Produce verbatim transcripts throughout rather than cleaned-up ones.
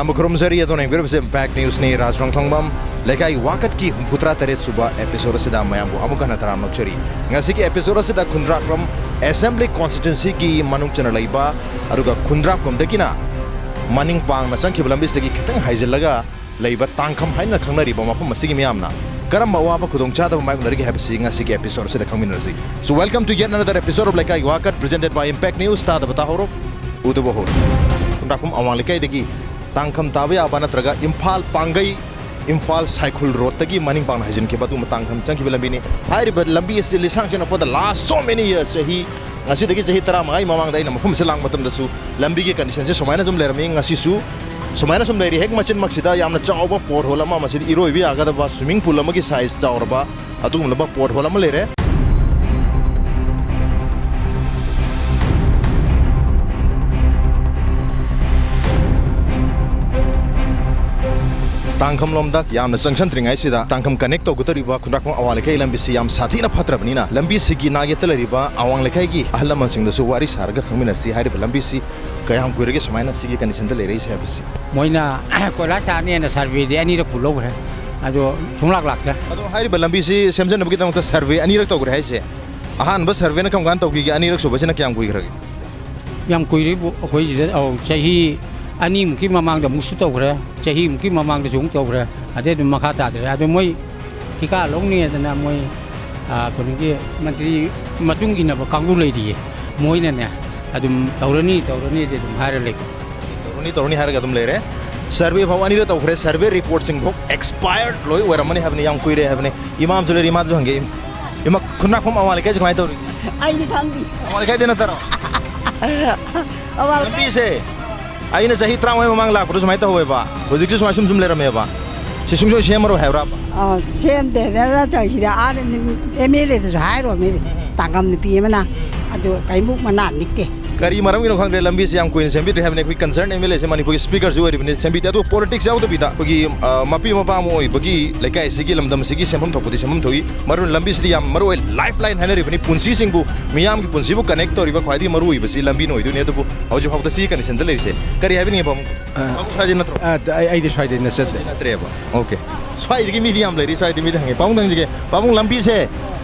ꯑꯃ ꯈꯨꯔꯨꯝꯖꯔꯤ꯫ ꯑꯗꯣꯝꯅ ꯌꯦꯡꯕꯤꯔꯤꯕꯁꯤ Impact Newsꯅꯤ꯫ ꯔꯥꯖ ꯔꯣꯡꯊꯣꯡꯕꯝ ꯂꯩꯀꯥꯏ ꯋꯥꯀꯠꯀꯤ ꯍꯨꯝꯐꯨꯇꯔꯥ ꯇꯔꯦꯠ ꯁꯨꯕ episode ꯑꯁꯤꯗ ꯃꯌꯥꯝꯕꯨ ꯑꯃꯨꯛ ꯍꯟꯅ ꯇꯔꯥꯝꯅ ꯑꯣꯛꯆꯔꯤ꯫ ꯉꯁꯤꯒꯤ episode ꯑꯁꯤꯗ ꯈꯨꯟꯗ꯭ꯔꯥꯛꯄꯝ Assembly Constituencyꯒꯤ ꯃꯅꯨꯡ ꯆꯟꯅ ꯂꯩꯕ, ꯑꯗꯨꯒ ꯈꯨꯟꯗ꯭ꯔꯥꯛꯄꯝꯗꯒꯤꯅ ꯃꯅꯤꯡ ꯄꯥꯡꯅ ꯆꯪꯈꯤꯕ ꯂꯝꯕꯤꯁꯤꯗꯒꯤ ꯈꯤꯇꯪ ꯍꯥꯏꯖꯤꯜꯂꯒ ꯂꯩꯕ ꯇꯥꯡꯈꯝ ꯍꯥꯏꯅ ꯈꯪꯅꯔꯤꯕ ꯃꯐꯝ ꯑꯁꯤꯒꯤ ꯃꯤꯌꯥꯝꯅ ꯀꯔꯝꯕ ꯑꯋꯥꯕ ꯈꯨꯗꯣꯡꯆꯥꯗꯕ ꯃꯥꯌꯣꯛꯅꯔꯤꯒꯦ ꯍꯥꯏꯕꯁꯤ ꯉꯁꯤꯒꯤ episode ꯑꯁꯤꯗ ꯈꯪꯃꯤꯟꯅꯔꯁꯤ꯫ So welcome to yet another episode of ꯂꯩꯀꯥꯏ ꯋꯥꯀꯠ, presented by Impact News꯫ ꯇꯥꯗꯕ ꯇꯥꯍꯧꯔꯣ, ꯎꯗꯕ ꯍꯧꯔꯣ꯫ ꯈꯨꯟꯗ꯭ꯔꯥꯛꯄꯝ ꯑꯋꯥꯡ ꯂꯩꯀꯥꯏꯗꯒꯤ ꯇꯥꯡꯈꯝ ꯇꯥꯕ ꯌꯥꯕ ꯅꯠꯇ꯭ꯔꯒ ꯏꯝꯐꯥꯜ ꯄꯥꯡꯒꯩ, ꯏꯝꯐꯥꯜ ꯁꯥꯏꯈꯨꯜ ꯔꯣꯗꯇꯒꯤ ꯃꯅꯤꯡ ꯄꯥꯡꯅ ꯍꯥꯏꯖꯤꯟꯈꯤꯕ ꯑꯗꯨꯒꯨꯝꯕ ꯇꯥꯡꯈꯝ ꯆꯪꯈꯤꯕ ꯂꯝꯕꯤꯅꯤ꯫ ꯍꯥꯏꯔꯤꯕ ꯂꯝꯕꯤ ꯑꯁꯤ ꯂꯤꯁꯥꯡ ꯁꯤꯠꯅ for the last so many years, ꯆꯍꯤ, ꯉꯁꯤꯗꯒꯤ ꯆꯍꯤ ꯇꯔꯥꯃꯉꯥꯒꯤ ꯃꯃꯥꯡꯗ ꯑꯩꯅ ꯃꯐꯝ ꯑꯁꯤꯗ ꯂꯥꯛꯄ ꯃꯇꯝꯗꯁꯨ ꯂꯝꯕꯤꯒꯤ conditionꯁꯦ ꯁꯨꯃꯥꯏꯅ ꯑꯗꯨꯝ ꯂꯩꯔꯝꯃꯤ꯫ ꯉꯁꯤꯁꯨ ꯁꯨꯃꯥꯏꯅ ꯁꯨꯝ ꯂꯩꯔꯤ꯫ ꯍꯦꯛ ꯃꯆꯤꯟꯃꯛꯁꯤꯗ ꯌꯥꯝꯅ ꯆꯥꯎꯕ pothole ꯑꯃ, ꯃꯁꯤꯗ ꯏꯔꯣꯏꯕ ꯌꯥꯒꯗꯕ swimming pool ꯑꯃꯒꯤ size ꯆꯥꯎꯔꯕ ꯑꯗꯨꯒꯨꯝꯂꯕ pothole ꯑꯃ ꯂꯩꯔꯦ꯫ ꯇꯥꯡꯈꯝꯂꯣꯝꯗ ꯌꯥꯝꯅ ꯆꯪꯁꯤꯟꯗ꯭ꯔꯤꯉꯩꯁꯤꯗ ꯇꯥꯡꯈꯝ connect ꯇꯧꯒꯗꯧꯔꯤꯕ ꯈꯨꯟꯗ꯭ꯔꯥꯛꯄꯝ ꯑꯋꯥꯡ ꯂꯩꯀꯥꯏ ꯂꯝꯕꯤꯁꯤ ꯌꯥꯝ ꯁꯥꯊꯤꯅ ꯐꯠꯇ꯭ꯔꯕꯅꯤꯅ, ꯂꯝꯕꯤꯁꯤꯒꯤ ꯅꯥꯛꯌꯦꯠꯇ ꯂꯩꯔꯤꯕ ꯑꯋꯥꯡ ꯂꯩꯀꯥꯏꯒꯤ ꯑꯍꯜ ꯂꯃꯟꯁꯤꯡꯗꯁꯨ ꯋꯥꯔꯤ ꯁꯥꯔꯒ ꯈꯪꯃꯤꯟꯅꯁꯤ꯫ ꯍꯥꯏꯔꯤꯕ ꯂꯝꯕꯤꯁꯤ ꯀꯌꯥꯝ ꯀꯨꯏꯔꯒꯦ ꯁꯨꯃꯥꯏꯅ ꯁꯤꯒꯤ conditionꯗ ꯂꯩꯔꯛꯏꯁꯦ ꯍꯥꯏꯕꯁꯤ? ꯃꯣꯏꯅ ꯀꯣꯏꯂꯥꯁ ꯊꯥꯅꯦꯅ surveyꯗꯤ ꯑꯅꯤꯔꯛꯄꯨ ꯂꯧꯈ꯭ꯔꯦ, ꯑꯗꯣ ꯁꯨꯡꯂꯥꯛ ꯂꯥꯛꯇ꯭ꯔꯦ꯫ ꯑꯗꯣ ꯍꯥꯏꯔꯤꯕ ꯂꯝꯕꯤꯁꯤ ꯁꯦꯝꯖꯅꯕꯒꯤꯗꯃꯛꯇ survey ꯑꯅꯤꯔꯛ ꯇꯧꯈ꯭ꯔꯦ ꯍꯥꯏꯁꯦ, ꯑꯍꯥꯟꯕ surveyꯅ ꯀꯔꯝ ꯀꯥꯟꯗ ꯇꯧꯈꯤꯒꯦ? ꯑꯅꯤꯔꯛ ꯁꯨꯕꯁꯤꯅ ꯀꯌꯥꯝ ꯀꯨꯏꯈ꯭ꯔꯒꯦ? ꯌꯥꯝ ꯀꯨꯏꯔꯦꯕꯨ, ꯑꯩꯈꯣꯏ ꯁꯤꯗ, ꯑꯧ, ꯆꯍꯤ ꯑꯅꯤꯃꯨꯛꯀꯤ ꯃꯃꯥꯡꯗ ꯑꯃꯨꯛꯁꯨ ꯇꯧꯈ꯭ꯔꯦ, ꯆꯍꯤꯃꯨꯛꯀꯤ ꯃꯃꯥꯡꯗꯁꯨ ꯑꯃꯨꯛ ꯇꯧꯈ꯭ꯔꯦ, ꯑꯗꯩ ꯑꯗꯨꯝ ꯃꯈꯥ ꯇꯥꯗ꯭ꯔꯦ꯫ ꯑꯗꯣ ꯃꯣꯏ ꯊꯤꯀꯥ ꯂꯧꯅꯤ ꯍꯥꯏꯗꯅ ꯃꯣꯏ, ꯑ, ꯀꯩꯅꯣꯒꯤ ꯃꯟꯇ꯭ꯔꯤ ꯃꯇꯨꯡ ꯏꯟꯅꯕ ꯀꯥꯡꯕꯨ ꯂꯩꯔꯤꯌꯦ, ꯃꯣꯏꯅꯅꯦ ꯑꯗꯨꯝ ꯇꯧꯔꯅꯤ, ꯇꯧꯔꯅꯤꯗꯤ ꯑꯗꯨꯝ ꯍꯥꯏꯔ ꯂꯩ꯫ ꯇꯧꯔꯅꯤ, ꯇꯧꯔꯅꯤ ꯍꯥꯏꯔꯒ ꯑꯗꯨꯝ ꯂꯩꯔꯦ꯫ Survey ꯐꯥꯎ ꯑꯅꯤꯔꯛ ꯇꯧꯈ꯭ꯔꯦ, survey reportꯁꯤꯡ ꯐꯥꯎ expired ꯂꯣꯏ ꯑꯣꯏꯔꯝꯃꯅꯤ ꯍꯥꯏꯕꯅꯤ, ꯌꯥꯝ ꯀꯨꯏꯔꯦ ꯍꯥꯏꯕꯅꯤ꯫ ꯏꯃꯥ ꯑꯃꯁꯨ ꯂꯩꯔꯤ, ꯏꯃꯥꯁꯨ ꯍꯪꯒꯦ꯫ ꯏꯃꯥ, ꯈꯨꯟꯗ꯭ꯔꯥꯛꯄꯝ ꯑꯋꯥꯡ ꯂꯩꯀꯥꯏꯁꯦ ꯀꯃꯥꯏꯅ ꯇꯧꯔꯤꯒꯦ? ꯑꯩꯗꯤ ꯈꯪꯗꯦ꯫ ꯑꯋꯥꯡ ꯂꯩꯀꯥꯏꯗ ꯅꯠꯇꯔꯣ? ꯑꯋꯥꯡ ꯂꯩꯀꯥꯏ꯫ ꯂꯝꯕꯤꯁꯦ ꯑꯩꯅ ꯆꯍꯤ ꯇꯔꯥꯃꯉꯥ ꯃꯃꯥꯡ ꯂꯥꯛꯄꯗ ꯁꯨꯃꯥꯏꯅ ꯇꯧꯍꯧꯋꯦꯕ, ꯍꯧꯖꯤꯛꯁꯨ ꯁꯨꯃꯥꯏꯅ ꯁꯨꯝ ꯁꯨꯝ ꯂꯩꯔꯝꯃꯦꯕ꯫ ꯁꯤ ꯁꯨꯡꯁꯣꯏ ꯁꯦꯝꯃꯔꯣꯏ ꯍꯥꯏꯕ꯭ꯔꯥ? ꯑꯥ, ꯁꯦꯝꯗꯦ꯫ ꯅꯠꯇ꯭ꯔ ꯁꯤꯗ ꯑꯥꯗ ꯑꯦꯝ ꯑꯦꯜ ꯑꯦꯗꯁꯨ ꯍꯥꯏꯔꯨꯔꯃꯤ, ꯇꯥꯡꯈꯝ ꯅꯨꯄꯤ ꯑꯃꯅ, ꯑꯗꯨ ꯀꯔꯤꯃꯨꯛ ꯃꯅꯥ ꯅꯤꯛꯇꯦ꯫ ꯀꯔꯤ ꯃꯔꯝꯒꯤꯅꯣ ꯈꯪꯗ꯭ꯔꯦ, ꯂꯝꯕꯤꯁꯦ ꯌꯥꯝ ꯀꯨꯏꯅ ꯁꯦꯝꯕꯤꯗ꯭ꯔꯦ ꯍꯥꯏꯕꯅꯤ꯫ ꯑꯩꯈꯣꯏ concerned M L A ꯁꯦ ꯃꯅꯤꯄꯨꯔꯒꯤ speaker ꯁꯨ ꯑꯣꯏꯔꯤꯕꯅꯤ, ꯁꯦꯝꯕꯤꯗꯦ꯫ ꯑꯗꯨ politics ꯌꯥꯎꯗꯕꯤꯗ ꯑꯩꯈꯣꯏꯒꯤ, ꯑ, ꯃꯄꯤ ꯃꯄꯥ ꯑꯃ ꯑꯣꯏꯕꯒꯤ ꯂꯩꯀꯥꯏ ꯑꯁꯤꯒꯤ ꯂꯝꯗꯝ ꯑꯁꯤꯒꯤ ꯁꯦꯝꯐꯝ ꯊꯣꯛꯄꯗꯤ ꯁꯦꯝꯐꯝ ꯊꯣꯛꯏ꯫ ꯃꯔꯨ ꯑꯣꯏꯅ ꯂꯝꯕꯤꯁꯤꯗꯤ ꯌꯥꯝ ꯃꯔꯨ ꯑꯣꯏ, lifeline ꯍꯥꯏꯅꯔꯤꯕꯅꯤ꯫ ꯄꯨꯟꯁꯤꯁꯤꯡꯕꯨ, ꯃꯤꯌꯥꯝꯒꯤ ꯄꯨꯟꯁꯤꯕꯨ connect ꯇꯧꯔꯤꯕ ꯈ꯭ꯋꯥꯏꯗꯒꯤ ꯃꯔꯨ ꯑꯣꯏꯕꯁꯤ ꯂꯝꯕꯤꯅ ꯑꯣꯏꯗꯣꯏꯅꯤ꯫ ꯑꯗꯨꯕꯨ ꯍꯧꯖꯤꯛ ꯐꯥꯎꯗ ꯁꯤꯒꯤ condition ꯗ ꯂꯩꯔꯤꯁꯦ꯫ ꯀꯔꯤ ꯍꯥꯏꯕꯤꯅꯤꯡꯉꯤ ꯄꯥꯕꯨꯡ? ꯑ, ꯄꯥꯕꯨꯡ ꯁ꯭ꯋꯥꯏꯗꯩ ꯅꯠꯇ꯭ꯔꯣ? ꯑ, ꯑꯩ, ꯑꯩꯗꯤ ꯁ꯭ꯋꯥꯏꯗꯩ ꯅꯠꯆꯗꯦ꯫ ꯅꯠꯇ꯭ꯔꯦꯕ꯫ Okay꯫ ꯁ꯭ꯋꯥꯏꯗꯒꯤ ꯃꯤꯗꯤ ꯌꯥꯝ ꯂꯩꯔꯤ, ꯁ꯭ꯋꯥꯏꯗꯒꯤ ꯃꯤꯗꯤ ꯍꯪꯉꯤ꯫ ꯄꯥꯕꯨꯡ ꯍꯪꯖꯒꯦ꯫ ꯄꯥꯕꯨꯡ, ꯂꯝꯕꯤꯁꯦ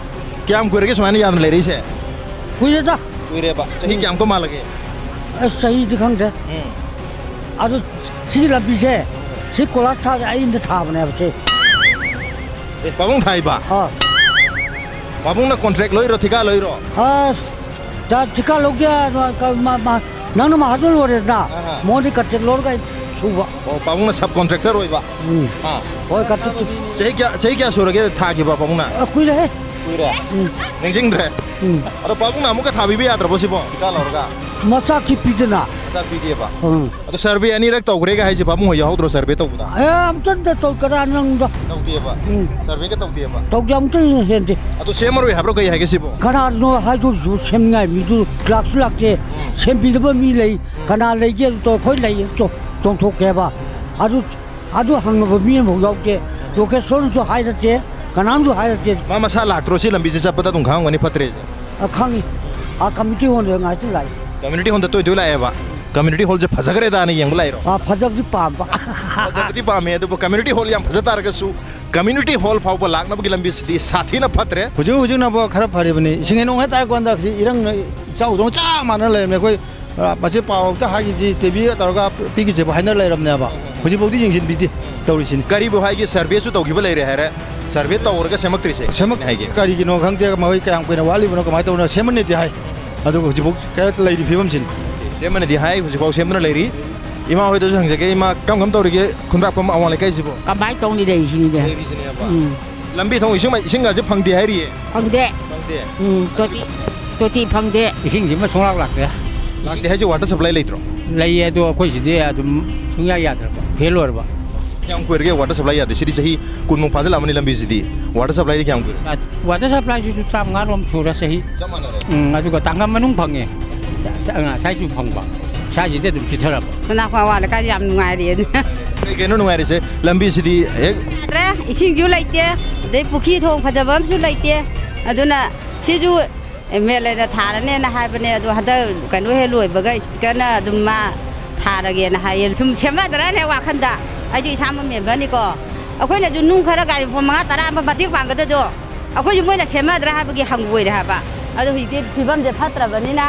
ꯀꯌꯥꯝ ꯀꯨꯏꯔꯒꯦ ꯁꯨꯃꯥꯏꯅ ꯌꯥꯝꯅ ꯂꯩꯔꯛꯏꯁꯦ? ꯀꯨꯏꯔꯦꯗ꯫ ꯀꯨꯏꯔꯦꯕ꯫ ꯆꯍꯤ ꯎꯝ꯫ ꯀꯌꯥꯃꯨꯛꯀ ꯃꯥꯜꯂꯒꯦ? ꯑꯁ, ꯆꯍꯤꯗꯤ ꯈꯪꯗꯦ꯫ ꯎꯝ꯫ ꯑꯗꯨ ꯁꯤꯒꯤ ꯂꯝꯕꯤꯁꯦ, ꯁꯤ ꯀꯣꯏꯂꯥꯁ ꯊꯥꯁꯦ ꯑꯩꯅ ꯊꯥꯕꯅꯦꯕ ꯁꯤ꯫ ꯑꯦ, ꯄꯥꯕꯨꯡ ꯊꯥꯏꯕ? ꯑꯥ꯫ ꯄꯥꯕꯨꯡꯅ contract ꯂꯧꯔꯤꯔꯣ, ꯊꯤꯀꯥ ꯂꯧꯔꯤꯔꯣ? ꯑꯁ, ꯊꯤꯀꯥ ꯂꯧꯗꯦ, ꯃꯥ, ꯃꯥ, ꯅꯪꯅ ꯃꯍꯥꯖꯣꯟ ꯑꯣꯏꯔꯦꯗꯅ, ꯑꯍꯥ꯫ ꯃꯉꯣꯟꯗ contract ꯂꯧꯔꯒ ꯑꯩ ꯁꯨꯕ꯫ ꯑꯣ, ꯄꯥꯕꯨꯡꯅ sub contractor ꯑꯣꯏꯕ? ꯎꯝ꯫ ꯑꯥ꯫ ꯍꯣꯏ, contract꯫ ꯆꯍꯤ ꯀꯌꯥ, ꯆꯍꯤ ꯀꯌꯥ ꯁꯨꯔꯒꯦ ꯊꯥꯈꯤꯕ ꯄꯥꯕꯨꯡꯅ? ꯑ, ꯀꯨꯏꯔꯦꯍꯦ꯫ ꯀꯨꯏꯔꯦ? ꯎꯝ꯫ ꯅꯤꯡꯁꯤꯡꯗ꯭ꯔꯦ? ꯎꯝ꯫ ꯑꯗꯣ ꯄꯥꯕꯨꯡꯅ ꯑꯃꯨꯛꯀ ꯊꯥꯕꯤꯕ ꯌꯥꯗ꯭ꯔꯕꯣ ꯁꯤꯕꯣ? ꯊꯤꯀꯥ ꯂꯧꯔꯒ? ꯃꯆꯥꯛꯇꯤ ꯄꯤꯗꯅ꯫ ꯃꯆꯥꯛ ꯄꯤꯗꯦꯕ? ꯎꯝ꯫ ꯑꯗꯣ survey ꯑꯅꯤꯔꯛ ꯇꯧꯈ꯭ꯔꯦꯒ ꯍꯥꯏꯁꯦ ꯄꯥꯕꯨꯡ ꯍꯣꯏ ꯌꯥꯎꯍꯧꯗ꯭ꯔꯣ survey ꯇꯧꯕꯗ? ꯑꯦ, ꯑꯝꯇꯪꯗ ꯇꯧ, ꯀꯗꯥꯏ ꯅꯪꯗ? ꯇꯧꯗꯦꯕ? ꯎꯝ꯫ Survey ꯒ ꯇꯧꯗꯦꯕ? ꯇꯧꯗꯦ, ꯑꯃꯨꯛꯇ ꯍꯦꯟꯗꯦ꯫ ꯑꯗꯨ ꯁꯦꯝꯃꯔꯣꯏ ꯍꯥꯏꯕ꯭ꯔꯣ, ꯀꯩ ꯍꯥꯏꯒꯦ ꯁꯤꯕꯣ? ꯀꯅꯥꯅꯣ ꯍꯥꯏꯗꯣꯏꯁꯤꯕꯣ ꯁꯦꯝꯅꯤꯡꯉꯥꯏ ꯃꯤꯗꯨ ꯂꯥꯛꯁꯨ ꯂꯥꯛꯇꯦ, ꯎꯝ꯫ ꯁꯦꯝꯕꯤꯅꯕ ꯃꯤ ꯂꯩ, ꯎꯝ꯫ ꯀꯅꯥ ꯂꯩꯒꯦ ꯑꯗꯨ ꯇꯧ-, ꯑꯩꯈꯣꯏ ꯂꯩ, ꯆꯣ-, ꯆꯣꯡꯊꯣꯛꯀꯦꯕ꯫ ꯑꯗꯨ, ꯑꯗꯨ ꯍꯪꯅꯕ ꯃꯤ ꯑꯃꯐꯥꯎ ꯌꯥꯎꯗꯦ, location ꯁꯨ ꯍꯥꯏꯔꯛꯇꯦ, ꯀꯅꯥꯝꯁꯨ ꯍꯥꯏꯔꯛꯇꯦ꯫ ꯃꯥ ꯃꯁꯥ ꯂꯥꯛꯇ꯭ꯔꯣ ꯁꯤ ꯂꯝꯕꯤꯁꯦ ꯆꯠꯄꯗ ꯑꯗꯨꯝ ꯈꯪꯉꯝꯒꯅꯤ ꯐꯠꯇ꯭ꯔꯦꯁꯦ? ꯑ, ꯈꯪꯉꯤ꯫ ꯑ, community hall ꯗ ꯉꯥꯏꯇ ꯂꯥꯛꯏ꯫ Community hall ꯗ ꯇꯣꯏ ꯇꯣꯏ ꯂꯥꯛꯑꯦꯕ? Community hall ꯁꯦ ꯐꯖꯈ꯭ꯔꯦꯗꯥꯅ ꯌꯦꯡꯕ ꯂꯥꯛꯏꯔꯣ? ꯑ, ꯐꯖꯕꯗꯤ ꯄꯥꯝꯕ꯫ ꯐꯖꯕꯗꯤ ꯄꯥꯝꯃꯦ, ꯑꯗꯨꯕꯨ community hall ꯌꯥꯝ ꯐꯖ ꯇꯥꯔꯒꯁꯨ community hall ꯐꯥꯎꯕ ꯂꯥꯛꯅꯕꯒꯤ ꯂꯝꯕꯤꯁꯤꯗꯤ ꯁꯥꯊꯤꯅ ꯐꯠꯇ꯭ꯔꯦ꯫ ꯍꯧꯖꯤꯛ ꯍꯧꯖꯤꯛꯅꯕꯨ ꯈꯔ ꯐꯔꯤꯕꯅꯤ꯫ ꯏꯁꯤꯡ ꯍꯦꯟ ꯍꯣꯡ ꯍꯥꯏꯇꯥꯔꯦ, ꯀꯣꯟꯗ ꯍꯧꯖꯤꯛ ꯏꯔꯪ ꯏꯆꯥꯎꯗꯧꯅ ꯆꯞ ꯃꯥꯟꯅ ꯂꯩꯔꯝꯅꯦ꯫ ꯑꯩꯈꯣꯏ, ꯑ, ꯃꯁꯤ ꯄꯥꯎ ꯑꯝꯇ ꯍꯥꯏꯈꯤꯁꯤ, ꯇꯤ ꯚꯤ ꯇꯧꯔꯒ ꯄꯤꯈꯤꯁꯦꯕꯨ ꯍꯥꯏꯅ ꯂꯩꯔꯝꯅꯦꯕ꯫ ꯍꯧꯖꯤꯛꯐꯥꯎꯗꯤ ꯌꯦꯡꯁꯤꯟꯕꯤꯗꯦ ꯇꯧꯔꯤꯁꯤꯅꯤ꯫ ꯀꯔꯤꯕꯨ ꯍꯥꯏꯒꯦ, survey ꯁꯨ ꯇꯧꯈꯤꯕ ꯂꯩꯔꯦ ꯍꯥꯏꯔꯦ, survey ꯇꯧꯔꯒ ꯁꯦꯝꯃꯛꯇ꯭ꯔꯤꯁꯦ? ꯁꯦꯝꯃꯛ-, ꯍꯥꯏꯒꯦ꯫ ꯀꯔꯤꯒꯤꯅꯣ ꯈꯪꯗꯦ, ꯃꯈꯣꯏ ꯀꯌꯥꯝ ꯀꯨꯏꯅ ꯋꯥꯠꯂꯤꯕꯅꯣ, ꯀꯃꯥꯏꯅ ꯇꯧꯕꯅꯣ, ꯁꯦꯝꯃꯅꯤꯗꯤ ꯍꯥꯏ꯫ ꯑꯗꯨꯒ ꯍꯧꯖꯤꯛꯐꯥꯎ ꯀꯩꯝꯇ ꯂꯩꯔꯤ ꯐꯤꯕꯝꯁꯤꯅꯤ꯫ ꯁꯦꯝꯃꯅꯤꯗꯤ ꯍꯥꯏ, ꯍꯧꯖꯤꯛꯐꯥꯎ ꯁꯦꯝꯗꯨꯅ ꯂꯩꯔꯤ꯫ ꯏꯃꯥ ꯍꯣꯏꯗꯁꯨ ꯍꯪꯖꯒꯦ, ꯏꯃꯥ, ꯀꯔꯝ ꯀꯔꯝ ꯇꯧꯔꯤꯒꯦ ꯈꯨꯟꯗ꯭ꯔꯥꯛꯄꯝ ꯑꯋꯥꯡ ꯂꯩꯀꯥꯏꯁꯤꯕꯨ? ꯀꯃꯥꯏꯅ ꯇꯧꯅꯤ ꯂꯩꯔꯤꯁꯤꯅꯤꯅꯦ? ꯂꯩꯔꯤꯁꯤꯅꯦꯕ꯫ ꯎꯝ꯫ ꯂꯝꯕꯤ ꯊꯣꯡ ꯏꯁꯤꯡ ꯃꯥꯏ-, ꯏꯁꯤꯡꯒꯁꯦ ꯐꯪꯗꯦ ꯍꯥꯏꯔꯤꯌꯦ꯫ ꯐꯪꯗꯦ꯫ ꯐꯪꯗꯦ꯫ ꯎꯝ, ꯇꯣꯇꯤ, ꯇꯣꯇꯤ ꯐꯪꯗꯦ꯫ ꯏꯁꯤꯡꯁꯤꯃ ꯁꯨꯡꯂꯥꯛ ꯂꯥꯛꯇꯦ꯫ ꯂꯥꯛꯇꯦ ꯍꯥꯏꯁꯦ, water supply ꯂꯩꯇ꯭ꯔꯣ? ꯂꯩꯌꯦ, ꯑꯗꯣ ꯑꯩꯈꯣꯏ ꯁꯤꯗꯤ ꯑꯗꯨꯝ ꯁꯨꯡꯌꯥ ꯌꯥꯗ꯭ꯔꯕ, fail ꯑꯣꯏꯔꯕ꯫ ꯀꯌꯥꯝ ꯀꯨꯏꯔꯒꯦ water supply ꯌꯥꯗꯦ? ꯁꯤꯗꯤ ꯆꯍꯤ ꯀꯨꯟꯃꯨꯛ ꯐꯥꯖꯤꯜꯂꯛꯑꯃꯅꯤ ꯂꯝꯕꯤꯁꯤꯗꯤ꯫ Water supply ꯗꯤ ꯀꯌꯥꯝ ꯀꯨꯏꯔꯦ? Water supply ꯁꯤꯁꯨ ꯇꯔꯥꯃꯉꯥ ꯔꯣꯝ ꯁꯨꯔꯦ ꯆꯍꯤ꯫ ꯆꯞ ꯃꯥꯟꯅꯔꯦ꯫ ꯎꯝ, ꯑꯗꯨꯒ ꯇꯥꯡꯈꯝ ꯃꯅꯨꯡ ꯐꯪꯉꯦ꯫ ꯉꯁꯥꯏꯁꯨ ꯐꯪꯕ, ꯏꯁꯥꯁꯤꯗ ꯑꯗꯨꯝ ꯄꯤꯊꯔꯕ꯫ ꯈꯨꯟꯗ꯭ꯔꯥꯛꯄꯝ ꯑꯋꯥꯡ ꯂꯩꯀꯥꯏꯁꯤ ꯌꯥꯝ ꯅꯨꯡꯉꯥꯏꯔꯦ꯫ ꯀꯩ ꯀꯩꯅꯣ ꯅꯨꯡꯉꯥꯏꯔꯤꯁꯦ? ꯂꯝꯕꯤꯁꯤꯗꯤ ꯍꯦꯛ ꯌꯥꯗ꯭ꯔꯦ, ꯏꯁꯤꯡꯁꯨ ꯂꯩꯇꯦ, ꯑꯗꯩ ꯄꯨꯈ꯭ꯔꯤ ꯊꯣꯡ ꯐꯖꯕ ꯑꯃꯁꯨ ꯂꯩꯇꯦ꯫ ꯑꯗꯨꯅ ꯁꯤꯁꯨ ꯑꯦꯝ ꯑꯦꯜ ꯑꯦꯅ ꯊꯥꯔꯅꯦꯅ ꯍꯥꯏꯕꯅꯦ, ꯑꯗꯣ ꯍꯟꯗꯛ ꯀꯩꯅꯣ ꯍꯦꯛ ꯂꯣꯏꯕꯒ ꯏꯁꯄꯤꯀꯔꯅ ꯑꯗꯨꯝ ꯃꯥ ꯊꯥꯔꯒꯦꯅ ꯍꯥꯏꯌꯦ꯫ ꯁꯨꯝ ꯁꯦꯝꯅꯗ꯭ꯔꯅꯦ ꯋꯥꯈꯟꯗ꯫ ꯑꯩꯁꯨ ꯏꯁꯥꯃꯛ ꯃꯦꯝꯕꯔꯅꯤꯀꯣ, ꯑꯩꯈꯣꯏꯅꯁꯨ ꯅꯨꯡ ꯈꯔ ꯒꯥꯔꯤ ꯃꯈꯣꯡ ꯃꯉꯥ ꯇꯔꯥ ꯑꯃ ꯃꯇꯦꯡ ꯄꯥꯡꯒꯗꯕꯗꯣ ꯑꯩꯈꯣꯏꯁꯨ ꯃꯣꯏꯅ ꯁꯦꯝꯅꯗ꯭ꯔꯥ ꯍꯥꯏꯕꯒꯤ ꯍꯪꯒꯣꯏꯔꯦ ꯍꯥꯏꯕ꯫ ꯑꯗꯣ ꯍꯧꯖꯤꯛꯇꯤ ꯐꯤꯕꯝꯁꯦ ꯐꯠꯇ꯭ꯔꯕꯅꯤꯅ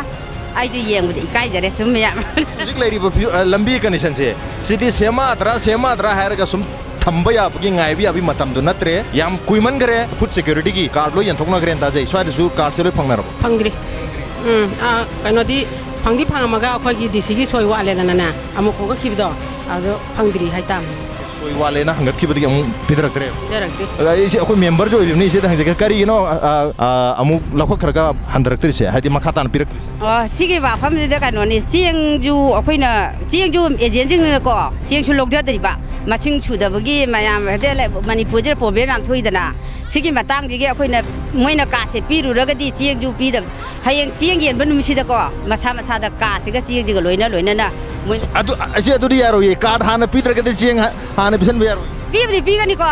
ꯑꯩꯁꯨ ꯌꯦꯡꯕꯗ ꯏꯀꯥꯏꯖꯔꯦ ꯁꯨꯝ ꯃꯌꯥꯝ꯫ ꯍꯧꯖꯤꯛ ꯂꯩꯔꯤꯕ ꯐꯤꯕ-, ꯑ, ꯂꯝꯕꯤ ꯀꯟꯗꯤꯁꯟꯁꯦ, ꯁꯤꯗꯤ ꯁꯦꯝꯃꯗ꯭ꯔꯥ, ꯁꯦꯝꯃꯗ꯭ꯔꯥ ꯍꯥꯏꯔꯒ ꯁꯨꯝ ꯊꯝꯕ ꯌꯥꯕꯒꯤ, ꯉꯥꯏꯕ ꯌꯥꯕꯒꯤ ꯃꯇꯝꯗꯨ ꯅꯠꯇ꯭ꯔꯦ꯫ ꯌꯥꯝ ꯀꯨꯏꯃꯟꯈꯔꯦ꯫ ꯐꯨꯗ ꯁꯦꯀ꯭ꯌꯨꯔꯤꯇꯤꯒꯤ ꯀꯥꯔꯗ ꯂꯣꯏ ꯌꯦꯟꯊꯣꯛꯅꯈ꯭ꯔꯦꯅ ꯇꯥꯖꯩ꯫ ꯁ꯭ꯋꯥꯏꯗꯁꯨ ꯀꯥꯔꯗꯁꯦ ꯂꯣꯏ ꯐꯪꯅꯔꯕꯣ? ꯐꯪꯗ꯭ꯔꯤ꯫ ꯎꯝ, ꯑꯥ, ꯀꯩꯅꯣꯗꯤ ꯐꯪꯗꯤ ꯐꯪꯉꯝꯃꯒ ꯑꯩꯈꯣꯏꯒꯤ ꯗꯤ ꯁꯤꯒꯤ ꯁꯣꯏ ꯋꯥꯠꯂꯦꯗꯅꯅꯦ, ꯑꯃꯨꯛ ꯈꯣꯝꯒꯠꯈꯤꯕꯗꯣ, ꯑꯗꯣ ꯐꯪꯗ꯭ꯔꯤ ꯍꯥꯏꯇꯥꯔꯦ꯫ ꯁꯣꯏ ꯋꯥꯠꯂꯦꯅ ꯍꯪꯒꯠꯈꯤꯕꯗꯒꯤ ꯑꯃꯨꯛ ꯄꯤꯊꯔꯛꯇ꯭ꯔꯦ꯫ ꯄꯤꯊꯔꯛꯇꯦ꯫ ꯑꯗ ꯑꯩꯁꯦ, ꯑꯩꯈꯣꯏ ꯃꯦꯝꯕꯔꯁꯨ ꯑꯣꯏꯔꯤꯕꯅꯤ, ꯏꯆꯦꯗ ꯍꯪꯖꯒꯦ, ꯀꯔꯤꯒꯤꯅꯣ, ꯑ, ꯑ, ꯑꯃꯨꯛ ꯂꯧꯈꯠꯈ꯭ꯔꯒ ꯍꯟꯊꯔꯛꯇ꯭ꯔꯤꯁꯦ? ꯍꯥꯏꯗꯤ ꯃꯈꯥ ꯇꯥꯅ ꯄꯤꯔꯛꯇ꯭ꯔꯤꯁꯦ? ꯑꯣ, ꯁꯤꯒꯤ ꯋꯥꯐꯝꯁꯤꯗ ꯀꯩꯅꯣꯅꯤ, ꯆꯦꯡꯁꯨ ꯑꯩꯈꯣꯏꯅ, ꯆꯦꯡꯁꯨ ꯑꯦꯖꯦꯟꯁꯤꯡꯅꯀꯣ, ꯆꯦꯡꯁꯨ ꯂꯧꯖꯗ꯭ꯔꯤꯕ, ꯃꯁꯤꯡ ꯁꯨꯗꯕꯒꯤ ꯃꯌꯥꯝ ꯍꯧꯖꯤꯛ ꯂꯩ-, ꯃꯅꯤꯄꯨꯔꯁꯤꯗ ꯄ꯭ꯔꯣꯕ꯭ꯂꯦꯝ ꯌꯥꯝ ꯊꯣꯛꯏꯗꯅ, ꯁꯤꯒꯤ ꯃꯇꯥꯡꯁꯤꯒꯤ ꯑꯩꯈꯣꯏꯅ, ꯃꯣꯏꯅ ꯀꯥꯔꯗꯁꯦ ꯄꯤꯔꯨꯔꯒꯗꯤ ꯆꯦꯡꯁꯨ ꯄꯤꯗꯕ, ꯍꯌꯦꯡ ꯆꯦꯡ ꯌꯦꯟꯕ ꯅꯨꯃꯤꯠꯁꯤꯗꯀꯣ, ꯃꯁꯥ ꯃꯁꯥꯗ ꯀꯥꯔꯗꯁꯤꯒ ꯆꯦꯡꯁꯤꯒ ꯂꯣꯏꯅ ꯂꯣꯏꯅꯅ ꯃꯣꯏ ꯑꯗꯨ, ꯑꯩꯁꯦ ꯑꯗꯨꯗꯤ ꯌꯥꯔꯣꯏꯌꯦ, ꯀꯥꯔꯗ ꯍꯥꯟꯅ ꯄꯤꯗ꯭ꯔꯒꯗꯤ ꯆꯦꯡ ꯍꯥ-, ꯍꯥꯟꯅ ꯄꯤꯁꯟꯕ ꯌꯥꯔꯣꯏ꯫ ꯄꯤꯕꯨꯗꯤ ꯄꯤꯒꯅꯤꯀꯣ,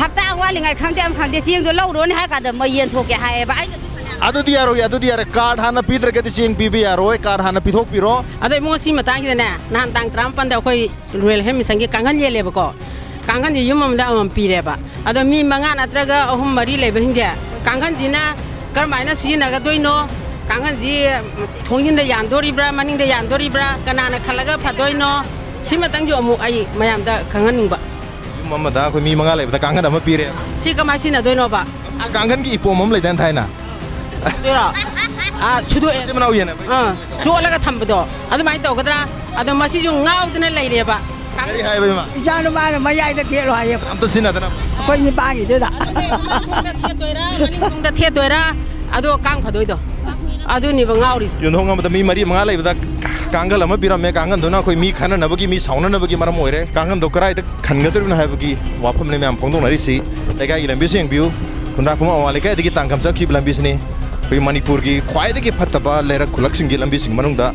ꯍꯞꯇꯥ ꯋꯥꯠꯂꯤꯉꯥꯏ ꯈꯪꯗꯦ ꯑꯃ ꯈꯪꯗꯦ, ꯆꯦꯡꯗꯣ ꯂꯧꯔꯣꯅꯦ ꯍꯥꯏ ꯀꯥꯟꯗ ꯃꯣꯏ ꯌꯦꯟꯊꯣꯛꯀꯦ ꯍꯥꯏꯌꯦꯕ꯫ ꯑꯩꯅ ꯑꯗꯨꯗꯤ ꯌꯥꯔꯣꯏ, ꯑꯗꯨꯗꯤ ꯌꯥꯔꯦ꯫ ꯀꯥꯔꯗ ꯍꯥꯟꯅ ꯄꯤꯗ꯭ꯔꯒꯗꯤ ꯆꯦꯡ ꯄꯤꯕ ꯌꯥꯔꯣꯏ꯫ ꯀꯥꯔꯗ ꯍꯥꯟꯅ ꯄꯤꯊꯣꯛꯄꯤꯔꯣ꯫ ꯑꯗꯣ ꯏꯕꯨꯡꯉꯣ, ꯁꯤ ꯃꯇꯥꯡꯁꯤꯗꯅꯦ, ꯅꯍꯥꯟ ꯇꯥꯡ ꯇꯔꯥꯃꯥꯄꯟꯗ ꯑꯩꯈꯣꯏ ꯔꯨꯔꯦꯜ ꯍꯦꯜꯊ ꯃꯤꯁꯟꯒꯤ ꯀꯥꯡꯈꯟ ꯌꯦꯜꯂꯦꯕꯀꯣ꯫ ꯀꯥꯡꯈꯟꯁꯦ ꯌꯨꯝ ꯑꯃꯗ ꯑꯃꯃꯝ ꯄꯤꯔꯦꯕ꯫ ꯑꯗꯣ ꯃꯤ ꯃꯉꯥ ꯅꯠꯇ꯭ꯔꯒ ꯑꯍꯨꯝ ꯃꯔꯤ ꯂꯩꯕꯁꯤꯡꯁꯦ, ꯀꯥꯡꯈꯟꯁꯤꯅ ꯀꯔꯝꯍꯥꯏꯅ ꯁꯤꯖꯤꯟꯅꯒꯗꯣꯏꯅꯣ? ꯀꯥꯡꯈꯟꯁꯤ ꯊꯣꯡꯖꯤꯟꯗ ꯌꯥꯟꯗꯣꯔꯤꯕ꯭ꯔꯥ, ꯃꯅꯤꯡꯗ ꯌꯥꯟꯗꯣꯔꯤꯕ꯭ꯔꯥ, ꯀꯅꯥꯅ ꯈꯜꯂꯒ ꯐꯗꯣꯏꯅꯣ? ꯁꯤꯃꯇꯪꯁꯨ ꯑꯃꯨꯛ ꯑꯩ ꯃꯌꯥꯝꯗ ꯈꯪꯍꯟꯅꯤꯡꯕ꯫ ꯌꯨꯝ ꯑꯃꯗ ꯑꯩꯈꯣꯏ ꯃꯤ ꯃꯉꯥ ꯂꯩꯕꯗ ꯀꯥꯡꯈꯟ ꯑꯃ ꯄꯤꯔꯦ꯫ ꯁꯤ ꯀꯃꯥꯏꯅ ꯁꯤꯖꯤꯟꯅꯗꯣꯏꯅꯣꯕ? ꯀꯥꯡꯈꯟꯒꯤ ꯏꯄꯣꯝ ꯑꯃ ꯂꯩꯗꯥꯏꯅꯦ ꯊꯥꯏꯅ? ꯑꯗꯨꯔꯣ? ꯑꯥ, ꯁꯨꯗꯣꯛꯑꯦ꯫ ꯃꯆꯤꯟ ꯃꯅꯥꯎ ꯌꯦꯟꯅꯕ꯫ ꯑꯥ, ꯆꯣꯠꯂꯒ ꯊꯝꯕꯗꯣ ꯑꯗꯨꯃꯥꯏꯅ ꯇꯧꯒꯗ꯭ꯔꯥ? ꯑꯗꯣ ꯃꯁꯤꯁꯨ ꯉꯥꯎꯗꯅ ꯂꯩꯔꯦꯕ꯫ ꯀꯔꯤ ꯍꯥꯏꯕ ꯏꯃꯥ? ꯏꯆꯥ ꯅꯨꯄꯥꯅ ꯃꯌꯥꯏꯗ ꯊꯦꯠꯂꯣ ꯍꯥꯏꯌꯦ꯫ ꯑꯝꯇ ꯁꯤꯖꯤꯟꯅꯗꯅ꯫ ꯑꯩꯈꯣꯏ ꯅꯤꯄꯥꯟꯒꯤꯗꯨꯗ꯫ ꯊꯦꯠꯇꯣꯏꯔꯥ, ꯃꯅꯤꯡ ꯊꯣꯡꯗ ꯊꯦꯠꯇꯣꯏꯔꯥ? ꯑꯗꯣ ꯀꯥꯡ ꯐꯗꯣꯏꯗꯣ꯫ ꯑꯗꯨꯅꯦꯕ ꯉꯥꯎꯔꯤꯁꯦ꯫ ꯌꯨꯝꯊꯣꯡ ꯑꯃꯗ ꯃꯤ ꯃꯔꯤ ꯃꯉꯥ ꯂꯩꯕꯗ ꯀꯥꯡꯈꯜ ꯑꯃ ꯄꯤꯔꯝꯃꯦ꯫ ꯀꯥꯡꯈꯜꯗꯨꯅ ꯑꯩꯈꯣꯏ ꯃꯤ ꯈꯟꯅꯅꯕꯒꯤ, ꯃꯤ ꯁꯥꯎꯅꯅꯕꯒꯤ ꯃꯔꯝ ꯑꯣꯏꯔꯦ꯫ ꯀꯥꯡꯈꯜꯗꯣ ꯀꯗꯥꯏꯗ ꯈꯟꯒꯗꯧꯔꯤꯕꯅꯣ ꯍꯥꯏꯕꯒꯤ ꯋꯥꯐꯝꯅꯤ ꯃꯌꯥꯝ ꯐꯣꯡꯗꯣꯛꯅꯔꯤꯁꯤ꯫ ꯂꯩꯀꯥꯏꯒꯤ ꯂꯝꯕꯤꯁꯨ ꯌꯦꯡꯕꯤꯌꯨ꯫ ꯈꯨꯟꯗ꯭ꯔꯥꯛꯄꯝ ꯑꯋꯥꯡ ꯂꯩꯀꯥꯏꯗꯒꯤ ꯇꯥꯡꯈꯝ ꯆꯠꯈꯤꯕ ꯂꯝꯕꯤꯁꯤꯅꯤ꯫ ꯑꯩꯈꯣꯏ ꯃꯅꯤꯄꯨꯔꯒꯤ ꯈ꯭ꯋꯥꯏꯗꯒꯤ ꯐꯠꯇꯕ ꯂꯩꯔꯛ ꯈꯨꯜꯂꯛꯁꯤꯡꯒꯤ ꯂꯝꯕꯤꯁꯤꯡ ꯃꯅꯨꯡꯗ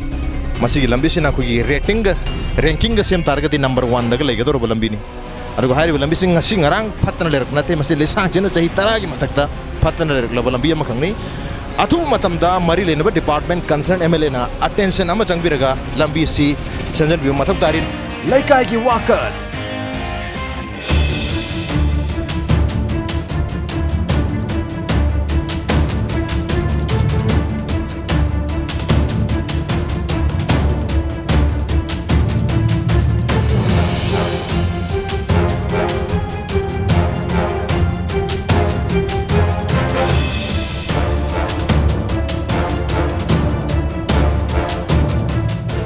ꯃꯁꯤꯒꯤ ꯂꯝꯕꯤꯁꯤꯅ ꯑꯩꯈꯣꯏꯒꯤ ꯔꯦꯇꯤꯡꯒ, ꯔꯦꯡꯀꯤꯡꯒ ꯁꯦꯝ ꯇꯥꯔꯒꯗꯤ ꯅꯝꯕꯔ ꯋꯥꯟꯗꯒ ꯂꯩꯒꯗꯧꯔꯕ ꯂꯝꯕꯤꯅꯤ꯫ ꯑꯗꯨꯒ ꯍꯥꯏꯔꯤꯕ ꯂꯝꯕꯤꯁꯤꯡ ꯑꯁꯤ ꯉꯔꯥꯡ ꯐꯠꯇꯅ ꯂꯩꯔꯛꯄ ꯅꯠꯇꯦ, ꯃꯁꯤ ꯂꯩꯁꯥꯡꯁꯤꯠꯅ ꯆꯍꯤ ꯇꯔꯥꯒꯤ ꯃꯊꯛꯇ ꯐꯠꯇꯅ ꯂꯩꯔꯛꯂꯕ ꯂꯝꯕꯤ ꯑꯃꯈꯛꯅꯤ꯫ ꯑꯊꯨꯕ ꯃꯇꯝꯗ ꯃꯔꯤ ꯂꯩꯅꯕ department, concern M L Aꯅ attention ꯑꯃ ꯆꯪꯕꯤꯔꯒ ꯂꯝꯕꯤꯁꯤ ꯁꯦꯝꯖꯤꯟꯕꯤꯕ ꯃꯊꯧ ꯇꯥꯔꯤ꯫ ꯂꯩꯀꯥꯏꯒꯤ ꯋꯥꯀꯠ꯫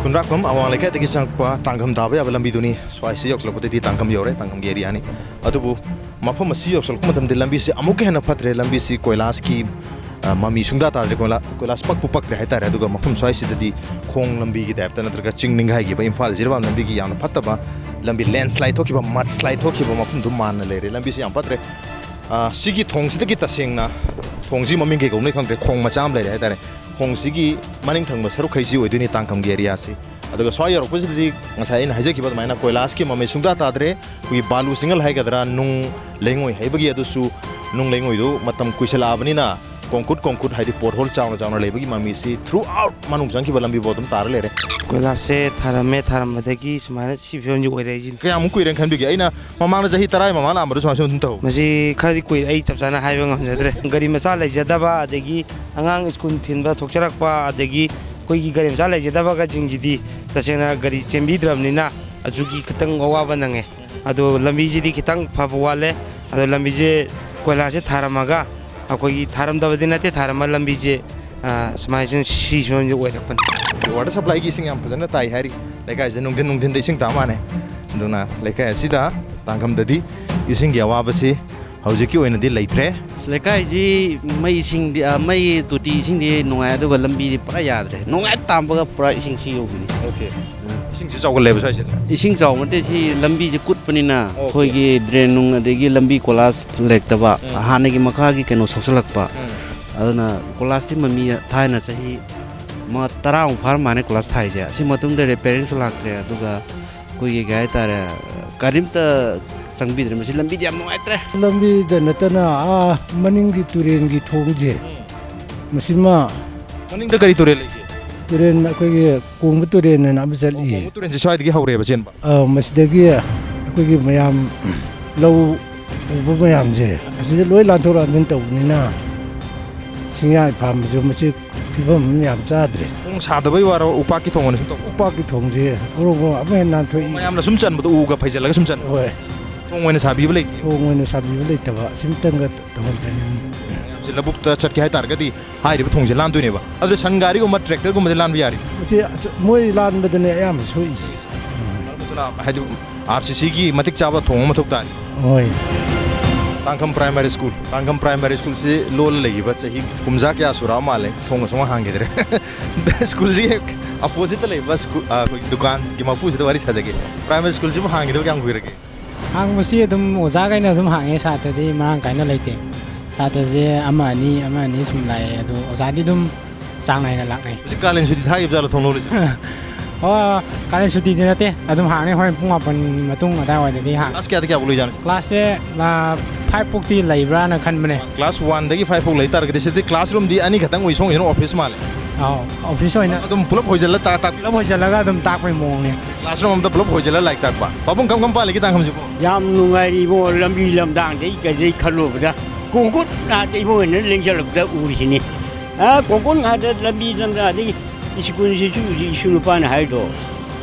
ꯈꯨꯟꯗ꯭ꯔꯥꯛꯄꯝ ꯑꯋꯥꯡ ꯂꯩꯀꯥꯏꯗꯒꯤ ꯆꯪꯉꯛꯄ ꯇꯥꯡꯈꯝ ꯇꯥꯕ ꯌꯥꯕ ꯂꯝꯕꯤꯗꯨꯅꯤ꯫ ꯁ꯭ꯋꯥꯏꯁꯤ ꯌꯧꯁꯤꯜꯂꯛꯄꯗꯗꯤ ꯇꯥꯡꯈꯝ ꯌꯧꯔꯦ, ꯇꯥꯡꯈꯝꯒꯤ areaꯅꯤ꯫ ꯑꯗꯨꯕꯨ ꯃꯐꯝ ꯑꯁꯤ ꯌꯧꯁꯤꯜꯂꯛꯄ ꯃꯇꯝꯗ ꯂꯝꯕꯤꯁꯤ ꯑꯃꯨꯛꯀ ꯍꯦꯟꯅ ꯐꯠꯇ꯭ꯔꯦ꯫ ꯂꯝꯕꯤꯁꯤ ꯀꯣꯏꯂꯥꯁꯀꯤ, ꯑ, ꯃꯃꯤ ꯁꯨꯡꯇꯥ ꯇꯥꯗ꯭ꯔꯦ, ꯀꯣꯏꯂꯥ-, ꯀꯣꯏꯂꯥꯁ ꯄꯛꯄꯨ ꯄꯛꯇ꯭ꯔꯦ ꯍꯥꯏꯇꯥꯔꯦ꯫ ꯑꯗꯨꯒ ꯃꯐꯝ ꯁ꯭ꯋꯥꯏꯁꯤꯗꯗꯤ ꯈꯣꯡ ꯂꯝꯕꯤꯒꯤ typeꯇ ꯅꯠꯇ꯭ꯔꯒ ꯆꯤꯡ ꯅꯤꯡꯈꯥꯏꯈꯤꯕ, ꯏꯝꯐꯥꯜ ꯖꯤꯔꯤꯕꯥꯝ ꯂꯝꯕꯤꯒꯤ ꯌꯥꯝꯅ ꯐꯠꯇꯕ ꯂꯝꯕꯤ, landslide ꯊꯣꯛꯈꯤꯕ, mudslide ꯊꯣꯛꯈꯤꯕ ꯃꯐꯝꯗꯨ ꯃꯥꯟꯅ ꯂꯩꯔꯦ꯫ ꯂꯝꯕꯤꯁꯤ ꯌꯥꯝ ꯐꯠꯇ꯭ꯔꯦ꯫ ꯑ, ꯁꯤꯒꯤ ꯊꯣꯡꯁꯤꯗꯒꯤ ꯇꯁꯦꯡꯅ ꯊꯣꯡꯁꯤ ꯃꯃꯤꯡ ꯀꯩ ꯀꯧꯅꯩ ꯈꯪꯗ꯭ꯔꯦ, ꯈꯣꯡ ꯃꯆꯥ ꯑꯃ ꯂꯩꯔꯦ ꯍꯥꯏꯇꯥꯔꯦ꯫ ꯈꯣꯡꯁꯤꯒꯤ ꯃꯅꯤꯡ ꯊꯪꯕ ꯁꯔꯨꯛꯈꯩꯁꯤ ꯑꯣꯏꯗꯣꯏꯅꯤ ꯇꯥꯡꯈꯝꯒꯤ areaꯁꯤ꯫ ꯑꯗꯨꯒ ꯁ꯭ꯋꯥꯏ ꯌꯧꯔꯛꯄꯁꯤꯗꯗꯤ ꯉꯁꯥꯏ ꯑꯩꯅ ꯍꯥꯏꯖꯈꯤꯕ ꯑꯗꯨꯃꯥꯏꯅ ꯀꯣꯏꯂꯥꯁꯀꯤ ꯃꯃꯤ ꯁꯨꯡꯇꯥ ꯇꯥꯗ꯭ꯔꯦ꯫ ꯑꯩꯈꯣꯏꯒꯤ ꯕꯥꯂꯨ ꯆꯤꯡꯉꯜ ꯍꯥꯏꯒꯗ꯭ꯔꯥ, ꯅꯨꯡ ꯂꯩꯉꯣꯏ ꯍꯩꯕꯒꯤ, ꯑꯗꯨꯁꯨ ꯅꯨꯡ ꯂꯩꯉꯣꯏꯗꯨ ꯃꯇꯝ ꯀꯨꯏꯁꯜꯂꯛꯑꯕꯅꯤꯅ ꯀꯣꯡꯀꯨꯠ ꯀꯣꯡꯀꯨꯠ ꯍꯥꯏꯗꯤ pothole ꯆꯥꯎꯅ ꯆꯥꯎꯅ ꯂꯩꯕꯒꯤ ꯃꯃꯤꯁꯤ throughout ꯃꯅꯨꯡ ꯆꯪꯈꯤꯕ ꯂꯝꯕꯤꯐꯥꯎ ꯑꯗꯨꯝ ꯇꯥꯔ ꯂꯩꯔꯦ꯫ ꯀꯣꯏꯂꯥꯁꯁꯦ ꯊꯥꯔꯝꯃꯦ, ꯊꯥꯔꯝꯕꯗꯒꯤ ꯁꯨꯃꯥꯏꯅ ꯁꯤ ꯐꯤꯕꯝꯁꯤ ꯑꯣꯏꯔꯛꯏꯁꯤꯅꯤ꯫ ꯀꯌꯥꯃꯨꯛ ꯀꯨꯏꯔꯦꯅ ꯈꯟꯕꯤꯒꯦ? ꯑꯩꯅ ꯃꯃꯥꯡꯗ ꯆꯍꯤ ꯇꯔꯥꯒꯤ ꯃꯃꯥꯡ ꯂꯥꯛꯑꯝꯕꯗꯣ ꯁꯨꯃꯥꯏꯅ ꯁꯨꯝ ꯇꯧ꯫ ꯃꯁꯤ ꯈꯔꯗꯤ ꯀꯨꯏꯔꯦ, ꯑꯩ ꯆꯞ ꯆꯥꯅ ꯍꯥꯏꯕ ꯉꯝꯖꯗ꯭ꯔꯦ꯫ ꯒꯥꯔꯤ ꯃꯆꯥ ꯂꯩꯖꯗꯕ, ꯑꯗꯒꯤ ꯑꯉꯥꯡ ꯁ꯭ꯀꯨꯜ ꯊꯤꯟꯕ ꯊꯣꯛꯆꯔꯛꯄ, ꯑꯗꯒꯤ ꯑꯩꯈꯣꯏꯒꯤ ꯒꯥꯔꯤ ꯃꯆꯥ ꯂꯩꯖꯗꯕꯒꯁꯤꯡꯁꯤꯗꯤ ꯇꯁꯦꯡꯅ ꯒꯥꯔꯤ ꯆꯦꯟꯕꯤꯗ꯭ꯔꯕꯅꯤꯅ ꯑꯗꯨꯒꯤ ꯈꯤꯇꯪ ꯑꯋꯥꯕ ꯅꯪꯉꯦ꯫ ꯑꯗꯣ ꯂꯝꯕꯤꯁꯤꯗꯤ ꯈꯤꯇꯪ ꯐꯕ ꯋꯥꯠꯂꯦ꯫ ꯑꯗꯣ ꯂꯝꯕꯤꯁꯦ ꯀꯣꯏꯂꯥꯁꯁꯦ ꯊꯥꯔꯝꯃꯒ, ꯑꯩꯈꯣꯏꯒꯤ ꯊꯥꯔꯝꯗꯕꯗꯤ ꯅꯠꯇꯦ, ꯊꯥꯔꯝꯃ ꯂꯝꯕꯤꯁꯦ, ꯑ, ꯁꯨꯃꯥꯏꯅ ꯁꯤ ꯐꯤꯕꯝꯁꯦ ꯑꯣꯏꯔꯛꯄꯅꯤ꯫ Water supplyꯒꯤ ꯏꯁꯤꯡ ꯌꯥꯝ ꯐꯖꯅ ꯇꯥꯏ ꯍꯥꯏꯔꯤ꯫ ꯂꯩꯀꯥꯏꯁꯦ ꯅꯨꯡꯊꯤꯟ ꯅꯨꯡꯊꯤꯟꯗ ꯏꯁꯤꯡ ꯇꯥ ꯃꯥꯜꯂꯦ꯫ ꯑꯗꯨꯅ ꯂꯩꯀꯥꯏ ꯑꯁꯤꯗ ꯇꯥꯡꯈꯝꯗꯗꯤ ꯏꯁꯤꯡꯒꯤ ꯑꯋꯥꯕꯁꯤ ꯍꯧꯖꯤꯛꯀꯤ ꯑꯣꯏꯅꯗꯤ ꯂꯩꯇ꯭ꯔꯦ꯫ ꯑꯁ, ꯂꯩꯀꯥꯏꯁꯤ ꯃꯩ ꯏꯁꯤꯡꯗꯤ, ꯑ, ꯃꯩ ꯇꯣꯇꯤ ꯏꯁꯤꯡꯗꯤ ꯅꯨꯡꯉꯥꯏ, ꯑꯗꯨꯒ ꯂꯝꯕꯤꯗꯤ ꯄꯨꯔꯥ ꯌꯥꯗ꯭ꯔꯦ꯫ ꯅꯨꯡꯉꯥꯏ ꯇꯥꯝꯕꯒ ꯄꯨꯔꯥ ꯏꯁꯤꯡ ꯁꯤ ꯌꯧꯕꯤꯅꯤ꯫ Okay꯫ ꯑ꯫ ꯏꯁꯤꯡꯁꯤ ꯆꯥꯎꯒꯜꯂꯦꯕ ꯁ꯭ꯋꯥꯏꯁꯤꯗ? ꯏꯁꯤꯡ ꯆꯥꯎꯕ ꯅꯠꯇꯦ, ꯁꯤ ꯂꯝꯕꯤꯁꯤ ꯀꯨꯠꯄꯅꯤꯅ Okay꯫ ꯑꯩꯈꯣꯏꯒꯤ drain ꯅꯨꯡ ꯑꯗꯒꯤ ꯂꯝꯕꯤ ꯀꯣꯂꯥꯁ ꯂꯩꯔꯛꯇꯕ, ꯎꯝ꯫ ꯍꯥꯟꯅꯒꯤ ꯃꯈꯥꯒꯤ ꯀꯩꯅꯣ ꯁꯣꯛꯆꯜꯂꯛꯄ꯫ ꯎꯝ꯫ ꯑꯗꯨꯅ ꯀꯣꯂꯥꯁꯇꯤ ꯃꯃꯤ ꯊꯥꯏꯅ ꯆꯍꯤ ꯃ-, ꯇꯔꯥꯃꯨꯛ ꯐꯥꯔꯝꯃꯅꯤ ꯀꯣꯂꯥꯁ ꯊꯥꯏꯁꯦ꯫ ꯑꯁꯤ ꯃꯇꯨꯡꯗ ꯔꯤꯄꯦꯌꯔꯤꯡꯁꯨ ꯂꯥꯛꯇ꯭ꯔꯦ꯫ ꯑꯗꯨꯒ ꯑꯩꯈꯣꯏꯒꯤ ꯀꯩ ꯍꯥꯏꯇꯥꯔꯦ, ꯀꯔꯤꯝꯇ ꯆꯪꯕꯤꯗ꯭ꯔꯦ꯫ ꯃꯁꯤ ꯂꯝꯕꯤꯗꯤ ꯌꯥꯝ ꯅꯨꯡꯉꯥꯏꯇ꯭ꯔꯦ꯫ ꯂꯝꯕꯤꯗ ꯅꯠꯇꯅ ꯑꯥ ꯃꯅꯤꯡꯒꯤ ꯇꯨꯔꯦꯟꯒꯤ ꯊꯣꯡꯁꯦ, ꯃꯁꯤꯃ ꯃꯅꯤꯡꯗ ꯀꯔꯤ ꯇꯨꯔꯦꯜ ꯂꯩꯒꯦ? ꯇꯨꯔꯦꯟ, ꯑꯩꯈꯣꯏꯒꯤ ꯀꯣꯡꯕ ꯇꯨꯔꯦꯟ ꯍꯥꯏꯅ ꯑꯃ ꯆꯠꯂꯤꯌꯦ꯫ ꯀꯣꯡꯕ ꯇꯨꯔꯦꯟꯁꯦ ꯁ꯭ꯋꯥꯏꯗꯒꯤ ꯍꯧꯔꯛꯑꯦꯕ ꯆꯦꯟꯕ? ꯑꯥ, ꯃꯁꯤꯗꯒꯤ ꯑꯩꯈꯣꯏꯒꯤ ꯃꯌꯥꯝ ꯂꯧ ꯎꯕ ꯃꯌꯥꯝꯁꯦ ꯑꯁꯤꯗ ꯂꯣꯏ ꯂꯥꯟꯊꯣꯛ ꯂꯥꯟꯁꯤꯟ ꯇꯧꯕꯅꯤꯅ ꯆꯤꯡꯌꯥ ꯐꯥꯝꯕꯁꯨ ꯃꯁꯤ ꯐꯤꯕꯝ ꯑꯃ ꯌꯥꯝ ꯆꯥꯗ꯭ꯔꯦ꯫ ꯊꯣꯡ ꯁꯥꯗꯕꯩ ꯋꯥꯔꯣ, ꯎꯄꯥꯛꯀꯤ ꯊꯣꯡ ꯑꯣꯏꯅ ꯁꯨꯝ ꯇꯧꯕ? ꯎꯄꯥꯛꯀꯤ ꯊꯣꯡꯁꯦ ꯒ꯭ꯔꯣ ꯒ꯭ꯔꯣ ꯑꯃ ꯍꯦꯟꯅ ꯅꯥꯟꯊꯣꯛꯏ꯫ ꯃꯌꯥꯝꯅ ꯁꯨꯝ ꯆꯟꯕꯗꯣ, ꯎꯒ ꯐꯩꯖꯜꯂꯒ ꯁꯨꯝ ꯆꯟꯕ? ꯍꯣꯏ꯫ ꯊꯣꯡ ꯑꯣꯏꯅ ꯁꯥꯕꯤꯕ ꯂꯩꯇꯦ? ꯊꯣꯡ ꯑꯣꯏꯅ ꯁꯥꯕꯤꯕ ꯂꯩꯇꯕ, ꯁꯤꯝꯇꯪꯒ ꯇꯧꯍꯟꯖꯅꯤꯡꯉꯤ꯫ ꯃꯌꯥꯝꯁꯦ ꯂꯧꯕꯨꯛꯇ ꯆꯠꯀꯦ ꯍꯥꯏꯇꯥꯔꯒꯗꯤ ꯍꯥꯏꯔꯤꯕ ꯊꯣꯡꯁꯦ ꯂꯥꯟꯗꯣꯏꯅꯦꯕ꯫ ꯑꯗꯨ ꯁꯟ ꯒꯥꯔꯤꯒꯨꯝꯕ, ꯇ꯭ꯔꯦꯛꯇꯔꯒꯨꯝꯕꯁꯦ ꯂꯥꯟꯕ ꯌꯥꯔꯤ? ꯃꯁꯤ ꯑꯁ-, ꯃꯣꯏ ꯂꯥꯟꯕꯗꯅꯦ ꯑꯌꯥꯝꯕ ꯁꯣꯛꯏꯁꯦ꯫ ꯑꯗꯨꯅ ꯍꯥꯏꯗꯤ ꯑꯥꯔ ꯁꯤ ꯁꯤꯒꯤ ꯃꯇꯤꯛ ꯆꯥꯕ ꯊꯣꯡ ꯑꯃ ꯃꯊꯧ ꯇꯥꯔꯤ꯫ ꯍꯣꯏ꯫ ꯇꯥꯡꯈꯝ ꯄ꯭ꯔꯥꯏꯃꯥꯔꯤ ꯁ꯭ꯀꯨꯜ, ꯇꯥꯡꯈꯝ ꯄ꯭ꯔꯥꯏꯃꯥꯔꯤ ꯁ꯭ꯀꯨꯜꯁꯤ ꯂꯣꯜꯂ ꯂꯩꯈꯤꯕ ꯆꯍꯤ ꯀꯨꯝꯖꯥ ꯀꯌꯥ ꯁꯨꯔꯛꯑ ꯃꯥꯜꯂꯦ, ꯊꯣꯡꯒ ꯁꯨꯡꯍꯥꯡ ꯍꯥꯡꯈꯤꯗ꯭ꯔꯦ꯫ ꯁ꯭ꯀꯨꯜꯁꯤꯒꯤ ꯍꯦꯛ ꯑꯣꯄꯣꯖꯤꯠꯇ ꯂꯩꯕ ꯁ꯭ꯀꯨꯜ, ꯑ, ꯑꯩꯈꯣꯏꯒꯤ ꯗꯨꯀꯥꯟꯒꯤ ꯃꯄꯨꯁꯤꯗ ꯋꯥꯔꯤ ꯁꯥꯖꯒꯦ꯫ ꯄ꯭ꯔꯥꯏꯃꯥꯔꯤ ꯁ꯭ꯀꯨꯜꯁꯤꯕꯨ ꯍꯥꯡꯈꯤꯗꯕ ꯀꯌꯥꯝ ꯀꯨꯏꯔꯒꯦ? ꯍꯥꯡꯕꯁꯤ ꯑꯗꯨꯝ ꯑꯣꯖꯥꯈꯩꯅ ꯑꯗꯨꯝ ꯍꯥꯡꯉꯦ, ꯁꯥꯇ꯭ꯔꯗꯤ ꯃꯔꯥꯡ ꯀꯥꯏꯅ ꯂꯩꯇꯦ꯫ ꯁꯥꯇ꯭ꯔꯁꯦ ꯑꯃ ꯑꯅꯤ, ꯑꯃ ꯑꯅꯤ ꯁꯨꯝ ꯂꯥꯛꯑꯦ, ꯑꯗꯣ ꯑꯣꯖꯥꯗꯤ ꯑꯗꯨꯝ ꯆꯥꯡ ꯅꯥꯏꯅ ꯂꯥꯛꯅꯩ꯫ ꯍꯧꯖꯤꯛ ꯀꯥꯂꯦꯟ ꯁꯨꯇꯤ ꯊꯥꯈꯤꯕ ꯖꯥꯠꯂꯣ ꯊꯣꯡ ꯂꯣꯜꯂꯤꯁꯦ? ꯑꯣ, ꯀꯥꯂꯦꯟ ꯁꯨꯇꯤꯗꯤ ꯅꯠꯇꯦ, ꯑꯗꯨꯝ ꯍꯥꯡꯅꯤ, ꯍꯣꯔꯦꯟ ꯄꯨꯡ ꯃꯥꯄꯟ ꯃꯇꯨꯡ ꯑꯗꯥꯏꯋꯥꯏꯗꯗꯤ ꯍꯥꯡ-, ꯀ꯭ꯂꯥꯁ ꯀꯌꯥꯗ ꯀꯌꯥꯐꯥꯎ ꯂꯩꯖꯥꯠꯅꯣ? ꯀ꯭ꯂꯥꯁꯁꯦ, ꯑ, ꯐꯥꯏꯚ ꯐꯥꯎꯇꯤ ꯂꯩꯕ꯭ꯔꯥꯅ ꯈꯟꯕꯅꯦ꯫ ꯀ꯭ꯂꯥꯁ ꯋꯥꯟꯗꯒꯤ ꯐꯥꯏꯚ ꯐꯥꯎ ꯂꯩ ꯇꯥꯔꯒꯗꯤ ꯁꯤꯗꯤ ꯀ꯭ꯂꯥꯁꯔꯨꯝꯗꯤ ꯑꯅꯤ ꯈꯛꯇꯪ ꯑꯣꯏ, ꯁꯣꯝꯒꯤꯁꯤꯅ ꯑꯣꯐꯤꯁ ꯃꯥꯜꯂꯦ꯫ ꯑꯧ, ꯑꯣꯐꯤꯁ ꯑꯣꯏꯅ꯫ ꯑꯗꯨꯝ ꯄꯨꯂꯞ ꯍꯣꯏꯖꯜꯂ ꯇꯥ-, ꯇꯥꯛꯄꯤ-, ꯄꯨꯂꯞ ꯍꯣꯏꯖꯜꯂꯒ ꯑꯗꯨꯝ ꯇꯥꯛꯄꯩ ꯃꯑꯣꯡꯅꯦ꯫ ꯀ꯭ꯂꯥꯁꯔꯨꯝ ꯑꯃꯗ ꯄꯨꯂꯞ ꯍꯣꯏꯖꯜꯂ ꯂꯥꯏꯔꯤꯛ ꯇꯥꯛꯄ꯫ ꯄꯥꯕꯨꯡ ꯀꯝ ꯀꯝ ꯄꯥꯜꯂꯤꯒꯦ ꯇꯥꯡꯈꯨꯜꯁꯤꯕꯨ? ꯌꯥꯝ ꯅꯨꯡꯉꯥꯏꯔꯤ ꯏꯕꯨꯡꯉꯣ, ꯂꯝꯕꯤ ꯂꯝꯗꯥꯡꯗꯩ ꯀꯩꯗꯩ ꯈꯜꯂꯨꯕꯗ ꯀꯣꯡꯀꯨꯠ ꯉꯥꯛꯇ ꯏꯕꯨꯡꯉꯣꯅ ꯂꯦꯡꯁꯜꯂꯛꯄꯗ ꯎꯔꯤꯁꯤꯅꯤ꯫ ꯑ, ꯀꯣꯡꯀꯨꯠ ꯉꯥꯛꯇ ꯂꯝꯕꯤ ꯂꯝꯗꯥꯡꯗꯒꯤ ꯁ꯭ꯀꯨꯜꯁꯤꯁꯨ ꯍꯧꯖꯤꯛ ꯏꯁꯨ ꯅꯨꯄꯥꯅ ꯍꯥꯏꯗꯣ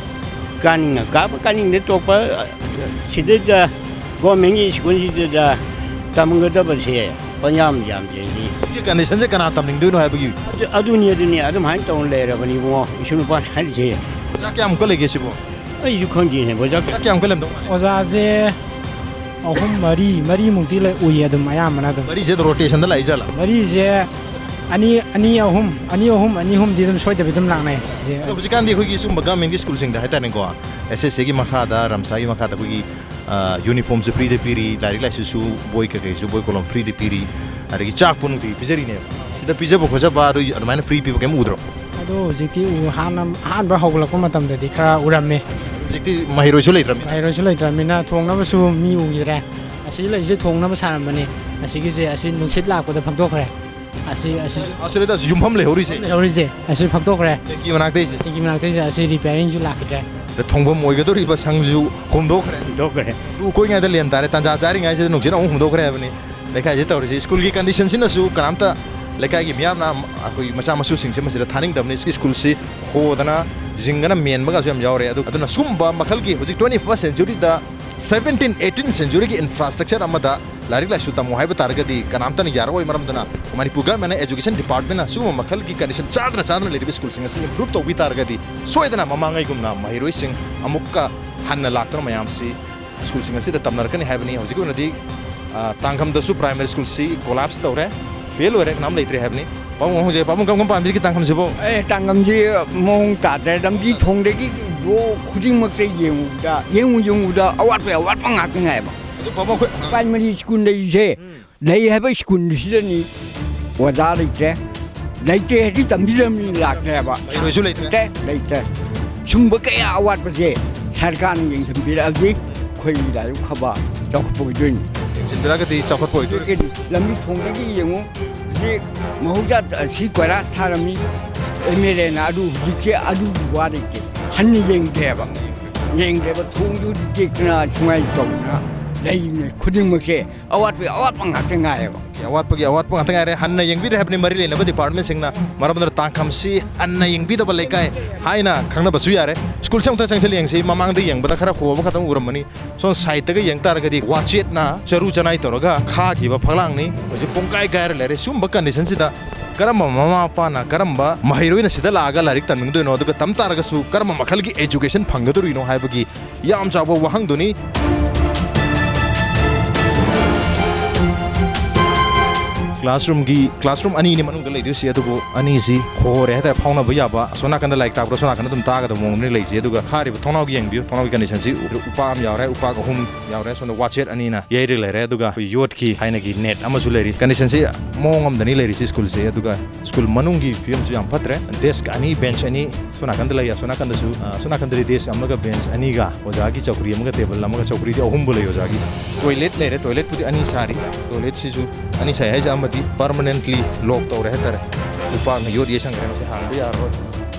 ꯀꯥꯅꯤꯡꯉ ꯀꯥꯕ, ꯀꯥꯅꯤꯡꯗ ꯇꯣꯛꯄ, ꯁꯤꯗꯩꯗ ꯒꯣꯔꯃꯦꯟꯒꯤ ꯁ꯭ꯀꯨꯜꯁꯤꯗ ꯇꯝꯒꯗꯕꯁꯦ ꯄꯪꯌꯥꯝ ꯌꯥꯝꯗ꯭ꯔꯦꯅꯦ꯫ ꯁꯤꯒꯤ ꯀꯟꯗꯤꯁꯟꯁꯦ ꯀꯅꯥ ꯇꯝꯅꯤꯡꯗꯣꯏꯅꯣ ꯍꯥꯏꯕꯒꯤ? ꯑꯗꯨ-, ꯑꯗꯨꯅꯤ, ꯑꯗꯨꯅꯤ, ꯑꯗꯨꯃꯥꯏꯅ ꯇꯧꯅ ꯂꯩꯔꯕꯅꯤ ꯏꯕꯨꯡꯉꯣ, ꯏꯁꯨ ꯅꯨꯄꯥꯅ ꯍꯥꯏꯔꯤꯁꯦ꯫ ꯑꯣꯖꯥ ꯀꯌꯥꯃꯨꯛꯀ ꯂꯩꯒꯦ ꯁꯤꯕꯣ? ꯑꯩꯁꯨ ꯈꯪꯗꯦꯅꯦ, ꯑꯣꯖꯥ ꯀꯌꯥ- ꯑꯣꯖꯥ ꯀꯌꯥꯃꯨꯛꯀ ꯂꯩꯔꯝꯗꯧ ꯃꯥꯜꯂꯤ? ꯑꯣꯖꯥꯁꯦ ꯑꯍꯨꯝ, ꯃꯔꯤ, ꯃꯔꯤꯃꯨꯛꯇꯤ ꯂꯩ, ꯎꯏ ꯑꯗꯨꯝ ꯑꯌꯥꯝꯕꯅ ꯑꯗꯨꯝ꯫ ꯃꯔꯤꯁꯦ ꯑꯗꯨꯝ ꯔꯣꯇꯦꯁꯟꯗ ꯂꯥꯛꯏ ꯖꯥꯠꯂꯥ? ꯃꯔꯤꯁꯦ ꯑꯅꯤ, ꯑꯅꯤ, ꯑꯍꯨꯝ, ꯑꯅꯤ, ꯑꯍꯨꯝ, ꯑꯅꯤ, ꯑꯍꯨꯝꯗꯤ ꯑꯗꯨꯝ ꯁꯣꯏꯗꯕꯤ ꯑꯗꯨꯝ ꯂꯥꯛꯅꯩ꯫ ꯁꯦ ꯑꯗꯣ ꯍꯧꯖꯤꯛꯀꯥꯟꯗꯤ ꯑꯩꯈꯣꯏꯒꯤ ꯁꯤꯒꯨꯝꯕ ꯒꯚꯔꯟꯃꯦꯟꯠꯀꯤ ꯁ꯭ꯀꯨꯜꯁꯤꯡꯗ ꯍꯥꯏꯇꯥꯔꯦꯀꯣ, ꯑꯦꯁ ꯑꯦꯁ ꯑꯦꯒꯤ ꯃꯈꯥꯗ, ꯔꯝꯁꯥꯒꯤ ꯃꯈꯥꯗ ꯑꯩꯈꯣꯏꯒꯤ, ꯑ, ꯌꯨꯅꯤꯐꯣꯔꯝꯁꯨ ꯐ꯭ꯔꯤꯗ ꯄꯤꯔꯤ, ꯂꯥꯏꯔꯤꯛ ꯂꯥꯏꯁꯨꯁꯨ, ꯕꯣꯏ ꯀꯩꯀꯩꯁꯨ, ꯕꯣꯏ ꯀꯣꯂꯣꯝ ꯐ꯭ꯔꯤꯗ ꯄꯤꯔꯤ, ꯑꯗꯒꯤ ꯆꯥꯛꯄꯨ ꯅꯨꯡꯇꯤꯒꯤ ꯄꯤꯖꯔꯤꯅꯦꯕ꯫ ꯑꯗ ꯄꯤꯖꯕ ꯈꯣꯠꯆꯕ ꯑꯗꯨ ꯑꯗꯨꯃꯥꯏꯅ ꯐ꯭ꯔꯤ ꯄꯤꯕ ꯀꯩꯝ ꯎꯗ꯭ꯔꯣ? ꯑꯗꯣ ꯍꯧꯖꯤꯛꯇꯤ ꯎ-, ꯍꯥꯟꯅ ꯑꯍꯥꯟꯕ ꯍꯧꯒꯠꯂꯛꯄ ꯃꯇꯝꯗꯗꯤ ꯈꯔ ꯎꯔꯝꯃꯦ꯫ ꯍꯧꯖꯤꯛꯇꯤ ꯃꯍꯩꯔꯣꯏꯁꯨ ꯂꯩꯇ꯭ꯔꯕꯅꯤꯅ꯫ ꯃꯍꯩꯔꯣꯏꯁꯨ ꯂꯩꯇ꯭ꯔꯕꯅꯤꯅ ꯊꯣꯡꯅꯕꯁꯨ ꯃꯤ ꯎꯈꯤꯗ꯭ꯔꯦ꯫ ꯑꯁꯤ ꯂꯩꯁꯦ ꯊꯣꯡꯅꯕ ꯁꯥꯔꯝꯕꯅꯤ꯫ ꯑꯁꯤꯒꯤꯁꯦ ꯑꯁꯤ ꯅꯨꯡꯁꯤꯠ ꯂꯥꯛꯄꯗ ꯐꯛꯇꯣꯛꯈ꯭ꯔꯦ꯫ ꯑꯁꯤ, ꯑꯁꯤ ꯑꯁꯤꯗ ꯑꯁꯤ ꯌꯨꯝꯐꯝ ꯂꯩꯍꯧꯔꯤꯁꯦ꯫ ꯂꯩꯍꯧꯔꯤꯁꯦ ꯑꯁꯤ ꯐꯛꯇꯣꯛꯈ꯭ꯔꯦ꯫ ꯇꯦꯡꯀꯤ ꯃꯅꯥꯛꯇꯩꯁꯦ꯫ ꯇꯦꯡꯀꯤ ꯃꯅꯥꯛꯇꯩꯁꯦ ꯑꯁꯤ ꯔꯤꯄꯤꯌꯥꯔꯤꯡꯁꯨ ꯂꯥꯛꯈꯤꯗ꯭ꯔꯦ꯫ ꯑꯗ ꯊꯣꯡꯐꯝ ꯑꯣꯏꯒꯗꯧꯔꯤꯕ ꯁꯪꯁꯨ ꯍꯣꯝꯗꯣꯛꯈ꯭ꯔꯦ꯫ ꯍꯣꯝꯗꯣꯛꯈ꯭ꯔꯦ꯫ ꯂꯨ ꯀꯣꯏꯉꯩꯗ ꯂꯦꯟ ꯇꯥꯔꯦ, ꯇꯥꯟꯖꯥ ꯆꯥꯔꯤꯉꯩꯁꯤꯗ ꯅꯨꯡꯁꯤꯠꯅ ꯑꯃꯨꯛ ꯍꯨꯝꯗꯣꯛꯈ꯭ꯔꯦ ꯍꯥꯏꯕꯅꯤ꯫ ꯂꯩꯀꯥꯏꯁꯦ ꯇꯧꯔꯤꯁꯦ꯫ ꯁ꯭ꯀꯨꯜꯒꯤ ꯀꯟꯗꯤꯁꯟꯁꯤꯅꯁꯨ ꯀꯅꯥꯝꯇ ꯂꯩꯀꯥꯏꯒꯤ ꯃꯤꯌꯥꯝꯅ ꯑꯩꯈꯣꯏ ꯃꯆꯥ ꯃꯁꯨꯁꯤꯡꯁꯦ ꯃꯁꯤꯗ ꯊꯥꯅꯤꯡꯗꯕꯅꯤ꯫ ꯁ꯭ꯀꯨꯜꯁꯤ ꯍꯣꯗꯅ ꯖꯤꯡꯒꯅ ꯃꯦꯟꯕꯒꯁꯨ ꯌꯥꯝ ꯌꯥꯎꯔꯦ꯫ ꯑꯗꯨ, ꯑꯗꯨꯅ ꯁꯤꯒꯨꯝꯕ ꯃꯈꯜꯒꯤ ꯍꯧꯖꯤꯛ twenty first centuryꯗ seventeen eighteen centuryꯒꯤ infrastructure ꯑꯃꯗ ꯂꯥꯏꯔꯤꯛ ꯂꯥꯏꯁꯨ ꯇꯝꯃꯣ ꯍꯥꯏꯕ ꯇꯥꯔꯒꯗꯤ ꯀꯅꯥꯝꯇꯅ ꯌꯥꯔꯛꯑꯣꯏ꯫ ꯃꯔꯝꯗꯨꯅ ꯃꯅꯤꯄꯨꯔ governmentꯅ education departmentꯅ ꯁꯤꯒꯨꯝꯕ ꯃꯈꯜꯒꯤ condition ꯆꯥꯗꯅ ꯆꯥꯗꯅ ꯂꯩꯔꯤꯕ ꯁ꯭ꯀꯨꯜꯁꯤꯡ ꯑꯁꯤ improve ꯇꯧꯕꯤ ꯇꯥꯔꯒꯗꯤ ꯁꯣꯏꯗꯅ ꯃꯃꯥꯡꯉꯩꯒꯨꯝꯅ ꯃꯍꯩꯔꯣꯏꯁꯤꯡ ꯑꯃꯨꯛꯀ ꯍꯟꯅ ꯂꯥꯛꯇꯨꯅ ꯃꯌꯥꯝꯁꯤ ꯁ꯭ꯀꯨꯜꯁꯤꯡ ꯑꯁꯤꯗ ꯇꯝꯅꯔꯛꯀꯅꯤ ꯍꯥꯏꯕꯅꯤ꯫ ꯍꯧꯖꯤꯛꯀꯤ ꯑꯣꯏꯅꯗꯤ, ꯑ, ꯇꯥꯡꯈꯝꯗꯁꯨ primary schoolꯁꯤ collapse ꯇꯧꯔꯦ, fail ꯑꯣꯏꯔꯦ, ꯀꯅꯥꯝ ꯂꯩꯇ꯭ꯔꯦ ꯍꯥꯏꯕꯅꯤ꯫ ꯄꯥꯕꯨꯡ ꯍꯧꯖꯤꯛ, ꯄꯥꯕꯨꯡ ꯀꯔꯝ ꯀꯔꯝ ꯄꯥꯝꯕꯤꯒꯦ ꯇꯥꯡꯈꯝꯁꯤꯕꯣ? ꯑꯦ, ꯇꯥꯡꯈꯝꯁꯤ ꯃꯑꯣꯡ ꯇꯥꯗ꯭ꯔꯦ꯫ ꯂꯝꯕꯤ ꯊꯣꯡꯗꯒꯤ ꯂꯣ ꯈꯨꯗꯤꯡꯃꯛꯇ ꯌꯦꯡꯉꯨꯕꯗ, ꯌꯦꯡꯉꯨ ꯌꯦꯡꯉꯨꯕꯗ ꯑꯋꯥꯠꯄ ꯑꯋꯥꯠꯄ ꯉꯥꯛꯇ ꯉꯥꯏꯕ꯫ ꯑꯗꯨ ꯄꯥꯕꯨꯡ ꯑꯩꯈꯣꯏ primary school ꯂꯩꯔꯤꯁꯦ, ꯎꯝ꯫ ꯂꯩ ꯍꯥꯏꯕ ꯁ꯭ꯀꯨꯜꯁꯤꯗꯅꯤ ꯑꯣꯖꯥ ꯂꯩꯇ꯭ꯔꯦ꯫ ꯂꯩꯇ꯭ꯔꯦ ꯍꯥꯏꯗꯤ ꯇꯝꯕꯤꯔꯝꯃꯤ ꯂꯥꯛꯇ꯭ꯔꯦꯕ꯫ ꯃꯍꯩꯔꯣꯏꯁꯨ ꯂꯩꯇ꯭ꯔꯦ꯫ ꯂꯩꯇ꯭ꯔꯦ, ꯂꯩꯇ꯭ꯔꯦ꯫ ꯁꯨꯝꯕ ꯀꯌꯥ ꯑꯋꯥꯠꯄꯁꯦ ꯁꯔꯀꯥꯔꯅ ꯌꯦꯡꯁꯤꯟꯕꯤꯔꯛꯑꯗꯤ ꯑꯩꯈꯣꯏ ꯂꯥꯏꯕꯛ ꯐꯕ ꯆꯥꯎꯈꯠꯄ ꯑꯣꯏꯗꯣꯏꯅꯤ꯫ ꯌꯦꯡꯁꯤꯟꯕꯤꯔꯒꯗꯤ ꯆꯥꯎꯈꯠꯄ ꯑꯣꯏꯗꯣꯏꯅꯤ꯫ ꯂꯝꯕꯤ ꯊꯣꯡꯗꯒꯤ ꯌꯦꯡꯉꯨ, ꯍꯧꯖꯤꯛ ꯃꯍꯧꯁꯥ ꯁꯤ ꯀꯣꯏꯂꯥꯁ ꯊꯥꯔꯝꯃꯤ, MLAꯅ ꯑꯗꯨ ꯍꯧꯖꯤꯛꯁꯦ ꯑꯗꯨꯒꯤ ꯋꯥ ꯂꯩꯇꯦ꯫ ꯍꯟꯅ ꯌꯦꯡꯗ꯭ꯔꯦꯕ꯫ ꯌꯦꯡꯗ꯭ꯔꯦꯕ, ꯊꯣꯡꯗꯨ ꯇꯦꯛꯇꯅ ꯁꯨꯃꯥꯏꯅ ꯇꯧꯗꯅ ꯂꯩꯕꯅꯦ꯫ ꯈꯨꯗꯤꯡꯃꯛꯁꯦ ꯑꯋꯥꯠꯄꯒꯤ ꯑꯋꯥꯠꯄ ꯉꯥꯛꯇ ꯉꯥꯏꯌꯦꯕ꯫ ꯑꯋꯥꯠꯄꯒꯤ ꯑꯋꯥꯠꯄ ꯉꯥꯛꯇ ꯉꯥꯏꯔꯦ꯫ ꯍꯟꯅ ꯌꯦꯡꯕꯤꯔꯦ ꯍꯥꯏꯕꯅꯤ ꯃꯔꯤ ꯂꯩꯅꯕ departmentꯁꯤꯡꯅ꯫ ꯃꯔꯝ ꯑꯗꯨꯅ ꯇꯥꯡꯈꯝꯁꯤ ꯍꯟꯅ ꯌꯦꯡꯕꯤꯗꯕ ꯂꯩꯀꯥꯏ ꯍꯥꯏꯅ ꯈꯪꯅꯕꯁꯨ ꯌꯥꯔꯦ꯫ ꯁ꯭ꯀꯨꯜꯁꯦ ꯑꯃꯨꯛꯇ ꯆꯪꯁꯤꯜꯂ ꯌꯦꯡꯁꯤ꯫ ꯃꯃꯥꯡꯗ ꯌꯦꯡꯕꯗ ꯈꯔ ꯍꯣꯕ ꯈꯛꯇꯪ ꯎꯔꯝꯕꯅꯤ꯫ ꯁꯣꯝ sideꯇꯒ ꯌꯦꯡ ꯇꯥꯔꯒꯗꯤ ꯋꯥꯆꯦꯠꯅ ꯆꯔꯨ ꯆꯅꯥꯏ ꯇꯧꯔꯒ ꯈꯥꯈꯤꯕ ꯐꯛꯂꯥꯡꯅꯤ꯫ ꯍꯧꯖꯤꯛ ꯄꯨꯡꯀꯥꯏ ꯀꯥꯏꯔ ꯂꯩꯔꯦ꯫ ꯁꯤꯒꯨꯝꯕ conditionꯁꯤꯗ ꯀꯔꯝꯕ ꯃꯃꯥ ꯃꯄꯥꯅ, ꯀꯔꯝꯕ ꯃꯍꯩꯔꯣꯏꯅ ꯁꯤꯗ ꯂꯥꯛꯑꯒ ꯂꯥꯏꯔꯤꯛ ꯇꯝꯅꯤꯡꯗꯣꯏꯅꯣ? ꯑꯗꯨꯒ ꯇꯝ ꯇꯥꯔꯒꯁꯨ ꯀꯔꯝꯕ ꯃꯈꯜꯒꯤ education ꯐꯪꯒꯗꯧꯔꯤꯅꯣ ꯍꯥꯏꯕꯒꯤ ꯌꯥꯝ ꯆꯥꯎꯕ ꯋꯥꯍꯪꯗꯨꯅꯤ꯫ ꯀ꯭ꯂꯥꯁꯔꯨꯝꯒꯤ, ꯀ꯭ꯂꯥꯁꯔꯨꯝ ꯑꯅꯤꯅꯤ ꯃꯅꯨꯡꯗ ꯂꯩꯗꯣꯏꯁꯤ, ꯑꯗꯨꯕꯨ ꯑꯅꯤꯁꯤ ꯍꯣꯔꯦ ꯍꯥꯏꯇꯥꯔꯦ, ꯐꯥꯎꯅꯕ ꯌꯥꯕ꯫ ꯑꯁꯣꯝ ꯅꯥꯀꯟꯗ ꯂꯥꯏꯔꯤꯛ ꯇꯥꯛꯄ꯭ꯔꯥ, ꯑꯁꯣꯝ ꯅꯥꯀꯟꯗ ꯑꯗꯨꯝ ꯇꯥꯒꯗꯕ ꯃꯑꯣꯡꯗꯅꯤ ꯂꯩꯁꯦ꯫ ꯑꯗꯨꯒ ꯈꯥꯔꯤꯕ ꯊꯣꯡꯅꯥꯎꯒꯤ ꯌꯦꯡꯕꯤꯌꯨ, ꯊꯣꯡꯅꯥꯎꯒꯤ ꯀꯟꯗꯤꯁꯟꯁꯤ ꯎꯄꯥꯛ ꯑꯃ ꯌꯥꯎꯔꯦ, ꯎꯄꯥꯛ ꯑꯍꯨꯝ ꯌꯥꯎꯔꯦ꯫ ꯁꯣꯝꯗ ꯋꯥꯆꯦꯠ ꯑꯅꯤꯅ ꯌꯩꯔꯒ ꯂꯩꯔꯦ, ꯑꯗꯨꯒ ꯑꯩꯈꯣꯏ ꯌꯣꯠꯀꯤ ꯊꯥꯏꯅꯒꯤ ꯅꯦꯠ ꯑꯃꯁꯨ ꯂꯩꯔꯤ꯫ ꯀꯟꯗꯤꯁꯟꯁꯤ ꯃꯑꯣꯡ ꯑꯃꯗꯅꯤ ꯂꯩꯔꯤꯁꯤ ꯁ꯭ꯀꯨꯜꯁꯦ꯫ ꯑꯗꯨꯒ ꯁ꯭ꯀꯨꯜ ꯃꯅꯨꯡꯒꯤ ꯐꯤꯕꯝꯁꯨ ꯌꯥꯝ ꯐꯠꯇ꯭ꯔꯦ꯫ ꯗꯦꯁꯛ ꯑꯅꯤ, ꯕꯦꯟꯆ ꯑꯅꯤ, ꯁꯣꯝ ꯅꯥꯀꯟꯗ ꯂꯩ, ꯑꯁꯣꯝ ꯅꯥꯀꯟꯗꯁꯨ, ꯑ, ꯑꯁꯣꯝ ꯅꯥꯀꯟꯗꯗꯤ ꯗꯦꯁꯛ ꯑꯃꯒ ꯕꯦꯟꯆ ꯑꯅꯤꯒ ꯑꯣꯖꯥꯒꯤ ꯆꯧꯀ꯭ꯔꯤ ꯑꯃꯒ ꯇꯦꯕꯜ ꯑꯃꯒ, ꯆꯧꯀ꯭ꯔꯤꯗꯤ ꯑꯍꯨꯝꯕꯨ ꯂꯩ ꯑꯣꯖꯥꯒꯤ꯫ ꯇꯣꯏꯂꯦꯠ ꯂꯩꯔꯦ, ꯇꯣꯏꯂꯦꯠꯄꯨꯗꯤ ꯑꯅꯤ ꯁꯥꯔꯤ꯫ ꯇꯣꯏꯂꯦꯠꯁꯤꯁꯨ ꯑꯅꯤ ꯁꯥꯏ ꯍꯥꯏꯁꯦ ꯑꯃꯗꯤ ꯄꯔꯃꯅꯦꯟꯠꯂꯤ ꯂꯣꯛ ꯇꯧꯔꯦ ꯍꯥꯏꯇꯥꯔꯦ꯫ ꯎꯄꯥꯛꯅ ꯌꯣꯠ ꯌꯩꯁꯟꯈ꯭ꯔꯦ, ꯃꯁꯤ ꯍꯥꯡꯕ ꯌꯥꯔꯔꯣꯏ꯫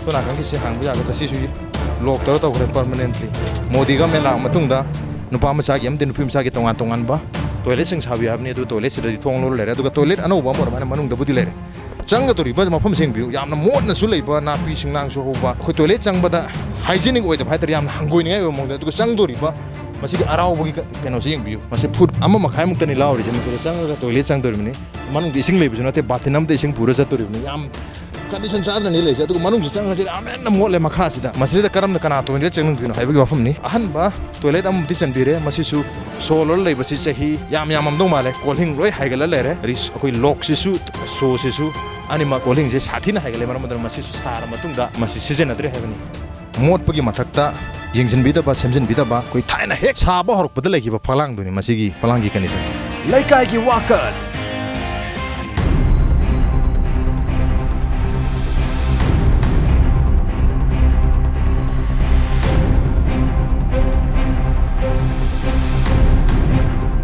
ꯁꯣꯝ ꯅꯥꯀꯟꯒꯤꯁꯤ ꯍꯥꯡꯕ ꯌꯥꯒꯗ꯭ꯔꯥ? ꯁꯤꯁꯨ ꯂꯣꯛ ꯇꯧꯔ ꯇꯧꯈ꯭ꯔꯦ ꯄꯔꯃꯅꯦꯟꯠꯂꯤ꯫ ꯃꯣꯗꯤ ꯒꯃꯦꯟ ꯂꯥꯛꯑ ꯃꯇꯨꯡꯗ ꯅꯨꯄꯥ ꯃꯆꯥꯒꯤ ꯑꯃꯗꯤ ꯅꯨꯄꯤ ꯃꯆꯥꯒꯤ ꯇꯣꯉꯥꯟ ꯇꯣꯉꯥꯟꯕ ꯇꯣꯏꯂꯦꯠꯁꯤꯡ ꯁꯥꯕꯤꯌꯨ ꯍꯥꯏꯕꯅꯤ꯫ ꯑꯗꯨ ꯇꯣꯏꯂꯦꯠꯁꯤꯗꯗꯤ ꯊꯣꯡ ꯂꯣꯜꯂ ꯂꯩꯔꯦ, ꯑꯗꯨꯒ ꯇꯣꯏꯂꯦꯠ ꯑꯅꯧꯕ ꯑꯃ ꯑꯗꯨꯃꯥꯏꯅ ꯃꯅꯨꯡꯗꯕꯨꯗꯤ ꯂꯩꯔꯦ꯫ ꯆꯪꯒꯗꯧꯔꯤꯕ ꯃꯐꯝꯁꯦ ꯌꯦꯡꯕꯤꯌꯨ, ꯌꯥꯝꯅ ꯃꯣꯠꯅꯁꯨ ꯂꯩꯕ, ꯅꯥꯄꯤ ꯁꯤꯡꯅꯥꯡꯁꯨ ꯍꯧꯕ, ꯑꯩꯈꯣꯏ ꯇꯣꯏꯂꯦꯠ ꯆꯪꯕꯗ ꯍꯥꯏꯖꯤꯅꯤꯛ ꯑꯣꯏꯗꯕ ꯍꯥꯏꯇꯥꯔꯦ, ꯌꯥꯝꯅ ꯍꯪꯒꯣꯏꯅꯤꯡꯉꯥꯏ ꯑꯣꯏꯕ ꯃꯑꯣꯡꯗ꯫ ꯑꯗꯨꯒ ꯆꯪꯗꯧꯔꯤꯕ ꯃꯁꯤꯒꯤ ꯑꯔꯥꯎꯕꯒꯤ ꯀ-, ꯀꯩꯅꯣꯁꯦ ꯌꯦꯡꯕꯤꯌꯨ, ꯃꯁꯤ ꯐꯨꯠ ꯑꯃ ꯃꯈꯥꯏꯃꯨꯛꯇꯅꯤ ꯂꯥꯎꯔꯤꯁꯦ꯫ ꯃꯁꯤꯗ ꯆꯪꯉꯒ ꯇꯣꯏꯂꯦꯠ ꯆꯪꯗꯧꯔꯤꯕꯅꯤ, ꯃꯅꯨꯡꯗ ꯏꯁꯤꯡ ꯂꯩꯕꯁꯨ ꯅꯠꯇꯦ, ꯕꯥꯇꯤꯟ ꯑꯃꯗ ꯏꯁꯤꯡ ꯄꯨꯔ ꯆꯠꯇꯣꯔꯤꯕꯅꯤ꯫ ꯌꯥꯝ ꯀꯟꯗꯤꯁꯟ ꯆꯥꯗꯅꯤ ꯂꯩꯔꯤꯁꯦ꯫ ꯑꯗꯨꯒ ꯃꯅꯨꯡꯁꯤ ꯆꯪꯉꯁꯤ, ꯌꯥꯝ ꯍꯦꯟꯅ ꯃꯣꯠꯂꯦ꯫ ꯃꯈꯥꯁꯤꯗ, ꯃꯁꯤꯗ ꯀꯔꯝꯅ ꯀꯅꯥ ꯇꯣꯏꯂꯦꯠ ꯆꯪꯅꯤꯡꯗꯣꯏꯅꯣ ꯍꯥꯏꯕꯒꯤ ꯋꯥꯐꯝꯅꯤ꯫ ꯑꯍꯟꯕ ꯇꯣꯏꯂꯦꯠ ꯑꯃꯕꯨꯗꯤ ꯆꯟꯕꯤꯔꯦ, ꯃꯁꯤꯁꯨ ꯁꯣ ꯂꯣꯜ ꯂꯩꯕꯁꯤ ꯆꯍꯤ ꯌꯥꯝ ꯌꯥꯝꯃꯝꯗꯧ ꯃꯥꯜꯂꯦ꯫ ꯀꯣꯜꯍꯤꯡ ꯂꯣꯏ ꯍꯥꯏꯒꯠꯂ ꯂꯩꯔꯦ꯫ ꯔꯤꯁ-, ꯑꯩꯈꯣꯏ ꯂꯣꯛꯁꯤꯁꯨ, ꯁꯣꯁꯤꯁꯨ ꯑꯅꯤꯃꯛ ꯀꯣꯜꯍꯤꯡꯁꯦ ꯁꯥꯊꯤꯅ ꯍꯥꯏꯒꯠꯂꯦ꯫ ꯃꯔꯝ ꯑꯗꯨꯅ ꯃꯁꯤꯁꯨ ꯁꯥꯔ ꯃꯇꯨꯡꯗ ꯃꯁꯤ ꯁꯤꯖꯤꯟꯅꯗ꯭ꯔꯦ ꯍꯥꯏꯕꯅꯤ꯫ ꯃꯣꯠꯄꯒꯤ ꯃꯊꯛꯇ ꯌꯦꯡꯁꯤꯟꯕꯤꯗꯕ, ꯁꯦꯝꯖꯤꯟꯕꯤꯗꯕ, ꯑꯩꯈꯣꯏ ꯊꯥꯏꯅ ꯍꯦꯛ ꯁꯥꯕ ꯍꯧꯔꯛꯄꯗ ꯂꯩꯈꯤꯕ ꯐꯛꯂꯥꯡꯗꯨꯅꯤ ꯃꯁꯤꯒꯤ ꯐꯛꯂꯥꯡꯒꯤ ꯀꯟꯗꯤꯁꯟꯁꯦ꯫ ꯂꯩꯀꯥꯏꯒꯤ ꯋꯥꯀꯠ꯫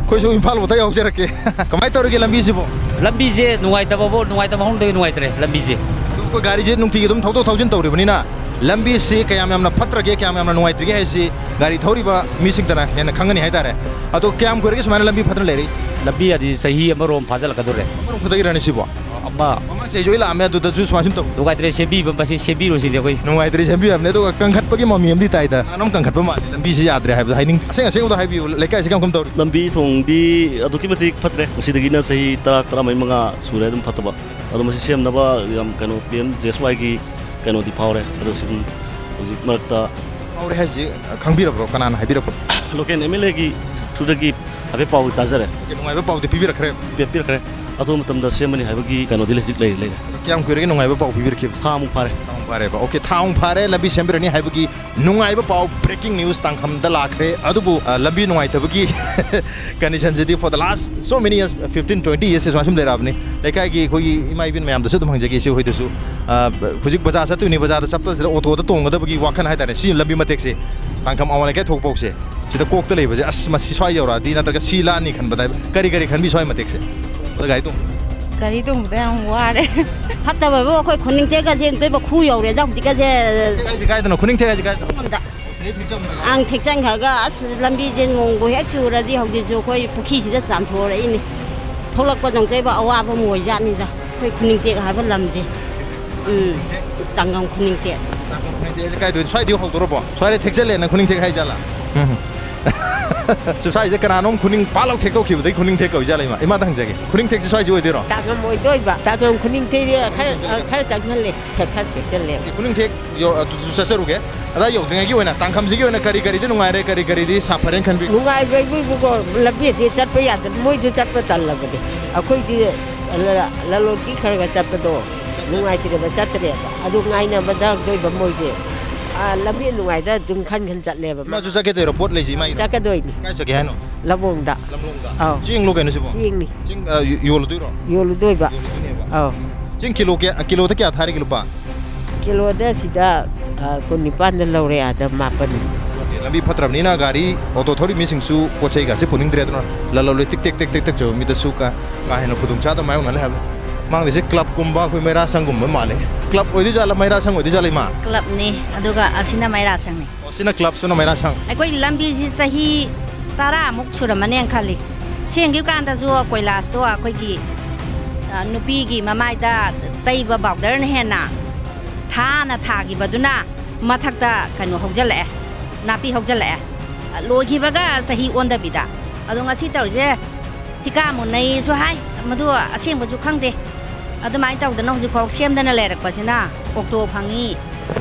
ꯑꯩꯈꯣꯏꯁꯨ ꯏꯝꯐꯥꯜ ꯃꯊꯛ ꯌꯧꯖꯔꯛꯀꯦ꯫ ꯀꯃꯥꯏꯅ ꯇꯧꯔꯤꯒꯦ ꯂꯝꯕꯤꯁꯤꯕꯣ? ꯂꯝꯕꯤꯁꯦ ꯅꯨꯡꯉꯥꯏꯇꯕꯕꯨ, ꯅꯨꯡꯉꯥꯏꯇꯕ ꯍꯧꯅꯗꯕ ꯅꯨꯡꯉꯥꯏꯇ꯭ꯔꯦ ꯂꯝꯕꯤꯁꯦ꯫ ꯑꯗꯨ ꯑꯩꯈꯣꯏ ꯒꯥꯔꯤꯁꯦ ꯅꯨꯡꯇꯤꯒꯤ ꯑꯗꯨꯝ ꯊꯧꯗꯣꯛ ꯊꯧꯖꯤꯟ ꯇꯧꯔꯤꯕꯅꯤꯅ, ꯂꯝꯕꯤꯁꯤ ꯀꯌꯥꯝ ꯌꯥꯝꯅ ꯐꯠꯇ꯭ꯔꯒꯦ, ꯀꯌꯥꯝ ꯌꯥꯝꯅ ꯅꯨꯡꯉꯥꯏꯇ꯭ꯔꯤꯒꯦ ꯍꯥꯏꯁꯤ ꯒꯥꯔꯤ ꯊꯧꯔꯤꯕ ꯃꯤꯁꯤꯡꯇꯅ ꯍꯦꯟꯅ ꯈꯪꯒꯅꯤ ꯍꯥꯏꯇꯥꯔꯦ꯫ ꯑꯗꯣ ꯀꯌꯥꯝ ꯀꯨꯏꯔꯒꯦ ꯁꯨꯃꯥꯏꯅ ꯂꯝꯕꯤ ꯐꯠꯇꯅ ꯂꯩꯔꯤ? ꯂꯝꯕꯤ ꯑꯗꯤ ꯆꯍꯤ ꯑꯃꯔꯣꯝ ꯐꯥꯖꯤꯜꯂꯛꯀꯗꯧꯔꯦ꯫ ꯑꯃꯔꯣꯝ ꯈꯛꯇꯒꯤꯔꯅꯦ ꯁꯤꯕꯣ? ꯑꯃ ꯃꯃꯥꯡ ꯆꯍꯤꯁꯨ ꯑꯩ ꯂꯥꯛꯑꯝꯃꯦ, ꯑꯗꯨꯗꯁꯨ ꯁꯨꯃꯥꯏꯅ ꯁꯨꯝ ꯇꯧ ꯅꯨꯡꯉꯥꯏꯇ꯭ꯔꯦ, ꯁꯦꯝꯕꯤꯕ, ꯃꯁꯤ ꯁꯦꯝꯕꯤꯔꯣ ꯁꯤꯗꯤ ꯑꯩꯈꯣꯏ꯫ ꯅꯨꯡꯉꯥꯏꯇ꯭ꯔꯦ, ꯁꯦꯝꯕꯤꯕ ꯍꯥꯏꯕꯅꯦ꯫ ꯑꯗꯨꯒ ꯀꯟꯈꯠꯄꯒꯤ ꯃꯃꯤ ꯑꯃꯗꯤ ꯇꯥꯏꯗ꯫ ꯀꯅꯥꯅꯣꯝ ꯀꯟꯈꯠꯄ ꯃꯥꯜꯂꯦ, ꯂꯝꯕꯤꯁꯤ ꯌꯥꯗ꯭ꯔꯦ ꯍꯥꯏꯕꯗꯣ ꯍꯥꯏꯅꯤꯡ-, ꯑꯁꯦꯡ ꯑꯁꯦꯡꯕꯗꯣ ꯍꯥꯏꯕꯤꯌꯨ, ꯂꯩꯀꯥꯏꯁꯤ ꯀꯔꯝ ꯀꯔꯝ ꯇꯧꯔꯤ? ꯂꯝꯕꯤ ꯊꯣꯡꯗꯤ ꯑꯗꯨꯛꯀꯤ ꯃꯇꯤꯛ ꯐꯠꯇ꯭ꯔꯦ꯫ ꯉꯁꯤꯗꯒꯤꯅ ꯆꯍꯤ ꯇꯔꯥ, ꯇꯔꯥꯃꯔꯤ, ꯃꯉꯥ ꯁꯨꯔꯦ ꯑꯗꯨꯝ ꯐꯠꯇꯕ꯫ ꯑꯗꯣ ꯃꯁꯤ ꯁꯦꯝꯅꯕ ꯌꯥꯝ ꯀꯩꯅꯣ, ꯄꯤ ꯑꯦꯝ ꯖꯦ ꯑꯦꯁ ꯋꯥꯏꯒꯤ ꯀꯩꯅꯣꯗꯤ ꯐꯥꯎꯔꯦ꯫ ꯑꯗꯣ ꯁꯨꯝ ꯍꯧꯖꯤꯛ ꯃꯔꯛꯇ ꯐꯥꯎꯔꯦ ꯍꯥꯏꯁꯤ ꯈꯪꯕꯤꯔꯕ꯭ꯔꯣ? ꯀꯅꯥꯅ ꯍꯥꯏꯕꯤꯔꯛꯄ? ꯂꯣꯀꯦꯜ ꯑꯦꯝ ꯑꯦꯜ ꯑꯦꯒꯤ ꯊ꯭ꯔꯨꯗꯒꯤ ꯍꯥꯏꯐꯦꯠ ꯄꯥꯎ ꯇꯥꯖꯔꯦ꯫ ꯑꯣꯀꯦ, ꯅꯨꯡꯉꯥꯏꯕ ꯄꯥꯎꯗꯤ ꯄꯤꯕꯤꯔꯛꯈ꯭ꯔꯦ? ꯄꯤ-, ꯄꯤꯔꯛꯈ꯭ꯔꯦ꯫ ꯑꯊꯨꯕ ꯃꯇꯝꯗ ꯁꯦꯝꯃꯅꯤ ꯍꯥꯏꯕꯒꯤ ꯀꯩꯅꯣꯗꯤ ꯍꯧꯖꯤꯛ ꯂꯩꯔꯦ, ꯂꯩꯔꯦ꯫ ꯀꯌꯥꯝ ꯀꯨꯏꯔꯒꯦ ꯅꯨꯡꯉꯥꯏꯕ ꯄꯥꯎ ꯄꯤꯕꯤꯔꯛꯈꯤꯕ? ꯊꯥꯃꯨꯛ ꯐꯥꯔꯦ꯫ ꯊꯥꯃꯨꯛ ꯐꯥꯔꯦꯕ꯫ ꯑꯣꯀꯦ, ꯊꯥꯃꯨꯛ ꯐꯥꯔꯦ, ꯂꯝꯕꯤ ꯁꯦꯝꯕꯤꯔꯅꯤ ꯍꯥꯏꯕꯒꯤ ꯅꯨꯡꯉꯥꯏꯕ ꯄꯥꯎ, breaking news ꯇꯥꯡꯈꯝꯗ ꯂꯥꯛꯈ꯭ꯔꯦ꯫ ꯑꯗꯨꯕꯨ ꯑ, ꯂꯝꯕꯤ ꯅꯨꯡꯉꯥꯏꯇꯕꯒꯤ condition CD for the last so many years, fifteen twenty years ꯁꯦ ꯁꯨꯃꯥꯏꯅ ꯁꯨꯝ ꯂꯩꯔꯛꯑꯕꯅꯤ꯫ ꯂꯩꯀꯥꯏꯒꯤ ꯑꯩꯈꯣꯏꯒꯤ ꯏꯃꯥ ꯏꯕꯦꯟ ꯃꯌꯥꯝꯗꯁꯨ ꯑꯗꯨꯝ ꯍꯪꯖꯒꯦ, ꯏꯆꯦ ꯍꯣꯏꯗꯁꯨ꯫ ꯑ, ꯍꯧꯖꯤꯛ ꯕꯖꯥꯔ ꯆꯠꯇꯣꯏꯅꯤ, ꯕꯖꯥꯔꯗ ꯆꯠꯄꯁꯤꯗ ꯑꯣꯇꯣꯗ ꯇꯣꯡꯒꯗꯕꯒꯤ ꯋꯥꯈꯜ ꯍꯥꯏꯇꯥꯔꯦ, ꯁꯤ ꯂꯝꯕꯤ ꯃꯇꯦꯛꯁꯦ, ꯇꯥꯡꯈꯝ ꯑꯋꯥꯡ ꯂꯩꯀꯥꯏ ꯊꯣꯛꯄ ꯐꯥꯎꯁꯦ, ꯁꯤꯗ ꯀꯣꯛꯇ ꯂꯩꯕꯁꯦ, ꯑꯁ, ꯃꯁꯤ ꯁ꯭ꯋꯥꯏ ꯌꯧꯔꯛꯑꯗꯤ, ꯅꯠꯇ꯭ꯔꯒ ꯁꯤ ꯂꯥꯟꯅꯤ ꯈꯟꯕꯗ ꯀꯔꯤ ꯀꯔꯤ ꯈꯟꯕꯤ ꯁ꯭ꯋꯥꯏ ꯃꯇꯦꯛꯁꯦ? ꯑꯗ ꯒꯥꯔꯤ ꯇꯣꯡ- ꯒꯥꯔꯤ ꯇꯣꯡꯕꯗ ꯌꯥꯝ ꯋꯥꯔꯦ꯫ ꯐꯠꯇꯕꯕꯨ ꯑꯩꯈꯣꯏ ꯈꯨꯅꯤꯡꯇꯦꯛꯀꯁꯦ ꯑꯝꯇꯣꯏꯕ ꯈꯨ ꯌꯧꯔꯦꯗ ꯍꯧꯖꯤꯛꯀꯁꯦ꯫ ꯍꯥꯏꯁꯦ ꯀꯥꯏꯗꯅꯣ? ꯈꯨꯅꯤꯡꯊꯦꯛ ꯍꯥꯏꯁꯦ ꯀꯥꯏꯗꯅꯣ? ꯁꯣꯝꯗ ꯁꯤꯗꯩ ꯊꯦꯛꯆꯟꯕ꯭ꯔꯥ? ꯑꯪ ꯊꯦꯛꯆꯟꯈ꯭ꯔꯒ ꯑꯁ ꯂꯝꯕꯤꯁꯦ ꯅꯣꯡꯕꯨ ꯍꯦꯛ ꯆꯨꯔꯗꯤ ꯍꯧꯖꯤꯛꯁꯨ ꯑꯩꯈꯣꯏ ꯄꯨꯈ꯭ꯔꯤꯁꯤꯗ ꯆꯥꯟꯊꯣꯔꯛꯏꯅꯤ꯫ ꯊꯣꯛꯂꯛꯄꯗ ꯑꯝꯇꯣꯏꯕ ꯑꯋꯥꯕ ꯑꯃ ꯑꯣꯏꯖꯥꯠꯅꯤꯗ ꯑꯩꯈꯣꯏ ꯈꯨꯅꯤꯡꯇꯦꯛ ꯍꯥꯏꯕ ꯂꯝꯁꯦ꯫ ꯎꯝ, ꯇꯥꯡꯒꯝ ꯈꯨꯅꯤꯡꯇꯦꯛ꯫ ꯈꯨꯅꯤꯡꯊꯦꯛ ꯍꯥꯏꯁꯦ ꯀꯥꯏꯗ ꯑꯣꯏ-, ꯁ꯭ꯋꯥꯏꯗꯩ ꯍꯧꯗꯣꯔꯕꯣ? ꯁ꯭ꯋꯥꯏꯗꯩ ꯊꯦꯛꯆꯜꯂꯦꯅ ꯈꯨꯅꯤꯡꯊꯦꯛ ꯍꯥꯏꯖꯥꯠꯂ? ꯎꯝ꯫ ꯁꯤ ꯁ꯭ꯋꯥꯏꯁꯦ ꯀꯅꯥꯅꯣꯝ ꯈꯨꯅꯤꯡ ꯄꯥꯛꯂꯥꯎ ꯊꯦꯛꯇꯣꯛꯈꯤꯕꯗꯩ ꯈꯨꯅꯤꯡꯊꯦꯛ ꯀꯧꯏ ꯖꯥꯠꯂ ꯏꯃꯥ? ꯏꯃꯥꯗ ꯍꯪꯖꯒꯦ꯫ ꯈꯨꯅꯤꯡꯊꯦꯛꯁꯦ ꯁ꯭ꯋꯥꯏꯁꯦ ꯑꯣꯏꯗꯣꯏꯔꯣ? ꯇꯥꯡꯒꯝ ꯑꯣꯏꯗꯣꯏꯕ꯫ ꯇꯥꯡꯒꯝ ꯈꯨꯅꯤꯡꯊꯦꯛꯁꯦ ꯈꯔ, ꯈꯔ ꯆꯪꯍꯜꯂꯦ꯫ ꯈꯔ, ꯈꯔ ꯊꯦꯛꯆꯜꯂꯦ꯫ ꯈꯨꯅꯤꯡꯊꯦꯛ ꯌꯧ-, ꯑꯗꯨꯁꯨ ꯆꯠꯆꯔꯨꯒꯦ꯫ ꯑꯗꯥ ꯌꯧꯗ꯭ꯔꯤꯉꯩꯒꯤ ꯑꯣꯏꯅ ꯇꯥꯡꯈꯝꯁꯤꯒꯤ ꯑꯣꯏꯅ ꯀꯔꯤ ꯀꯔꯤꯗꯤ ꯅꯨꯡꯉꯥꯏꯔꯦ, ꯀꯔꯤ ꯀꯔꯤꯗꯤ ꯁꯥꯐꯔꯦꯅ ꯈꯟꯕꯤ? ꯅꯨꯡꯉꯥꯏꯕ ꯏꯕꯨꯡꯉꯣ, ꯂꯝꯕꯤꯁꯦ ꯆꯠꯄ ꯌꯥꯗꯕ, ꯃꯣꯏꯁꯨ ꯆꯠꯄ ꯇꯜꯂꯕꯅꯦ꯫ ꯑꯩꯈꯣꯏꯗꯤ ꯂ-, ꯂꯂꯣꯟꯕꯤ ꯈꯔ ꯈꯔ ꯆꯠꯄꯗꯣ ꯅꯨꯡꯉꯥꯏꯇ꯭ꯔꯦꯕ, ꯆꯠꯇ꯭ꯔꯦꯕ꯫ ꯑꯗꯨ ꯉꯥꯏꯅꯕꯗ ꯑꯝꯇꯣꯏꯕ ꯃꯣꯏꯁꯦ, ꯑꯥ, ꯂꯝꯕꯤ ꯅꯨꯡꯉꯥꯏꯗ ꯑꯗꯨꯝ ꯈꯟ ꯈꯟ ꯆꯠꯂꯦꯕ꯫ ꯏꯃꯥꯁꯨ ꯆꯠꯀꯦ ꯇꯧꯔꯣ, ꯄꯣꯠ ꯂꯩꯁꯦ ꯏꯃꯥꯒꯤꯗꯣ? ꯆꯠꯀꯗꯣꯏꯅꯤ꯫ ꯀꯥꯏ ꯆꯠꯀꯦ ꯍꯥꯏꯅꯣ? ꯂꯝꯂꯣꯡꯗ꯫ ꯂꯝꯂꯣꯡꯗ? ꯑꯧ꯫ ꯆꯦꯡꯂꯣ ꯀꯩꯅꯣ ꯁꯤꯕꯣ? ꯆꯦꯡꯅꯤ꯫ ꯆꯦꯡ, ꯑ, ꯌꯣ-, ꯌꯣꯜꯂꯨꯗꯣꯏꯔꯣ? ꯌꯣꯜꯂꯨꯗꯣꯏꯕ꯫ ꯌꯣꯜꯂꯨꯗꯣꯏꯅꯦꯕ꯫ ꯑꯧ꯫ ꯆꯦꯡ ꯀꯤꯂꯣ ꯀꯌꯥ, ꯀꯤꯂꯣꯗ ꯀꯌꯥ ꯊꯥꯔꯤꯒꯦ ꯂꯨꯄꯥ? ꯀꯤꯂꯣꯗ ꯁꯤꯗ, ꯑ, ꯀꯨꯟꯅꯤꯄꯥꯟꯗ ꯂꯧꯔꯦ, ꯑꯥꯗ ꯃꯥꯄꯟ꯫ ꯂꯝꯕꯤ ꯐꯠꯇ꯭ꯔꯕꯅꯤꯅ ꯒꯥꯔꯤ ꯑꯣꯇꯣ ꯊꯧꯔꯤ ꯃꯤꯁꯤꯡꯁꯨ ꯄꯣꯠ ꯆꯩꯒꯁꯦ ꯄꯨꯅꯤꯡꯗ꯭ꯔꯦ, ꯑꯗꯨꯅ ꯂꯂꯣꯟꯂꯣꯏ ꯇꯤꯛ ꯇꯦꯛ ꯇꯦꯛ ꯇꯦꯛ ꯇꯦꯛ ꯆꯧꯕ ꯃꯤꯗꯁꯨ ꯀꯥ, ꯀꯥ ꯍꯦꯟꯅ ꯈꯨꯗꯣꯡꯆꯥꯗꯕ ꯃꯥꯌꯣꯛꯅꯍꯜꯂꯦ ꯍꯥꯏꯕ꯫ ꯃꯥꯡꯗꯣꯏꯁꯦ ꯀ꯭ꯂꯕꯀꯨꯝꯕ ꯑꯩꯈꯣꯏ ꯃꯩꯔꯥ ꯁꯪꯒꯨꯝꯕ ꯃꯥꯜꯂꯦ꯫ ꯀ꯭ꯂꯕ ꯑꯣꯏꯗꯣꯏ ꯖꯥꯠꯂ, ꯃꯩꯔꯥ ꯁꯪ ꯑꯣꯏꯗꯣꯏ ꯖꯥꯠꯂ ꯏꯃꯥ? ꯀ꯭ꯂꯕꯅꯤ, ꯑꯗꯨꯒ ꯑꯁꯤꯅ ꯃꯩꯔꯥꯁꯪꯅꯤ꯫ ꯑꯣ, ꯁꯤꯅ ꯀ꯭ꯂꯕ, ꯁꯤꯅ ꯃꯩꯔꯥ ꯁꯪ꯫ ꯑꯩꯈꯣꯏ ꯂꯝꯕꯤꯁꯤ ꯆꯍꯤ ꯇꯔꯥꯃꯨꯛ ꯁꯨꯔꯝꯃꯅꯦꯅ ꯈꯜꯂꯤ꯫ ꯁꯦꯝꯈꯤꯕ ꯀꯥꯟꯗꯁꯨ ꯀꯣꯏꯂꯥꯁꯇꯣ ꯑꯩꯈꯣꯏꯒꯤ, ꯑ, ꯅꯨꯄꯤꯒꯤ ꯃꯃꯥꯏꯗ ꯇꯩꯕ powder ꯅ ꯍꯦꯟꯅ ꯊꯥꯅ ꯊꯥꯈꯤꯕꯗꯨꯅ ꯃꯊꯛꯇ ꯀꯩꯅꯣ ꯍꯧꯖꯤꯜꯂꯛꯑꯦ, ꯅꯥꯄꯤ ꯍꯧꯖꯤꯜꯂꯛꯑꯦ꯫ ꯂꯣꯏꯈꯤꯕꯒ ꯆꯍꯤ ꯑꯣꯟꯗꯕꯤꯗ꯫ ꯑꯗꯣ ꯉꯁꯤ ꯇꯧꯔꯤꯁꯦ ꯊꯤꯀꯥ ꯃꯨꯟꯅꯩꯁꯨ ꯍꯥꯏ, ꯃꯗꯨ ꯑꯁꯦꯡꯕꯁꯨ ꯈꯪꯗꯦ꯫ ꯑꯗꯨꯃꯥꯏꯅ ꯇꯧꯗꯅ ꯍꯧꯖꯤꯛꯐꯥꯎ ꯁꯦꯝꯗꯅ ꯂꯩꯔꯛꯄꯁꯤꯅ ꯑꯣꯛꯇꯣ ꯐꯪꯉꯤ,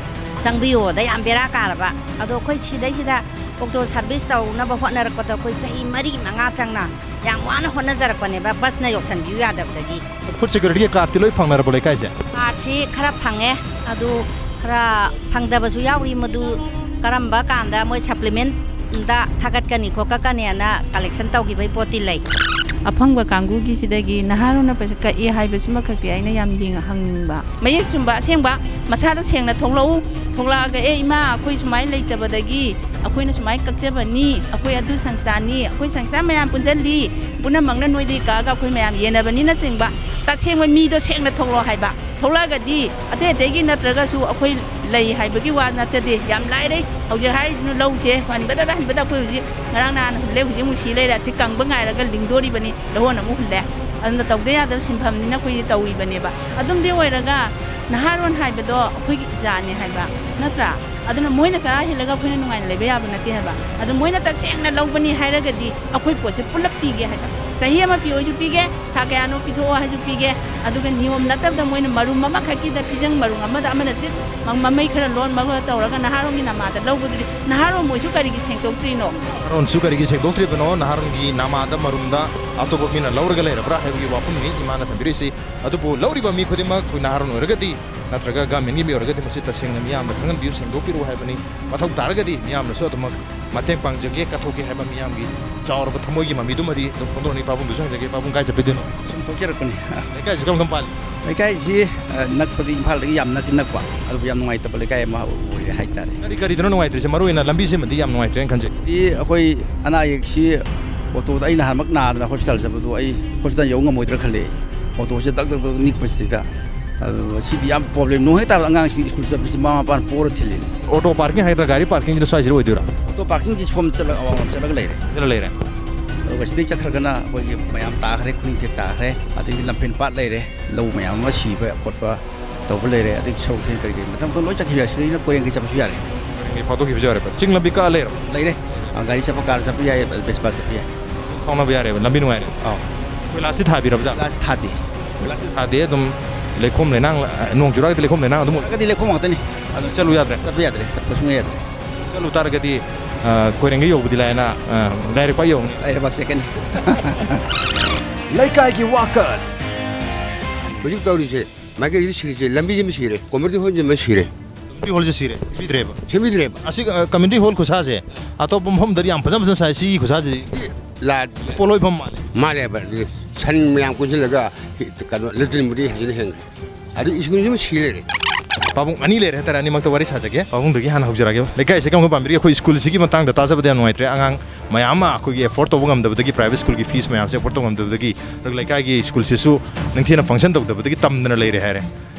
ꯆꯪꯕꯤꯌꯣꯗ ꯌꯥꯝ ꯕꯦꯔꯥ ꯀꯥꯔꯕ꯫ ꯑꯗꯣ ꯑꯩꯈꯣꯏ ꯁꯤꯗꯩꯁꯤꯗ ꯑꯣꯇꯣ ꯁꯥꯔꯚꯤꯁ ꯇꯧꯅꯕ ꯍꯣꯠꯅꯔꯛꯄꯗ ꯑꯩꯈꯣꯏ ꯆꯍꯤ ꯃꯔꯤ ꯃꯉꯥ ꯆꯪꯅ ꯌꯥꯝ ꯋꯥꯅ ꯍꯣꯠꯅꯖꯔꯛꯄꯅꯦꯕ, ꯕꯁꯅ ꯌꯧꯁꯟꯕꯤꯌꯨ ꯌꯥꯗꯕꯗꯒꯤ꯫ ꯐꯨꯗ ꯁꯦꯀ꯭ꯌꯨꯔꯤꯇꯤꯒꯤ ꯀꯥꯔꯗꯇꯤ ꯂꯣꯏ ꯐꯪꯅꯔꯕꯣ ꯂꯩꯀꯥꯏꯁꯦ? ꯀꯥꯔꯗꯁꯤ ꯈꯔ ꯐꯪꯉꯦ, ꯑꯗꯨ ꯈꯔ ꯐꯪꯗꯕꯁꯨ ꯌꯥꯎꯔꯤ꯫ ꯃꯗꯨ ꯀꯔꯝꯕ ꯀꯥꯟꯗ ꯃꯣꯏ ꯁꯄ꯭ꯂꯤꯃꯦꯟꯗ ꯊꯥꯒꯠꯀꯅꯤ ꯈꯣꯠꯀꯠꯀꯅꯤꯅ ꯀꯂꯦꯛꯁꯟ ꯇꯧꯈꯤꯕꯒꯤ ꯄꯣꯠꯇꯤ ꯂꯩ꯫ ꯑꯐꯪꯕ ꯀꯥꯡꯕꯨꯒꯤꯁꯤꯗꯒꯤ ꯅꯍꯥꯔꯣꯟꯅ ꯄꯩꯁꯥ ꯀꯛꯑꯦ ꯍꯥꯏꯕꯁꯤꯃꯈꯛꯇꯤ ꯑꯩꯅ ꯌꯥꯝ ꯌꯦꯡꯉ ꯍꯪꯅꯤꯡꯕ꯫ ꯃꯌꯦꯛ ꯆꯨꯝꯕ ꯑꯁꯦꯡꯕ ꯃꯁꯥꯗꯣ ꯁꯦꯡꯅ ꯊꯣꯛꯂꯛꯎ꯫ ꯊꯣꯛꯂꯛꯑꯒ, "ꯑꯦ ꯏꯃꯥ, ꯑꯩꯈꯣꯏ ꯁꯨꯃꯥꯏꯅ ꯂꯩꯇꯕꯗꯒꯤ ꯑꯩꯈꯣꯏꯅ ꯁꯨꯃꯥꯏꯅ ꯀꯛꯆꯕꯅꯤ, ꯑꯩꯈꯣꯏ ꯑꯗꯨ ꯁꯪꯁꯊꯥꯟꯅꯤ, ꯑꯩꯈꯣꯏ ꯁꯪꯁꯊꯥꯟ ꯃꯌꯥꯝ ꯄꯨꯟꯁꯤꯜꯂꯤ, ꯄꯨꯝꯅꯃꯛꯅ ꯅꯣꯏꯗꯒꯤ ꯀꯛꯑꯒ ꯑꯩꯈꯣꯏ ꯃꯌꯥꯝ ꯌꯦꯟꯅꯕꯅꯤꯅꯆꯤꯡꯕ ꯇꯁꯦꯡꯕ ꯃꯤꯗꯣ ꯁꯦꯡꯅ ꯊꯣꯛꯂꯛꯑꯣ ꯍꯥꯏꯕ꯫ ꯊꯣꯛꯂꯛꯑꯒꯗꯤ ꯑꯇꯩ ꯑꯇꯩꯒꯤ ꯅꯠꯇ꯭ꯔꯒꯁꯨ ꯑꯩꯈꯣꯏ ꯂꯩ ꯍꯥꯏꯕꯒꯤ ꯋꯥ ꯅꯠꯆꯗꯦ꯫ ꯌꯥꯝ ꯂꯥꯏꯔꯩ꯫ ꯍꯧꯖꯤꯛ ꯍꯥꯏꯔꯤꯗꯨꯅ ꯂꯧꯁꯦ ꯍꯟꯕꯗ ꯍꯟꯕꯗ ꯑꯩꯈꯣꯏ ꯍꯧꯖꯤꯛ ꯉꯔꯥꯡ ꯅꯍꯥꯟ ꯍꯨꯜꯂꯦ, ꯍꯧꯖꯤꯛ ꯑꯃꯨꯛ ꯁꯤ ꯂꯩꯔꯦ꯫ ꯑꯁꯤ ꯀꯪꯕ ꯉꯥꯏꯔꯒ ꯂꯤꯡꯗꯣꯔꯤꯕꯅꯤ꯫ ꯂꯧꯍꯣꯟ ꯑꯃꯨꯛ ꯍꯨꯜꯂꯦ꯫ ꯑꯗꯨꯅ ꯇꯧꯗ ꯌꯥꯗꯕ ꯁꯤꯟꯐꯝꯅꯤꯅ ꯑꯩꯈꯣꯏꯁꯦ ꯇꯧꯔꯤꯕꯅꯦꯕ꯫ ꯑꯗꯨꯝꯗꯤ ꯑꯣꯏꯔꯒ ꯅꯍꯥꯔꯣꯟ ꯍꯥꯏꯕꯗꯣ ꯑꯩꯈꯣꯏꯒꯤ ꯏꯆꯥꯅꯦ ꯍꯥꯏꯕ, ꯅꯠꯇ꯭ꯔꯥ? ꯑꯗꯨꯅ ꯃꯣꯏꯅ ꯆꯔꯥ ꯍꯦꯜꯂꯒ ꯑꯩꯈꯣꯏꯅ ꯅꯨꯡꯉꯥꯏꯅ ꯂꯩꯕ ꯌꯥꯕ ꯅꯠꯇꯦ ꯍꯥꯏꯕ꯫ ꯑꯗꯨ ꯃꯣꯏꯅ ꯇꯁꯦꯡꯅ ꯂꯧꯕꯅꯤ ꯍꯥꯏꯔꯒꯗꯤ ꯑꯩꯈꯣꯏ ꯄꯣꯠꯁꯦ ꯄꯨꯂꯞ ꯄꯤꯒꯦ ꯍꯥꯏꯕ꯫ ꯆꯍꯤ ꯑꯃ ꯄꯤꯌꯣꯁꯨ ꯄꯤꯒꯦ, ꯊꯥ ꯀꯌꯥꯅꯣ ꯄꯤꯊꯣꯛꯑꯣ ꯍꯥꯏꯁꯨ ꯄꯤꯒꯦ꯫ ꯑꯗꯨꯒ ꯅꯤꯌꯣꯝ ꯅꯠꯇꯕꯗ ꯃꯣꯏꯅ ꯃꯔꯨꯝ ꯑꯃꯈꯛꯀꯤꯗ ꯐꯤꯖꯪ ꯃꯔꯨꯝ ꯑꯃꯗ ꯑꯃꯅ ꯆꯤꯠ ꯃ-, ꯃꯃꯩ ꯈꯔ ꯂꯣꯟ ꯃꯈꯣꯏ ꯇꯧꯔꯒ ꯅꯍꯥꯔꯣꯟꯒꯤ ꯅꯃꯥꯗ ꯂꯧꯕꯗꯨꯗꯤ ꯅꯍꯥꯔꯣꯟ ꯃꯣꯏꯁꯨ ꯀꯔꯤꯒꯤ ꯁꯦꯡꯗꯣꯛꯇ꯭ꯔꯤꯅꯣ? ꯅꯍꯥꯔꯣꯟꯁꯨ ꯀꯔꯤꯒꯤ ꯁꯦꯡꯗꯣꯛꯇ꯭ꯔꯤꯕꯅꯣ? ꯅꯍꯥꯔꯣꯟꯒꯤ ꯅꯃꯥꯗ ꯃꯔꯨꯝꯗ ꯑꯇꯣꯞꯄ ꯃꯤꯅ ꯂꯧꯔꯒ ꯂꯩꯔꯕ꯭ꯔꯥ ꯍꯥꯏꯕꯒꯤ ꯋꯥꯐꯝꯅꯤ ꯏꯃꯥꯅ ꯊꯝꯕꯤꯔꯤꯁꯤ꯫ ꯑꯗꯨꯕꯨ ꯂꯧꯔꯤꯕ ꯃꯤ ꯈꯨꯗꯤꯡꯃꯛ ꯑꯩꯈꯣꯏ ꯅꯍꯥꯔꯣꯟ ꯑꯣꯏꯔꯒꯗꯤ ꯅꯠꯇ꯭ꯔꯒ ꯒꯃꯦꯟꯒꯤ ꯃꯤ ꯑꯣꯏꯔꯒꯗꯤ ꯃꯁꯤ ꯇꯁꯦꯡꯅ ꯃꯤꯌꯥꯝꯗ ꯈꯪꯍꯟꯕꯤꯌꯨ, ꯁꯦꯡꯗꯣꯛꯄꯤꯔꯛꯎ ꯍꯥꯏꯕꯅꯤ꯫ ꯃꯊꯧ ꯇꯥꯔꯒꯗꯤ ꯃꯤꯌꯥꯝꯅꯁꯨ ꯑꯗꯨꯃꯛ ꯃꯇꯦꯡ ꯄꯥꯡꯖꯒꯦ, ꯀꯠꯊꯣꯛꯀꯦ ꯍꯥꯏꯕ ꯃꯤꯌꯥꯝꯒꯤ ꯆꯥꯎꯔꯕ ꯊꯃꯣꯏꯒꯤ ꯃꯃꯤꯗꯨꯃꯗꯤ ꯑꯗꯨꯝ ꯐꯣꯡꯗꯣꯛꯂꯅꯤ꯫ ꯄꯥꯕꯨꯡꯗꯨꯁꯨ ꯍꯪꯖꯒꯦ꯫ ꯄꯥꯕꯨꯡ ꯀꯥꯏ ꯆꯠꯄꯤꯗꯣꯏꯅꯣ? ꯁꯨꯝ ꯊꯣꯛꯆꯔꯛꯄꯅꯤ꯫ ꯂꯩꯀꯥꯏꯁꯤ ꯀꯔꯝ ꯀꯔꯝ ꯄꯥꯜꯂꯤ? ꯂꯩꯀꯥꯏꯁꯤ, ꯑ, ꯅꯛꯄꯗꯤ ꯏꯝꯐꯥꯜꯗꯒꯤ ꯌꯥꯝ ꯅꯛꯇꯤ ꯅꯛꯄ, ꯑꯗꯨꯕꯨ ꯌꯥꯝ ꯅꯨꯡꯉꯥꯏꯇꯕ ꯂꯩꯀꯥꯏ ꯑꯃ ꯑꯣꯏꯔꯦ ꯍꯥꯏꯇꯥꯔꯦ꯫ ꯀꯔꯤ ꯀꯔꯤꯗꯅꯣ ꯅꯨꯡꯉꯥꯏꯇ꯭ꯔꯤꯁꯦ? ꯃꯔꯨ ꯑꯣꯏꯅ ꯂꯝꯕꯤꯁꯤꯃꯗꯤ ꯌꯥꯝ ꯅꯨꯡꯉꯥꯏꯇ꯭ꯔꯦꯅ ꯈꯟꯖꯩ꯫ ꯗꯤ ꯑꯩꯈꯣꯏ ꯑꯅꯥ ꯑꯌꯦꯛꯁꯤ ꯑꯣꯇꯣꯗ ꯑꯩ ꯅꯍꯥꯟꯃꯛ ꯅꯥꯗꯅ ꯍꯣꯁꯄꯤꯇꯥꯜ ꯆꯠꯄꯗꯣ ꯑꯩ ꯍꯣꯁꯄꯤꯇꯥꯜ ꯌꯧ ꯉꯝꯃꯣꯏꯗ꯭ꯔꯥ ꯈꯜꯂꯦ꯫ ꯑꯣꯇꯣꯁꯦ ꯗꯛ ꯗꯛ ꯗꯛ ꯅꯤꯛꯄꯁꯤꯗ꯫ ꯑꯗꯨ ꯁꯤꯗꯤ ꯌꯥꯝ ꯄ꯭ꯔꯣꯕ꯭ꯂꯦꯝ꯫ ꯅꯣꯡ ꯍꯦꯛ ꯇꯥꯕꯗ ꯑꯉꯥꯡꯁꯤꯡ ꯁ꯭ꯀꯨꯜ ꯆꯠꯄꯁꯤ ꯃꯃꯥ ꯃꯄꯥꯅ ꯄꯣꯔ ꯊꯤꯜꯂꯤꯅꯤ꯫ ꯑꯣꯇꯣ ꯄꯥꯔꯀꯤꯡ ꯍꯥꯏꯒꯗ꯭ꯔꯥ, ꯒꯥꯔꯤ ꯄꯥꯔꯀꯤꯡꯁꯤꯅ ꯁ꯭ꯋꯥꯏꯁꯤꯗ ꯑꯣꯏꯗꯣꯏꯔꯥ? ꯑꯣꯇꯣ ꯄꯥꯔꯀꯤꯡꯁꯤ ꯁꯣꯝ ꯆꯠꯂꯒ ꯑꯋꯥꯡꯂꯣꯝ ꯆꯠꯂꯒ ꯂꯩꯔꯦ꯫ ꯁꯤꯗ ꯂꯩꯔꯦ꯫ ꯑꯗꯨꯒ ꯁꯤꯗꯩ ꯆꯠꯈ꯭ꯔꯒꯅ ꯑꯩꯈꯣꯏꯒꯤ ꯃꯌꯥꯝ ꯇꯥꯈ꯭ꯔꯦ, ꯈꯨꯅꯤꯡꯊꯦꯛ ꯇꯥꯈ꯭ꯔꯦ, ꯑꯗꯒꯤ ꯂꯝꯐꯦꯟ ꯄꯥꯠ ꯂꯩꯔꯦ, ꯂꯧ ꯃꯌꯥꯝ ꯑꯃ ꯁꯤꯕ ꯈꯣꯠꯄ ꯇꯧꯕ ꯂꯩꯔꯦ, ꯑꯗꯒꯤ ꯁꯔꯨꯛ ꯊꯦꯡ ꯀꯔꯤ ꯀꯔꯤ ꯃꯊꯪ ꯃꯊꯪ ꯂꯣꯏ ꯆꯠꯈꯤꯕ ꯌꯥꯏ꯫ ꯁꯤꯗꯩꯅ ꯀꯣꯏꯔꯦꯡꯒꯩ ꯆꯠꯄꯁꯨ ꯌꯥꯔꯦ꯫ ꯀꯣꯏꯔꯦꯡꯒꯩ ꯐꯥꯎꯗꯣꯛꯈꯤꯕꯁꯨ ꯌꯥꯔꯦꯕ꯫ ꯆꯤꯡ ꯂꯝꯕꯤ ꯀꯛꯑ ꯂꯩꯔꯕ? ꯂꯩꯔꯦ꯫ ꯑ, ꯒꯥꯔꯤ ꯆꯠꯄ, ꯀꯥꯔ ꯆꯠꯄ ꯌꯥꯏ, ꯕꯦꯁꯄꯥ ꯆꯠꯄ ꯌꯥꯏ꯫ ꯐꯥꯎꯅꯕ ꯌꯥꯔꯦꯕ, ꯂꯝꯕꯤ ꯅꯨꯡꯉꯥꯏꯔꯦ꯫ ꯑꯥꯎ꯫ ꯀꯣꯏꯂꯥꯁꯇꯤ ꯊꯥꯕꯤꯔꯕ ꯖꯥꯠꯂꯣ? ꯀꯣꯏꯂꯥꯁ ꯊꯥꯗꯦ꯫ ꯀꯣꯏꯂꯥꯁꯇꯤ ꯊꯥꯗꯦ, ꯑꯗꯨꯝ ꯂꯩꯈꯣꯝ ꯂꯩꯅꯥꯡ, ꯅꯣꯡ ꯆꯨꯔꯒꯗꯤ ꯂꯩꯈꯣꯝ ꯂꯩꯅꯥꯡ ꯑꯗꯨꯝ ꯑꯣꯏ꯫ ꯆꯨꯔꯒꯗꯤ ꯂꯩꯈꯣꯝ ꯉꯥꯛꯇꯅꯤ꯫ ꯑꯗꯨ ꯆꯠꯂꯨ ꯌꯥꯗ꯭ꯔꯦ꯫ ꯆꯠꯄ ꯌꯥꯗ꯭ꯔꯦ, ꯆꯠꯄ ꯁꯨꯡꯌꯥ ꯌꯥꯗ꯭ꯔꯦ꯫ ꯆꯠꯂꯨ ꯇꯥꯔꯒꯗꯤ ꯑ, ꯀꯣꯏꯔꯦꯡꯒꯩ ꯌꯧꯕꯗꯤ ꯂꯥꯏꯅ, ꯑ, ꯂꯥꯏꯔꯩꯄꯥꯛ ꯌꯧꯅꯤ꯫ ꯂꯥꯏꯔꯩꯄꯥꯛ ꯆꯠꯀꯅꯤ꯫ ꯂꯩꯀꯥꯏꯒꯤ ꯋꯥꯀꯠ꯫ ꯍꯧꯖꯤꯛ ꯇꯧꯔꯤꯁꯦ, ꯃꯥꯏꯀꯩꯁꯤ ꯁꯤꯔꯤꯁꯦ, ꯂꯝꯕꯤꯁꯤꯃ ꯁꯤꯔꯦ, community hall ꯁꯤꯃ ꯁꯤꯔꯦ꯫ Community hall ꯁꯦ ꯁꯤꯔꯦ, ꯁꯦꯝꯕꯤꯗ꯭ꯔꯦꯕ? ꯁꯦꯝꯕꯤꯗ꯭ꯔꯦꯕ꯫ ꯑꯁꯤ, ꯑ, community hall ꯈꯨꯁꯥꯁꯦ ꯑꯇꯣꯞꯄ ꯃꯐꯝꯗꯗꯤ ꯌꯥꯝ ꯐꯖ ꯐꯖꯅ ꯁꯥꯏ, ꯁꯤꯒꯤ ꯈꯨꯁꯥꯁꯤꯗꯤ ꯂꯥ-, ꯄꯣꯠꯂꯣꯏꯐꯝ ꯃꯥꯜꯂꯦ꯫ ꯃꯥꯜꯂꯦꯕ, ꯁꯟ ꯃꯌꯥꯝ ꯀꯣꯏꯁꯤꯜꯂꯒ ꯀꯩꯅꯣ, ꯂꯦꯇ꯭ꯔꯤꯟꯕꯨꯗꯤ ꯍꯦꯟꯖꯤꯟ ꯍꯦꯟꯈ꯭ꯔꯦ꯫ ꯑꯗꯨ ꯁ꯭ꯀꯨꯜꯁꯤꯃ ꯁꯤ ꯂꯩꯔꯦ꯫ ꯄꯥꯕꯨꯡ ꯑꯅꯤ ꯂꯩꯔꯦ ꯍꯥꯏꯇꯥꯔꯦ, ꯑꯅꯤꯃꯛꯇ ꯋꯥꯔꯤ ꯁꯥꯖꯒꯦ꯫ ꯄꯥꯕꯨꯡꯗꯒꯤ ꯍꯥꯟꯅ ꯍꯧꯖꯔꯛꯑꯒꯦ꯫ ꯂꯩꯀꯥꯏꯁꯦ ꯀꯔꯝ ꯀꯔꯝ ꯄꯥꯝꯕꯤꯔꯤꯒꯦ? ꯑꯩꯈꯣꯏ ꯁ꯭ꯀꯨꯜꯁꯤꯒꯤ ꯃꯇꯥꯡꯗ ꯇꯥꯖꯕꯗ ꯌꯥꯝ ꯅꯨꯡꯉꯥꯏꯇ꯭ꯔꯦ꯫ ꯑꯉꯥꯡ ꯃꯌꯥꯝ ꯑꯃ ꯑꯩꯈꯣꯏꯒꯤ afford ꯇꯧꯕ ꯉꯝꯗꯕꯗꯒꯤ, private ꯁ꯭ꯀꯨꯜꯒꯤ fees ꯃꯌꯥꯝꯁꯦ afford ꯇꯧꯕ ꯉꯝꯗꯕꯗꯒꯤ, ꯑꯗꯨꯒ ꯂꯩꯀꯥꯏꯒꯤ ꯁ꯭ꯀꯨꯜꯁꯤꯁꯨ ꯅꯤꯡꯊꯤꯅ function ꯇꯧꯗꯕꯗꯒꯤ ꯇꯝꯗꯅ ꯂꯩꯔꯦ ꯍꯥꯏꯔꯦ꯫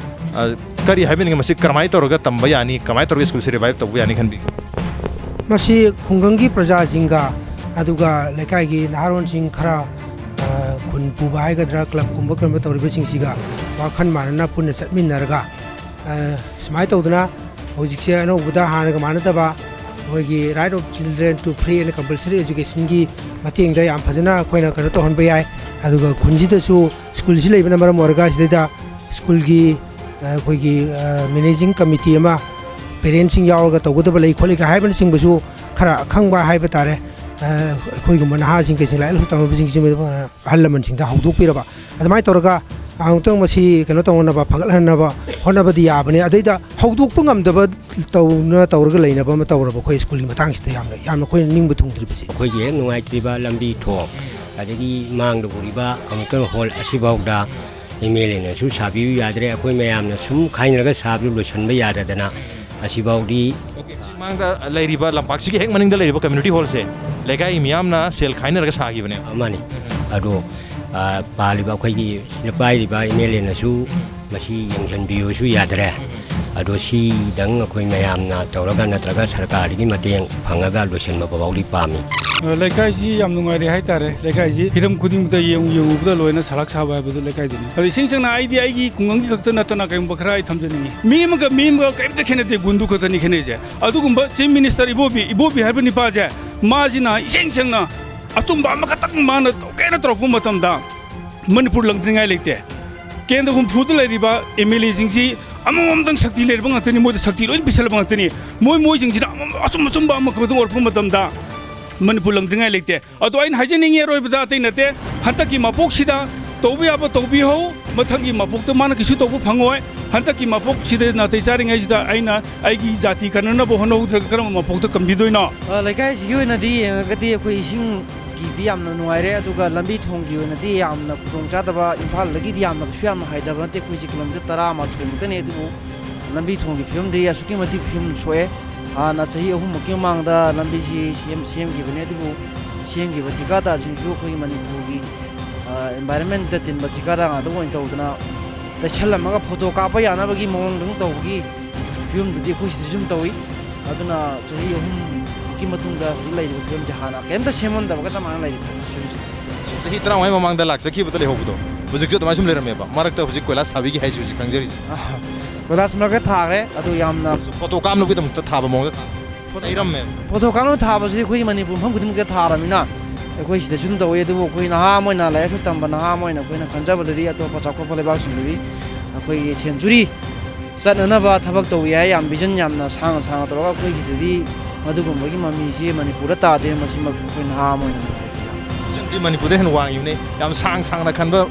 ꯑ, ꯀꯔꯤ ꯍꯥꯏꯕꯤꯅꯤꯡꯉꯤ? ꯃꯁꯤ ꯀꯔꯝꯍꯥꯏꯅ ꯇꯧꯔꯒ ꯇꯝꯕ ꯌꯥꯅꯤ? ꯀꯃꯥꯏꯅ ꯇꯧꯔꯒ ꯁ꯭ꯀꯨꯜꯁꯦ revive ꯇꯧꯕ ꯌꯥꯅꯤ ꯈꯟꯕꯤ? ꯃꯁꯤ ꯈꯨꯡꯒꯪꯒꯤ ꯄ꯭ꯔꯖꯥꯁꯤꯡꯒ ꯑꯗꯨꯒ ꯂꯩꯀꯥꯏꯒꯤ ꯅꯍꯥꯔꯣꯟꯁꯤꯡ ꯈꯔ, ꯑ, ꯈꯨꯟ ꯄꯨꯕ ꯍꯥꯏꯒꯗ꯭ꯔꯥ, club ꯀꯨꯝꯕ ꯀꯔꯝꯕ ꯇꯧꯔꯤꯕꯁꯤꯡꯁꯤꯒ ꯋꯥꯈꯜ ꯃꯥꯟꯅꯅ ꯄꯨꯟꯅ ꯆꯠꯃꯤꯟꯅꯔꯒ, ꯑ, ꯁꯨꯃꯥꯏꯅ ꯇꯧꯗꯅ ꯍꯧꯖꯤꯛꯁꯦ ꯑꯅꯧꯕꯗ ꯍꯥꯟꯅꯒ ꯃꯥꯟꯅꯗꯕ ꯑꯩꯈꯣꯏꯒꯤ Right of Children to Free and Compulsory Educationꯒꯤ ꯃꯇꯦꯡꯗ ꯌꯥꯝ ꯐꯖꯅ ꯑꯩꯈꯣꯏꯅ ꯀꯩꯅꯣ ꯇꯧꯍꯟꯕ ꯌꯥꯏ꯫ ꯑꯗꯨꯒ ꯈꯨꯟꯁꯤꯗꯁꯨ ꯁ꯭ꯀꯨꯜꯁꯤ ꯂꯩꯕꯅ ꯃꯔꯝ ꯑꯣꯏꯔꯒ ꯁꯤꯗꯩꯗ ꯁ꯭ꯀꯨꯜꯒꯤ, ꯑ, ꯑꯩꯈꯣꯏꯒꯤ, ꯑ, managing committee ꯑꯃ parentꯁꯤꯡ ꯌꯥꯎꯔꯒ ꯇꯧꯒꯗꯕ ꯂꯩ ꯈꯣꯠꯂꯤꯒ ꯍꯥꯏꯕꯅꯆꯤꯡꯕꯁꯨ ꯈꯔ ꯑꯈꯪꯕ ꯍꯥꯏꯕ ꯇꯥꯔꯦ꯫ ꯑ, ꯑꯩꯈꯣꯏꯒꯨꯝꯕ ꯅꯍꯥꯁꯤꯡ ꯀꯩꯁꯤꯡ ꯂꯥꯏꯔꯤꯛ ꯂꯥꯏꯁꯨ ꯇꯝꯃꯕꯁꯤꯡꯁꯤ ꯑꯍꯜ ꯂꯃꯟꯁꯤꯡꯗ ꯍꯧꯗꯣꯛꯄꯤꯔꯕ, ꯑꯗꯨꯃꯥꯏꯅ ꯇꯧꯔꯒ ꯑꯃꯨꯛꯇꯪ ꯃꯁꯤ ꯀꯩꯅꯣ ꯇꯧꯅꯅꯕ, ꯐꯒꯠꯍꯟꯅꯕ ꯍꯣꯠꯅꯕꯗꯤ ꯌꯥꯕꯅꯤ꯫ ꯑꯗꯩꯗ ꯍꯧꯗꯣꯛꯄ ꯉꯝꯗꯕ ꯇꯧꯅ ꯇꯧꯔꯒ ꯂꯩꯅꯕ ꯑꯃ ꯇꯧꯔꯕ ꯑꯩꯈꯣꯏ ꯁ꯭ꯀꯨꯜꯒꯤ ꯃꯇꯥꯡꯁꯤꯗ ꯌꯥꯝꯅ, ꯌꯥꯝꯅ ꯑꯩꯈꯣꯏꯅ ꯅꯤꯡꯕ ꯊꯨꯡꯗ꯭ꯔꯤꯕꯁꯦ꯫ ꯑꯩꯈꯣꯏꯒꯤ ꯍꯦꯛ ꯅꯨꯡꯉꯥꯏꯇ꯭ꯔꯤꯕ ꯂꯝꯕꯤ ꯊꯣꯡ, ꯑꯗꯒꯤ ꯃꯥꯡꯗ ꯎꯔꯤꯕ community hall ꯑꯁꯤꯐꯥꯎꯗ MLAꯅꯁꯨ ꯁꯥꯕꯤꯌꯨ ꯌꯥꯗ꯭ꯔꯦ, ꯑꯩꯈꯣꯏ ꯃꯌꯥꯝꯅ ꯁꯨꯝ ꯈꯥꯏꯅꯔꯒ ꯁꯥꯕꯗꯨ ꯂꯣꯏꯁꯤꯟꯕ ꯌꯥꯗꯗꯅ ꯑꯁꯤꯐꯥꯎꯗꯤ꯫ ꯑꯣꯀꯦ, ꯍꯧꯖꯤꯛ ꯃꯥꯡꯗ ꯂꯩꯔꯤꯕ, ꯂꯝꯄꯥꯛꯁꯤꯒꯤ ꯍꯦꯛ ꯃꯅꯤꯡꯗ ꯂꯩꯔꯤꯕ community hallꯁꯦ ꯂꯩꯀꯥꯏ ꯃꯤꯌꯥꯝꯅ ꯁꯦꯜ ꯈꯥꯏꯅꯔꯒ ꯁꯥꯈꯤꯕꯅꯦ꯫ ꯑꯃꯅꯤ꯫ ꯑꯗꯣ, ꯑ, ꯄꯥꯜꯂꯤꯕ ꯑꯩꯈꯣꯏꯒꯤ ꯁꯤꯗ ꯄꯥꯏꯔꯤꯕ MLAꯅꯁꯨ ꯃꯁꯤ ꯌꯦꯡꯁꯤꯟꯕꯤꯌꯨꯁꯨ ꯌꯥꯗ꯭ꯔꯦ꯫ ꯑꯗꯣ ꯁꯤꯗꯪ ꯑꯩꯈꯣꯏ ꯃꯌꯥꯝꯅ ꯇꯧꯔꯒ ꯅꯠꯇ꯭ꯔꯒ ꯁꯔꯀꯥꯔꯗꯒꯤ ꯃꯇꯦꯡ ꯐꯪꯉꯒ ꯂꯣꯏꯁꯤꯟꯕ ꯐꯥꯎꯗꯤ ꯄꯥꯝꯃꯤ꯫ ꯑ, ꯂꯩꯀꯥꯏꯁꯤ ꯌꯥꯝ ꯅꯨꯡꯉꯥꯏꯔꯦ ꯍꯥꯏꯇꯥꯔꯦ꯫ ꯂꯩꯀꯥꯏꯁꯤ ꯍꯤꯔꯝ ꯈꯨꯗꯤꯡꯃꯛꯇ ꯌꯦꯡꯉꯨ-, ꯌꯦꯡꯉꯨꯕꯗ ꯂꯣꯏꯅ ꯁꯂꯥꯛ ꯁꯥꯕ ꯍꯥꯏꯕꯗꯨ ꯂꯩꯀꯥꯏꯗꯨꯅꯤ꯫ ꯑꯗꯣ ꯏꯁꯦꯡ ꯁꯦꯡꯅ ꯑꯩꯗꯤ ꯑꯩꯒꯤ ꯈꯨꯡꯒꯪꯒꯤ ꯈꯛꯇ ꯅꯠꯇꯅ ꯀꯔꯤꯒꯨꯝꯕ ꯈꯔ ꯑꯩ ꯊꯝꯖꯅꯤꯡꯉꯤ꯫ ꯃꯤ ꯑꯃꯒ ꯃꯤ ꯑꯃꯒ ꯀꯔꯤꯝꯇ ꯈꯦꯠꯅꯗꯦ, ꯒꯨꯟꯗꯨ ꯈꯛꯇꯅꯤ ꯈꯦꯠꯅꯩꯁꯦ꯫ ꯑꯗꯨꯒꯨꯝꯕ Chief Minister ꯏꯕꯣꯕꯤ, ꯏꯕꯣꯕꯤ ꯍꯥꯏꯕ ꯅꯤꯄꯥꯁꯦ, ꯃꯥꯁꯤꯅ ꯏꯁꯦꯡ ꯁꯦꯡꯅ ꯑꯆꯨꯝꯕ ꯑꯃꯈꯛꯇꯪ ꯃꯥꯅ ꯇꯧꯒꯦꯅ ꯇꯧꯔꯛꯄ ꯃꯇꯝꯗ ꯃꯅꯤꯄꯨꯔ ꯂꯪꯗꯅꯤꯡꯉꯥꯏ ꯂꯩꯇꯦ꯫ ꯀꯦꯟꯗ꯭ꯔ ꯍꯨꯝꯐꯨꯗ ꯂꯩꯔꯤꯕ MLAꯁꯤꯡꯁꯤ ꯑꯃꯃꯝꯗꯪ ꯁꯛꯇꯤ ꯂꯩꯔꯕ ꯉꯥꯛꯇꯅꯤ, ꯃꯣꯏꯗ ꯁꯛꯇꯤ ꯂꯣꯏꯅ ꯄꯤꯁꯜꯂꯕ ꯉꯥꯛꯇꯅꯤ꯫ ꯃꯣꯏ ꯃꯣꯏꯁꯤꯡꯁꯤꯅ ꯑꯃꯃꯝ ꯑꯆꯨꯝ ꯑꯆꯨꯝꯕ ꯑꯃꯈꯛꯇꯪ ꯑꯣꯏꯔꯛꯄ ꯃꯇꯝꯗ ꯃꯅꯤꯄꯨꯔ ꯂꯪꯗ꯭ꯔꯤꯉꯥꯏ ꯂꯩꯇꯦ꯫ ꯑꯗꯣ ꯑꯩꯅ ꯍꯥꯏꯖꯅꯤꯡꯉꯤ ꯑꯔꯣꯏꯕꯗ ꯑꯇꯩ ꯅꯠꯇꯦ, ꯍꯟꯗꯛꯀꯤ ꯃꯄꯣꯛꯁꯤꯗ ꯇꯧꯕ ꯌꯥꯕ ꯇꯧꯕꯤꯍꯧ, ꯃꯊꯪꯒꯤ ꯃꯄꯣꯛꯇ ꯃꯥꯅ ꯀꯩꯁꯨ ꯇꯧꯕ ꯐꯪꯉꯣꯏ꯫ ꯍꯟꯗꯛꯀꯤ ꯃꯄꯣꯛꯁꯤꯗ ꯅꯥꯇꯩ ꯆꯥꯔꯤꯉꯩꯁꯤꯗ ꯑꯩꯅ ꯑꯩꯒꯤ ꯖꯥꯇꯤ ꯀꯟꯅꯅꯕ ꯍꯣꯠꯅꯍꯧꯗ꯭ꯔꯒ ꯀꯔꯝꯕ ꯃꯄꯣꯛꯇ ꯀꯟꯕꯤꯗꯣꯏꯅꯣ? ꯑ, ꯂꯩꯀꯥꯏꯁꯤꯒꯤ ꯑꯣꯏꯅꯗꯤ ꯌꯦꯡꯉꯒꯗꯤ ꯑꯩꯈꯣꯏ ꯏꯁꯤꯡꯒꯤꯗꯤ ꯌꯥꯝꯅ ꯅꯨꯡꯉꯥꯏꯔꯦ, ꯑꯗꯨꯒ ꯂꯝꯕꯤ ꯊꯣꯡꯒꯤ ꯑꯣꯏꯅꯗꯤ ꯌꯥꯝꯅ ꯈꯨꯗꯣꯡꯆꯥꯗꯕ, ꯏꯝꯐꯥꯜꯗꯒꯤꯗꯤ ꯌꯥꯝꯅ ꯀꯩꯁꯨ ꯌꯥꯝꯅ ꯍꯥꯏꯊꯕ ꯅꯠꯇꯦ, ꯑꯩꯈꯣꯏꯁꯦ ꯀꯤꯂꯣꯃꯤꯇꯔ ꯇꯔꯥꯃꯥꯊꯣꯏ ꯃꯨꯛꯇꯅꯦ, ꯑꯗꯨꯕꯨ ꯂꯝꯕꯤ ꯊꯣꯡꯒꯤ ꯐꯤꯕꯝꯗꯤ ꯑꯁꯨꯛꯀꯤ ꯃꯇꯤꯛ ꯐꯤꯕꯝ ꯁꯣꯛꯑꯦ꯫ ꯍꯥꯟꯅ ꯆꯍꯤ ꯑꯍꯨꯝꯃꯨꯛꯀꯤ ꯃꯃꯥꯡꯗ ꯂꯝꯕꯤꯁꯤ ꯁꯦꯝ-, ꯁꯦꯝꯈꯤꯕꯅꯦ, ꯑꯗꯨꯕꯨ ꯁꯦꯝꯈꯤꯕ ꯊꯤꯀꯥꯗꯥꯔꯁꯤꯡꯁꯨ ꯑꯩꯈꯣꯏꯒꯤ ꯃꯅꯤꯄꯨꯔꯒꯤ, ꯑ, ꯏꯟꯚꯥꯏꯔꯟꯃꯦꯟꯗ ꯇꯤꯟꯕ ꯊꯤꯀꯥꯗꯥꯔ ꯉꯥꯛꯇ ꯑꯣꯏꯅ ꯇꯧꯗꯅ ꯇꯩꯁꯜꯂꯝꯃꯒ ꯐꯣꯇꯣ ꯀꯥꯞꯄ ꯌꯥꯅꯕꯒꯤ ꯃꯑꯣꯡꯗꯪ ꯇꯧꯕꯒꯤ ꯐꯤꯕꯝꯗꯨꯗꯤ ꯑꯩꯈꯣꯏ ꯁꯤꯗꯁꯨ ꯑꯗꯨꯝ ꯇꯧꯏ꯫ ꯑꯗꯨꯅ ꯆꯍꯤ ꯑꯍꯨꯝꯒꯤ ꯃꯇꯨꯡꯗ ꯍꯧꯖꯤꯛ ꯂꯩꯔꯤꯕ ꯐꯤꯕꯝꯁꯦ ꯍꯥꯟꯅ ꯀꯩꯝꯇ ꯁꯦꯝꯃꯝꯗꯕꯒ ꯆꯞ ꯃꯥꯟꯅ ꯂꯩꯔꯤ ꯐꯤꯕꯝꯁꯦ꯫ ꯆꯍꯤ ꯇꯔꯥꯃꯉꯥꯒꯤ ꯃꯃꯥꯡꯗ ꯂꯥꯛꯆꯈꯤꯕꯗ ꯂꯩꯍꯧꯕꯗꯣ ꯍꯧꯖꯤꯛꯁꯨ ꯑꯗꯨꯃꯥꯏꯅ ꯁꯨꯝ ꯂꯩꯔꯝꯃꯦꯕ, ꯃꯔꯛꯇ ꯍꯧꯖꯤꯛ ꯀꯣꯏꯂꯥꯁ ꯊꯥꯕꯤꯒꯦ ꯍꯥꯏꯁꯦ ꯍꯧꯖꯤꯛ ꯈꯪꯖꯔꯤꯁꯦ꯫ ꯀꯣꯏꯂꯥꯁ ꯃꯔꯛꯇ ꯊꯥꯈ꯭ꯔꯦ, ꯑꯗꯨ ꯌꯥꯝꯅ ꯐꯣꯇꯣ ꯀꯥꯞꯅꯕꯒꯤꯗꯃꯛꯇ ꯊꯥꯕ ꯃꯑꯣꯡꯗ ꯊꯥ-, ꯂꯩꯔꯝꯃꯦ꯫ ꯐꯣꯇꯣ ꯀꯥꯞꯅꯕ ꯊꯥꯕꯁꯤꯗꯤ ꯑꯩꯈꯣꯏꯒꯤ ꯃꯅꯤꯄꯨꯔ ꯃꯐꯝ ꯈꯨꯗꯤꯡꯃꯛꯇ ꯊꯥꯔꯕꯅꯤꯅ ꯑꯩꯈꯣꯏ ꯁꯤꯗꯁꯨ ꯑꯗꯨꯝ ꯇꯧꯋꯤ꯫ ꯑꯗꯨꯕꯨ ꯑꯩꯈꯣꯏ ꯅꯍꯥ ꯑꯃ ꯑꯣꯏꯅ, ꯂꯥꯏꯔꯤꯛ ꯂꯥꯏꯁꯨ ꯇꯝꯕ ꯅꯍꯥ ꯑꯃ ꯑꯣꯏꯅ ꯑꯩꯈꯣꯏꯅ ꯈꯟꯖꯕꯗꯗꯤ ꯑꯇꯣꯞꯄ ꯆꯥꯎꯈꯠꯄ ꯂꯩꯕꯥꯛꯁꯤꯡꯗꯗꯤ ꯑꯩꯈꯣꯏꯒꯤ ꯁꯦꯟꯆꯨꯔꯤ ꯆꯠꯅꯅꯕ ꯊꯕꯛ ꯇꯧꯕ ꯌꯥꯏ, ꯌꯥꯝ ꯚꯤꯖꯟ ꯌꯥꯝꯅ ꯁꯥꯡꯅ ꯁꯥꯡꯅ ꯇꯧꯔꯒ꯫ ꯑꯩꯈꯣꯏꯒꯤꯗꯗꯤ ꯃꯗꯨꯒꯨꯝꯕꯒꯤ ꯃꯃꯤꯁꯤ ꯃꯅꯤꯄꯨꯔꯗ ꯇꯥꯗꯦ꯫ ꯃꯁꯤꯃꯛ ꯑꯩꯈꯣꯏ ꯅꯍꯥ ꯑꯃ ꯑꯣꯏꯅ ꯚꯤꯖꯟꯗꯤ ꯃꯅꯤꯄꯨꯔꯗ ꯍꯦꯟꯅ ꯋꯥꯡꯉꯤꯕꯅꯦ꯫ ꯌꯥꯝ ꯁꯥꯡ ꯁꯥꯡꯅ ꯈꯟꯕ,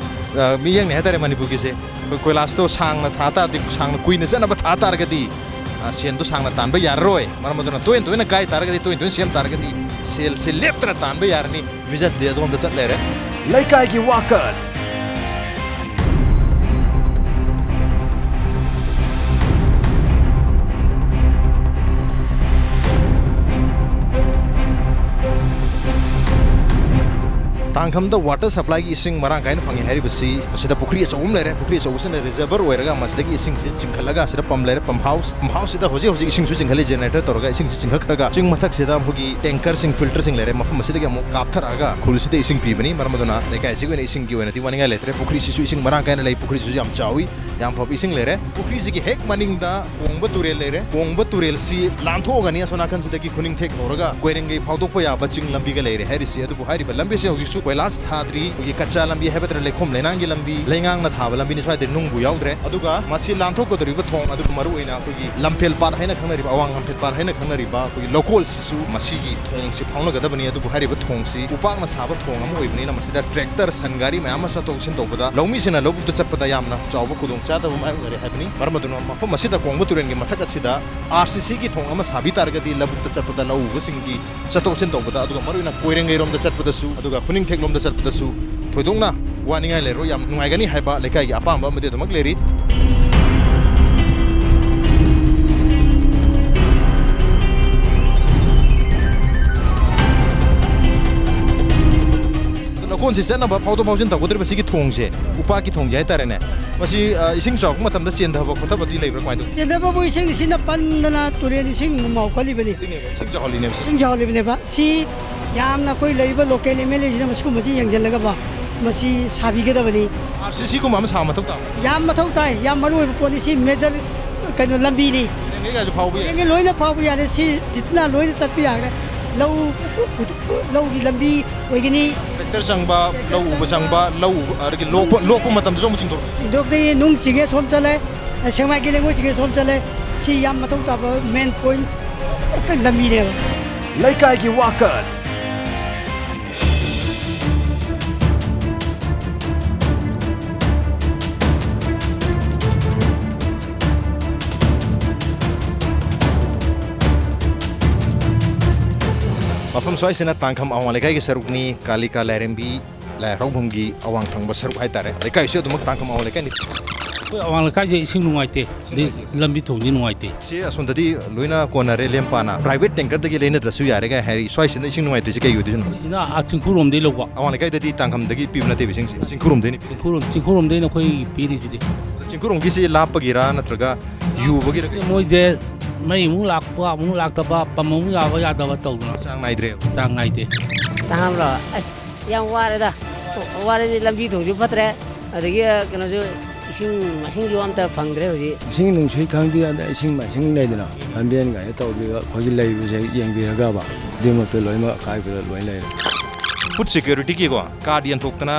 ꯑ, ꯃꯤꯠꯌꯦꯡꯅꯦ ꯍꯥꯏꯇꯥꯔꯦ ꯃꯅꯤꯄꯨꯔꯒꯤꯁꯦ꯫ ꯑꯩꯈꯣꯏ ꯀꯣꯏꯂꯥꯁꯇꯣ ꯁꯥꯡꯅ ꯊꯥ ꯇꯥꯔꯗꯤ, ꯁꯥꯡꯅ ꯀꯨꯏꯅ ꯆꯠꯅꯕ ꯊꯥ ꯇꯥꯔꯒꯗꯤ, ꯑ, ꯁꯦꯟꯗꯣ ꯁꯥꯡꯅ ꯇꯥꯟꯕ ꯌꯥꯔꯔꯣꯏ꯫ ꯃꯔꯝ ꯑꯗꯨꯅ ꯇꯣꯏꯅ ꯇꯣꯏꯅ ꯀꯥꯏ ꯇꯥꯔꯒꯗꯤ, ꯇꯣꯏꯅ ꯇꯣꯏꯅ ꯁꯦꯝ ꯇꯥꯔꯒꯗꯤ ꯁꯦꯜꯁꯦ ꯂꯦꯞꯇꯅ ꯇꯥꯟꯕ ꯌꯥꯔꯅꯤ꯫ ꯚꯤꯖꯟꯗꯤ ꯑꯗꯣꯝꯗ ꯆꯠ ꯂꯩꯔꯦ꯫ ꯂꯩꯀꯥꯏꯒꯤ ꯋꯥꯀꯠ꯫ ꯇꯥꯡꯈꯝꯗ ꯋꯥꯇꯔ ꯁꯄ꯭ꯂꯥꯏꯒꯤ ꯏꯁꯤꯡ ꯃꯔꯥꯡ ꯀꯥꯏꯅ ꯐꯪꯉꯤ ꯍꯥꯏꯔꯤꯕꯁꯤ, ꯃꯁꯤꯗ ꯄꯨꯈ꯭ꯔꯤ ꯑꯆꯧꯕ ꯑꯃ ꯂꯩꯔꯦ꯫ ꯄꯨꯈ꯭ꯔꯤ ꯑꯆꯧꯕꯁꯤꯅ ꯔꯤꯖꯔꯚꯔ ꯑꯣꯏꯔꯒ ꯃꯁꯤꯗꯒꯤ ꯏꯁꯤꯡꯁꯤ ꯆꯤꯡꯈꯠꯂꯒ ꯁꯤꯗ ꯄꯝ ꯂꯩꯔꯦ, ꯄꯝ ꯍꯥꯎꯁ꯫ ꯄꯝ ꯍꯥꯎꯁꯁꯤꯗ ꯍꯧꯖꯤꯛ ꯍꯧꯖꯤꯛ ꯏꯁꯤꯡꯁꯨ ꯆꯤꯡꯈꯠꯂꯤ, ꯖꯦꯅꯦꯔꯦꯇꯔ ꯇꯧꯔꯒ ꯏꯁꯤꯡꯁꯤ ꯆꯤꯡꯈꯠꯈ꯭ꯔꯒ ꯆꯤꯡ ꯃꯊꯛꯁꯤꯗ ꯑꯩꯈꯣꯏꯒꯤ ꯇꯦꯡꯀꯔꯁꯤꯡ, ꯐꯤꯜꯇꯔꯁꯤꯡ ꯂꯩꯔꯦ꯫ ꯃꯐꯝ ꯑꯁꯤꯗꯒꯤ ꯑꯃꯨꯛ ꯀꯥꯞꯊꯔꯛꯑꯒ ꯈꯨꯜꯁꯤꯗ ꯏꯁꯤꯡ ꯄꯤꯕꯅꯤ꯫ ꯃꯔꯝ ꯑꯗꯨꯅ ꯂꯩꯀꯥꯏ ꯑꯁꯤꯒꯤ ꯑꯣꯏꯅ ꯏꯁꯤꯡꯒꯤ ꯑꯣꯏꯅꯗꯤ ꯋꯥꯅꯤꯡꯉꯥꯏ ꯂꯩꯇ꯭ꯔꯦ꯫ ꯄꯨꯈ꯭ꯔꯤꯁꯤꯁꯨ ꯏꯁꯤꯡ ꯃꯔꯥꯡ ꯀꯥꯏꯅ ꯂꯩ, ꯄꯨꯈ꯭ꯔꯤꯁꯤꯁꯨ ꯌꯥꯝ ꯆꯥꯎꯏ, ꯌꯥꯝ ꯐꯕ ꯏꯁꯤꯡ ꯂꯩꯔꯦ꯫ ꯄꯨꯈ꯭ꯔꯤꯁꯤꯒꯤ ꯍꯦꯛ ꯃꯅꯤꯡꯗ ꯀꯣꯡꯕ ꯇꯨꯔꯦꯜ ꯂꯩꯔꯦ꯫ ꯀꯣꯡꯕ ꯇꯨꯔꯦꯜꯁꯤ ꯂꯥꯟꯊꯣꯛꯑꯒꯅꯤ ꯑꯁꯣꯝ ꯅꯥꯀꯟꯁꯤꯗꯒꯤ ꯈꯨꯅꯤꯡꯊꯦꯛ ꯍꯧꯔꯒ ꯀꯣꯏꯔꯦꯡꯒꯩ ꯐꯥꯎꯗꯣꯛꯄ ꯌꯥꯕ ꯆꯤꯡ ꯂꯝꯕꯤꯒ ꯂꯩꯔꯦ ꯍꯥꯏꯔꯤꯁꯤ꯫ ꯑꯗꯨꯕꯨ ꯍꯥꯏꯔꯤꯕ ꯂꯝꯕꯤꯁꯦ ꯍꯧꯖꯤꯛꯁꯨ ꯀꯣꯏꯂꯥꯁ ꯊꯥꯗ꯭ꯔꯤ, ꯑꯩꯈꯣꯏꯒꯤ ꯀꯆꯥ ꯂꯝꯕꯤ ꯍꯥꯏꯕ ꯇꯥꯔꯦ, ꯂꯩꯈꯣꯝ ꯂꯩꯅꯥꯡꯒꯤ ꯂꯝꯕꯤ, ꯂꯩꯉꯥꯡꯅ ꯊꯥꯕ ꯂꯝꯕꯤꯅꯤ꯫ ꯁ꯭ꯋꯥꯏꯗ ꯅꯨꯡꯕꯨ ꯌꯥꯎꯗ꯭ꯔꯦ꯫ ꯑꯗꯨꯒ ꯃꯁꯤ ꯂꯥꯟꯊꯣꯛꯀꯗꯧꯔꯤꯕ ꯊꯣꯡ, ꯑꯗꯨꯒ ꯃꯔꯨꯑꯣꯏꯅ ꯑꯩꯈꯣꯏꯒꯤ ꯂꯝꯐꯦꯜ ꯄꯥꯠ ꯍꯥꯏꯅ ꯈꯪꯅꯔꯤꯕ, ꯑꯋꯥꯡ ꯂꯝꯐꯦꯜ ꯄꯥꯠ ꯍꯥꯏꯅ ꯈꯪꯅꯔꯤꯕ ꯑꯩꯈꯣꯏꯒꯤ ꯂꯧꯀꯣꯜꯁꯤꯁꯨ ꯃꯁꯤꯒꯤ ꯊꯣꯡꯁꯤ ꯐꯥꯎꯅꯒꯗꯕꯅꯤ꯫ ꯑꯗꯨꯕꯨ ꯍꯥꯏꯔꯤꯕ ꯊꯣꯡꯁꯤ ꯎꯄꯥꯛꯅ ꯁꯥꯕ ꯊꯣꯡ ꯑꯃ ꯑꯣꯏꯕꯅꯤꯅ ꯃꯁꯤꯗ ꯇ꯭ꯔꯦꯛꯇꯔ, ꯁꯟ ꯒꯥꯔꯤ ꯃꯌꯥꯝ ꯑꯃ ꯆꯠꯊꯣꯛ ꯆꯠꯁꯤꯟ ꯇꯧꯕꯗ, ꯂꯧꯃꯤꯁꯤꯡꯅ ꯂꯧꯕꯨꯛꯇ ꯆꯠꯄꯗ ꯌꯥꯝꯅ ꯆꯥꯎꯕ ꯈꯨꯗꯣꯡꯆꯥꯗꯕ ꯃꯥꯌꯣꯛꯅꯔꯦ ꯍꯥꯏꯕꯅꯤ꯫ ꯃꯔꯝ ꯑꯗꯨꯅ ꯃꯐꯝ ꯑꯁꯤꯗ ꯀꯣꯡꯕ ꯇꯨꯔꯦꯜꯒꯤ ꯃꯊꯛ ꯑꯁꯤꯗ ꯑꯥꯔ ꯁꯤ ꯁꯤꯒꯤ ꯊꯣꯡ ꯑꯃ ꯁꯥꯕꯤ ꯇꯥꯔꯒꯗꯤ ꯂꯧꯕꯨꯛꯇ ꯆꯠꯄꯗ ꯂꯧ ꯎꯕꯁꯤꯡꯒꯤ ꯆꯠꯊꯣꯛ ꯆꯠꯁꯤꯟ ꯇꯧꯕꯗ, ꯑꯗꯨꯒ ꯃꯔꯨꯑꯣꯏꯅ ꯀꯣꯏꯔꯦꯡꯒꯩꯔꯣꯝꯗ ꯆꯠꯄꯗꯁꯨ, ꯑꯗꯨꯒ ꯈꯨꯅꯤꯡꯊꯦꯛꯂꯣꯝꯗ ꯆꯠꯄꯗꯁꯨ ꯊꯣꯏꯗꯣꯛꯅ ꯋꯥꯅꯤꯡꯉꯥꯏ ꯂꯩꯔꯣꯏ, ꯌꯥꯝ ꯅꯨꯡꯉꯥꯏꯒꯅꯤ ꯍꯥꯏꯕ ꯂꯩꯀꯥꯏꯒꯤ ꯑꯄꯥꯝꯕ ꯑꯃꯗꯤ ꯑꯗꯨꯃꯛ ꯂꯩꯔꯤ꯫ ꯂꯧꯀꯣꯟꯁꯤ ꯆꯠꯅꯕ ꯐꯥꯎꯗꯣꯛ ꯐꯥꯎꯖꯤꯟ ꯇꯧꯒꯗꯧꯔꯤꯕ ꯁꯤꯒꯤ ꯊꯣꯡꯁꯦ, ꯎꯄꯥꯛꯀꯤ ꯊꯣꯡꯁꯦ ꯍꯥꯏꯇꯥꯔꯦꯅꯦ, ꯃꯁꯤ, ꯑ, ꯏꯁꯤꯡ ꯆꯥꯎꯔꯛꯄ ꯃꯇꯝꯗ ꯆꯦꯟꯊꯕ ꯈꯣꯠꯊꯕꯗꯤ ꯂꯩꯕ꯭ꯔꯥ, ꯀꯃꯥꯏꯅ ꯇꯧꯏ? ꯆꯦꯟꯊꯕꯕꯨ ꯏꯁꯤꯡ ꯏꯁꯤꯡꯅ ꯄꯟꯗꯅ ꯇꯨꯔꯦꯟ ꯏꯁꯤꯡ ꯃꯥꯎꯈꯠꯂꯤꯕꯅꯤ꯫ ꯑꯗꯨꯏꯅꯦꯕ, ꯏꯁꯤꯡ ꯆꯥꯎꯍꯜꯂꯤꯅꯦꯕ ꯁꯤ꯫ ꯏꯁꯤꯡ ꯆꯥꯎꯍꯜꯂꯤꯕꯅꯦꯕ꯫ ꯁꯤ ꯌꯥꯝꯅ ꯑꯩꯈꯣꯏ ꯂꯩꯔꯤꯕ local M L A ꯁꯤꯅ ꯃꯁꯤꯒꯨꯝꯕꯁꯤ ꯌꯦꯡꯁꯤꯜꯂꯒ ꯃꯁꯤ ꯁꯥꯕꯤꯒꯗꯕꯅꯤ꯫ ꯑꯥꯔ ꯁꯤ ꯁꯤꯒꯨꯝꯕ ꯑꯃ ꯁꯥꯕ ꯃꯊꯧ ꯇꯥꯕ꯭ꯔꯥ? ꯌꯥꯝ ꯃꯊꯧ ꯇꯥꯏ, ꯌꯥꯝ ꯃꯔꯨ ꯑꯣꯏꯕ ꯄꯣꯠꯅꯤ꯫ ꯁꯤ major ꯀꯩꯅꯣ ꯂꯝꯕꯤꯅꯤ꯫ ꯀꯣꯏꯔꯦꯡꯒꯩꯒꯁꯨ ꯐꯥꯎꯕ ꯌꯥꯏ? ꯀꯣꯏꯔꯦꯡꯒꯩ ꯂꯣꯏꯅ ꯐꯥꯎꯕ ꯌꯥꯔꯦ꯫ ꯁꯤ ꯖꯤꯠꯅ ꯂꯣꯏꯅ ꯆꯠꯄ ꯌꯥꯈ꯭ꯔꯦ꯫ ꯂꯧ, ꯂꯧꯒꯤ ꯂꯝꯕꯤ ꯑꯣꯏꯒꯅꯤ꯫ ꯇ꯭ꯔꯦꯛꯇꯔ ꯆꯪꯕ, ꯂꯧ ꯎꯕ ꯆꯪꯕ, ꯂꯧ ꯎꯕ, ꯑꯗꯒꯤ ꯂꯣꯛꯄ, ꯂꯣꯛꯄ ꯃꯇꯝꯗꯁꯨ ꯑꯃꯨꯛ ꯆꯤꯡꯊꯣꯔꯛꯄ꯫ ꯆꯤꯡꯊꯣꯛꯇꯒꯤ ꯅꯨꯡ ꯆꯤꯡꯉꯦ ꯁꯣꯝ ꯆꯠꯂꯦ, ꯁꯦꯛꯃꯥꯏꯒꯤ ꯂꯩꯉꯣꯏ ꯆꯤꯡꯉꯦ ꯁꯣꯝ ꯆꯠꯂꯦ꯫ ꯁꯤ ꯌꯥꯝ ꯃꯊꯧ ꯇꯥꯕ main point ꯂꯝꯕꯤꯅꯦꯕ꯫ ꯂꯩꯀꯥꯏꯒꯤ ꯋꯥꯀꯠ꯫ ꯃꯐꯝ ꯁ꯭ꯋꯥꯏꯁꯤꯅ ꯇꯥꯡꯈꯝ ꯑꯋꯥꯡ ꯂꯩꯀꯥꯏꯒꯤ ꯁꯔꯨꯛꯅꯤ, ꯀꯥꯂꯤꯀꯥ ꯂꯥꯏꯔꯦꯝꯕꯤ ꯂꯥꯏ ꯍꯔꯥꯎꯐꯝꯒꯤ ꯑꯋꯥꯡ ꯊꯪꯕ ꯁꯔꯨꯛ ꯍꯥꯏꯇꯥꯔꯦ꯫ ꯂꯩꯀꯥꯏꯁꯨ ꯑꯗꯨꯃꯛ ꯇꯥꯡꯈꯝ ꯑꯋꯥꯡ ꯂꯩꯀꯥꯏꯅꯤ꯫ ꯑꯩꯈꯣꯏ ꯑꯋꯥꯡ ꯂꯩꯀꯥꯏꯁꯦ ꯏꯁꯤꯡ ꯅꯨꯡꯉꯥꯏꯇꯦ, ꯑꯗꯩ ꯂꯝꯕꯤ ꯊꯣꯡꯗꯤ ꯅꯨꯡꯉꯥꯏꯇꯦ꯫ ꯁꯤ ꯑꯁꯣꯝꯗꯗꯤ ꯂꯣꯏꯅ ꯀꯣꯟꯅꯔꯦ, ꯂꯦꯝ ꯄꯥꯅ꯫ Private tanker ꯗꯒꯤ ꯂꯩꯅꯗ꯭ꯔꯁꯨ ꯌꯥꯔꯦ ꯀꯥꯏ ꯍꯥꯏꯔꯤ꯫ ꯁ꯭ꯋꯥꯏꯁꯤꯅ ꯏꯁꯤꯡ ꯅꯨꯡꯉꯥꯏꯇ꯭ꯔꯤꯁꯦ ꯀꯩ ꯑꯣꯏꯗꯣꯏꯅꯣ? ꯁꯤꯅ ꯑꯥ ꯆꯤꯡꯈꯨꯔꯣꯝꯗꯩ ꯂꯧꯕ꯫ ꯑꯋꯥꯡ ꯂꯩꯀꯥꯏꯗꯗꯤ ꯇꯥꯡꯈꯝꯗꯒꯤ ꯄꯤꯕ ꯅꯠꯇꯦꯕ ꯏꯁꯤꯡꯁꯦ, ꯆꯤꯡꯈꯨꯔꯣꯝꯗꯩꯅꯤ꯫ ꯆꯤꯡꯈꯨꯔꯣꯝ, ꯆꯤꯡꯈꯨꯔꯣꯝꯗꯩꯅ ꯑꯩꯈꯣꯏ ꯄꯤꯔꯤꯁꯤꯗꯤ꯫ ꯆꯤꯡꯈꯨꯔꯣꯝꯒꯤꯁꯤ ꯂꯥꯞꯄꯒꯤꯔꯥ ꯅꯠꯇ꯭ꯔꯒ ꯌꯨꯕꯒꯤꯔ? ꯃꯣꯏꯁꯦ ꯃꯩ ꯑꯃꯨꯛ ꯂꯥꯛꯄ, ꯑꯃꯨꯛ ꯂꯥꯛꯇꯕ, ꯄꯝ ꯑꯃꯨꯛ ꯌꯥꯕ ꯌꯥꯗꯕ ꯇꯧꯗꯅ꯫ ꯆꯥꯡ ꯅꯥꯏꯗ꯭ꯔꯦꯕ? ꯆꯥꯡ ꯅꯥꯏꯗꯦ꯫ ꯇꯥꯍꯟꯕ꯭ꯔꯣ? ꯑꯁ, ꯌꯥꯝ ꯋꯥꯔꯦꯗ꯫ ꯋꯥꯔꯦꯗꯤ ꯂꯝꯕꯤ ꯊꯣꯡꯁꯨ ꯐꯠꯇ꯭ꯔꯦ, ꯑꯗꯒꯤ, ꯑ, ꯀꯩꯅꯣꯁꯨ, ꯏꯁꯤꯡ ꯃꯥꯏꯁꯤꯡꯁꯨ ꯑꯝꯇ ꯐꯪꯗ꯭ꯔꯦ ꯍꯧꯖꯤꯛ꯫ ꯏꯁꯤꯡ ꯅꯨꯡꯁꯤꯠ ꯈꯪꯗꯦ, ꯑꯗ ꯏꯁꯤꯡ ꯃꯥꯏꯁꯤꯡ ꯂꯩꯗꯅ, ꯂꯝꯕꯦꯟꯒꯥꯏꯅ ꯇꯧꯕꯤꯕ, ꯑꯩꯈꯣꯏꯒꯤ ꯂꯩꯕꯁꯦ ꯌꯦꯡꯕꯤꯔꯒꯕ, ꯈꯨꯗꯤꯡꯃꯛꯇ ꯂꯣꯏꯅꯃꯛ ꯑꯀꯥꯏꯕꯗ ꯂꯣꯏ ꯂꯩꯔꯦ꯫ ꯐꯨꯗ ꯁꯦꯀ꯭ꯌꯨꯔꯤꯇꯤꯒꯤꯀꯣ ꯀꯥꯔꯗ ꯌꯦꯟꯊꯣꯛꯇꯅ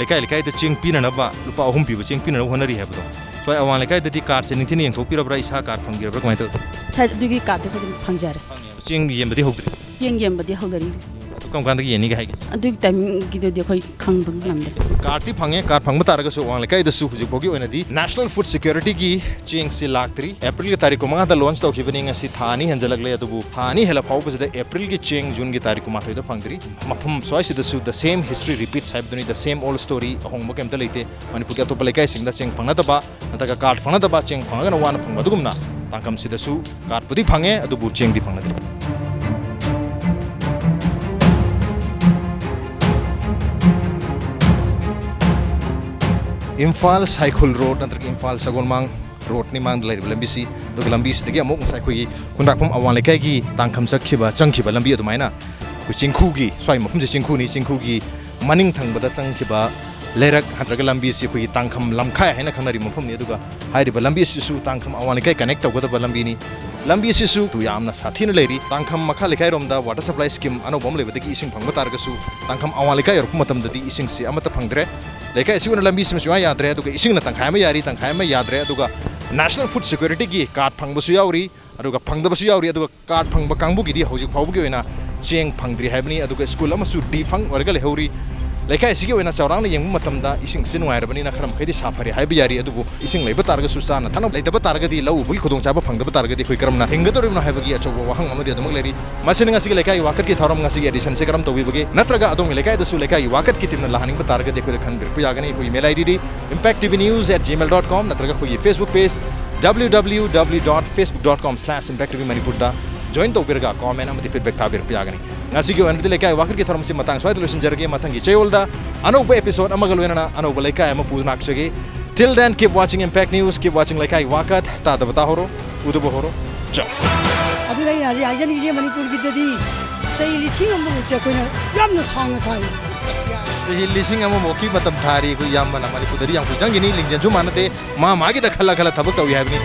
ꯂꯩꯀꯥꯏ ꯂꯩꯀꯥꯏꯗ ꯆꯦꯡ ꯄꯤꯅꯅꯕ, ꯂꯨꯄꯥ ꯑꯍꯨꯝ ꯄꯤꯕ ꯆꯦꯡ ꯄꯤꯅꯅꯕ ꯍꯣꯠꯅꯔꯤ ꯍꯥꯏꯕꯗꯣ, ꯁ꯭ꯋꯥꯏ ꯑꯋꯥꯡ ꯂꯩꯀꯥꯏꯗꯗꯤ ꯀꯥꯔꯗꯁꯦ ꯅꯤꯡꯊꯤꯅ ꯌꯦꯡꯊꯣꯛꯄꯤꯔꯕ꯭ꯔꯥ? ꯏꯁꯥ ꯀꯥꯔꯗ ꯐꯪꯕꯤꯔꯕ꯭ꯔꯥ? ꯀꯃꯥꯏꯅ ꯇꯧꯏ? ꯁꯥꯏ, ꯑꯗꯨꯒꯤ ꯀꯥꯔꯗꯇꯤ ꯑꯩꯈꯣꯏ ꯑꯗꯨꯝ ꯐꯪꯖꯔꯦ꯫ ꯆꯦꯡ ꯌꯦꯟꯕꯗꯤ ꯍꯧꯗ꯭ꯔꯤ? ꯆꯦꯡ ꯌꯦꯟꯕꯗꯤ ꯍꯧꯗꯔꯤ꯫ ꯑꯗꯨ ꯀꯔꯝ ꯀꯥꯟꯗꯒꯤ ꯌꯦꯟꯅꯤꯒ ꯍꯥꯏꯒꯦ? ꯑꯗꯨꯒꯤ ꯇꯥꯏꯃꯤꯡꯒꯤꯗꯨꯗꯤ ꯑꯩꯈꯣꯏ ꯈꯪꯕ ꯉꯝꯗ꯭ꯔꯦ꯫ ꯀꯥꯔꯗꯇꯤ ꯐꯪꯉꯦ, ꯀꯥꯔꯗ ꯐꯪꯕ ꯇꯥꯔꯒꯁꯨ ꯑꯋꯥꯡ ꯂꯩꯀꯥꯏꯗꯁꯨ ꯍꯧꯖꯤꯛ ꯐꯥꯎꯒꯤ ꯑꯣꯏꯅꯗꯤ ꯅꯦꯁꯅꯦꯜ ꯐꯨꯗ ꯁꯦꯀ꯭ꯌꯨꯔꯤꯇꯤꯒꯤ ꯆꯦꯡꯁꯤ ꯂꯥꯛꯇ꯭ꯔꯤ꯫ ꯑꯦꯄ꯭ꯔꯤꯜꯒꯤ ꯇꯥꯔꯤꯛ ꯀꯨꯟꯃꯉꯥꯗ ꯂꯣꯟꯆ ꯇꯧꯈꯤꯕꯅꯤ, ꯉꯁꯤ ꯊꯥ ꯑꯅꯤ ꯍꯦꯟꯖꯜꯂꯛꯂꯦ, ꯑꯗꯨꯕꯨ ꯊꯥ ꯑꯅꯤ ꯍꯦꯜꯂ ꯐꯥꯎꯕꯁꯤꯗ ꯑꯦꯄ꯭ꯔꯤꯜꯒꯤ ꯆꯦꯡ ꯖꯨꯟꯒꯤ ꯇꯥꯔꯤꯛ ꯀꯨꯟꯃꯥꯊꯣꯏꯗ ꯐꯪꯗ꯭ꯔꯤ꯫ ꯃꯐꯝ ꯁ꯭ꯋꯥꯏꯁꯤꯗꯁꯨ the same history repeats ꯍꯥꯏꯕꯗꯨꯅꯤ, the same old story, ꯑꯍꯣꯡꯕ ꯀꯩꯝꯇ ꯂꯩꯇꯦ꯫ ꯃꯅꯤꯄꯨꯔꯒꯤ ꯑꯇꯣꯞꯄ ꯂꯩꯀꯥꯏꯁꯤꯡꯗ ꯆꯦꯡ ꯐꯪꯅꯗꯕ, ꯅꯠꯇ꯭ꯔꯒ ꯀꯥꯔꯗ ꯐꯪꯅꯗꯕ, ꯆꯦꯡ ꯐꯪꯉꯒꯅ ꯋꯥꯅ ꯐꯪꯕ, ꯑꯗꯨꯒꯨꯝꯅ ꯇꯥꯡꯈꯝꯁꯤꯗꯁꯨ ꯀꯥꯔꯗꯄꯨꯗꯤ ꯐꯪꯉꯦ, ꯑꯗꯨꯕꯨ ꯆꯦꯡꯗꯤ ꯐꯪꯅꯗ꯭ꯔꯤ꯫ ꯏꯝꯐꯥꯜ ꯁꯥꯏꯈꯨꯜ ꯔꯣꯗ ꯅꯠꯇ꯭ꯔꯒ ꯏꯝꯐꯥꯜ ꯁꯒꯣꯜꯃꯥꯡ ꯔꯣꯗꯅꯤ ꯃꯥꯡꯗ ꯂꯩꯔꯤꯕ ꯂꯝꯕꯤꯁꯤ꯫ ꯑꯗꯨꯒ ꯂꯝꯕꯤꯁꯤꯗꯒꯤ ꯑꯃꯨꯛ ꯉꯁꯥꯏ ꯑꯩꯈꯣꯏꯒꯤ ꯈꯨꯟꯗ꯭ꯔꯥꯛꯄꯝ ꯑꯋꯥꯡ ꯂꯩꯀꯥꯏꯒꯤ ꯇꯥꯡꯈꯝ ꯆꯠꯈꯤꯕ, ꯆꯪꯈꯤꯕ ꯂꯝꯕꯤ ꯑꯗꯨꯃꯥꯏꯅ ꯑꯩꯈꯣꯏ ꯆꯤꯡꯈꯨꯒꯤ, ꯁ꯭ꯋꯥꯏ ꯃꯐꯝꯁꯦ ꯆꯤꯡꯈꯨꯅꯤ, ꯆꯤꯡꯈꯨꯒꯤ ꯃꯅꯤꯡ ꯊꯪꯕꯗ ꯆꯪꯈꯤꯕ ꯂꯩꯔꯛ ꯅꯠꯇ꯭ꯔꯒ ꯂꯝꯕꯤꯁꯤ ꯑꯩꯈꯣꯏꯒꯤ ꯇꯥꯡꯈꯝ ꯂꯝꯈꯥꯏ ꯍꯥꯏꯅ ꯈꯪꯅꯔꯤꯕ ꯃꯐꯝꯅꯤ꯫ ꯑꯗꯨꯒ ꯍꯥꯏꯔꯤꯕ ꯂꯝꯕꯤ ꯑꯁꯤꯁꯨ ꯇꯥꯡꯈꯝ ꯑꯋꯥꯡ ꯂꯩꯀꯥꯏ ꯀꯅꯦꯛ ꯇꯧꯒꯗꯕ ꯂꯝꯕꯤꯅꯤ꯫ ꯂꯝꯕꯤ ꯑꯁꯤꯁꯨ ꯌꯥꯝꯅ ꯁꯥꯊꯤꯅ ꯂꯩꯔꯤ꯫ ꯇꯥꯡꯈꯝ ꯃꯈꯥ ꯂꯩꯀꯥꯏꯔꯣꯝꯗ ꯋꯥꯇꯔ ꯁꯄ꯭ꯂꯥꯏ ꯁ꯭ꯀꯤꯝ ꯑꯅꯧꯕ ꯑꯃ ꯂꯩꯕꯗꯒꯤ ꯏꯁꯤꯡ ꯐꯪꯕ ꯇꯥꯔꯒꯁꯨ, ꯇꯥꯡꯈꯝ ꯑꯋꯥꯡ ꯂꯩꯀꯥꯏ ꯌꯧꯔꯛꯄ ꯃꯇꯝꯗꯗꯤ ꯏꯁꯤꯡꯁꯤ ꯑꯃꯠꯇ ꯐꯪꯗ꯭ꯔꯦ꯫ ꯂꯩꯀꯥꯏ ꯑꯁꯤꯒꯤ ꯑꯣꯏꯅ ꯂꯝꯕꯤꯁꯤꯃ ꯁꯨꯡꯌꯥ ꯌꯥꯗ꯭ꯔꯦ꯫ ꯑꯗꯨꯒ ꯏꯁꯤꯡꯅ ꯇꯪꯈꯥꯏ ꯑꯃ ꯌꯥꯔꯤ, ꯇꯪꯈꯥꯏ ꯑꯃ ꯌꯥꯗ꯭ꯔꯦ꯫ ꯑꯗꯨꯒ ꯅꯦꯁꯅꯦꯜ ꯐꯨꯗ ꯁꯦꯀ꯭ꯌꯨꯔꯤꯇꯤꯒꯤ ꯀꯥꯔꯗ ꯐꯪꯕꯁꯨ ꯌꯥꯎꯔꯤ, ꯑꯗꯨꯒ ꯐꯪꯗꯕꯁꯨ ꯌꯥꯎꯔꯤ꯫ ꯑꯗꯨꯒ ꯀꯥꯔꯗ ꯐꯪꯕ ꯀꯥꯡꯕꯨꯒꯤꯗꯤ ꯍꯧꯖꯤꯛ ꯐꯥꯎꯕꯒꯤ ꯑꯣꯏꯅ ꯆꯦꯡ ꯐꯪꯗ꯭ꯔꯤ ꯍꯥꯏꯕꯅꯤ꯫ ꯑꯗꯨꯒ ꯁ꯭ꯀꯨꯜ ꯑꯃꯁꯨ ꯗꯤꯐꯪ ꯑꯣꯏꯔꯒ ꯂꯩꯍꯧꯔꯤ꯫ ꯂꯩꯀꯥꯏ ꯑꯁꯤꯒꯤ ꯑꯣꯏꯅ ꯆꯥꯎꯔꯥꯛꯅ ꯌꯦꯡꯕ ꯃꯇꯝꯗ ꯏꯁꯤꯡꯁꯤ ꯅꯨꯡꯉꯥꯏꯔꯕꯅꯤꯅ ꯈꯔ ꯃꯈꯩꯗꯤ ꯁꯥꯐꯔꯦ ꯍꯥꯏꯕ ꯌꯥꯔꯤ꯫ ꯑꯗꯨꯕꯨ ꯏꯁꯤꯡ ꯂꯩꯕ ꯇꯥꯔꯒꯁꯨ ꯆꯥꯅ ꯊꯛꯅꯕ ꯂꯩꯇꯕ ꯇꯥꯔꯒꯗꯤ, ꯂꯧ ꯎꯕꯒꯤ ꯈꯨꯗꯣꯡꯆꯥꯕ ꯐꯪꯗꯕ ꯇꯥꯔꯒꯗꯤ ꯑꯩꯈꯣꯏ ꯀꯔꯝꯅ ꯍꯤꯡꯒꯗꯧꯔꯤꯕꯅꯣ ꯍꯥꯏꯕꯒꯤ ꯑꯆꯧꯕ ꯋꯥꯍꯪ ꯑꯃꯗꯤ ꯑꯗꯨꯃꯛ ꯂꯩꯔꯤ꯫ ꯃꯁꯤꯅ ꯉꯁꯤꯒꯤ ꯂꯩꯀꯥꯏꯒꯤ ꯋꯥꯀꯠꯀꯤ ꯊꯧꯔꯝ, ꯉꯁꯤꯒꯤ ꯑꯦꯗꯤꯁꯟꯁꯤ ꯀꯔꯝ ꯇꯧꯕꯤꯕꯒꯦ? ꯅꯠꯇ꯭ꯔꯒ ꯑꯗꯣꯝꯒꯤ ꯂꯩꯀꯥꯏꯗꯁꯨ ꯂꯩꯀꯥꯏꯒꯤ ꯋꯥꯀꯠꯀꯤ ꯇꯤꯝꯅ ꯂꯥꯛꯍꯟꯅꯤꯡꯕ ꯇꯥꯔꯒꯗꯤ ꯑꯩꯈꯣꯏꯗ ꯈꯟꯕꯤꯔꯛꯄ ꯌꯥꯒꯅꯤ꯫ ꯑꯩꯈꯣꯏꯒꯤ email ID D impact T V news at gmail dot com ꯅꯠꯇ꯭ꯔꯒ ꯑꯩꯈꯣꯏꯒꯤ Facebook page W W W dot facebook dot com slash impact T V Manipur ꯗ join ꯇꯧꯕꯤꯔꯒ comment ꯑꯃꯗꯤ feedback ꯊꯥꯕꯤꯔꯛꯄ ꯌꯥꯒꯅꯤ꯫ ꯉꯁꯤꯒꯤ ꯑꯣꯏꯅꯗꯤ ꯂꯩꯀꯥꯏ ꯋꯥꯀꯠꯀꯤ ꯊꯧꯔꯝꯁꯤ ꯃꯇꯥꯡ ꯁ꯭ꯋꯥꯏꯗ ꯂꯣꯏꯁꯤꯟꯖꯔꯒꯦ꯫ ꯃꯊꯪꯒꯤ ꯆꯌꯣꯜꯗ ꯑꯅꯧꯕ episode ꯑꯃꯒ ꯂꯣꯏꯅꯅ ꯑꯅꯧꯕ ꯂꯩꯀꯥꯏ ꯑꯃ ꯄꯨꯗꯨꯅ ꯂꯥꯛꯆꯒꯦ꯫ Till then, keep watching Impact News, keep watching ꯂꯩꯀꯥꯏ ꯋꯥꯀꯠ꯫ ꯇꯥꯗꯕ ꯇꯥꯍꯧꯔꯣ, ꯎꯗꯕ ꯍꯧꯔꯣ꯫ ꯆꯥꯎ꯫ ꯑꯗꯨꯅ ꯑꯩꯅ ꯍꯧꯖꯤꯛ ꯍꯥꯏꯖꯅꯤꯡꯉꯤꯁꯦ, ꯃꯅꯤꯄꯨꯔꯒꯤꯗꯗꯤ ꯆꯍꯤ ꯂꯤꯁꯤꯡ ꯑꯃꯃꯨꯛꯁꯦ ꯑꯩꯈꯣꯏꯅ ꯌꯥꯝꯅ ꯁꯥꯡꯅ ꯊꯥꯏ꯫ ꯆꯍꯤ ꯂꯤꯁꯤꯡ ꯑꯃꯃꯨꯛꯀꯤ ꯃꯇꯝ ꯊꯥꯔꯤ ꯑꯩꯈꯣꯏ ꯏꯌꯥꯝꯕꯅ꯫ ꯃꯅꯤꯄꯨꯔꯗꯗꯤ ꯌꯥꯝ ꯀꯨꯏ ꯆꯪꯈꯤꯅꯤ, ꯂꯤꯡꯖꯦꯜꯁꯨ ꯃꯥꯟꯅꯗꯦ, ꯃꯥ ꯃꯥꯒꯤꯗ ꯈꯜꯂ ꯈꯜꯂ ꯊꯕꯛ ꯇꯧꯏ ꯍꯥꯏꯕꯅꯤ꯫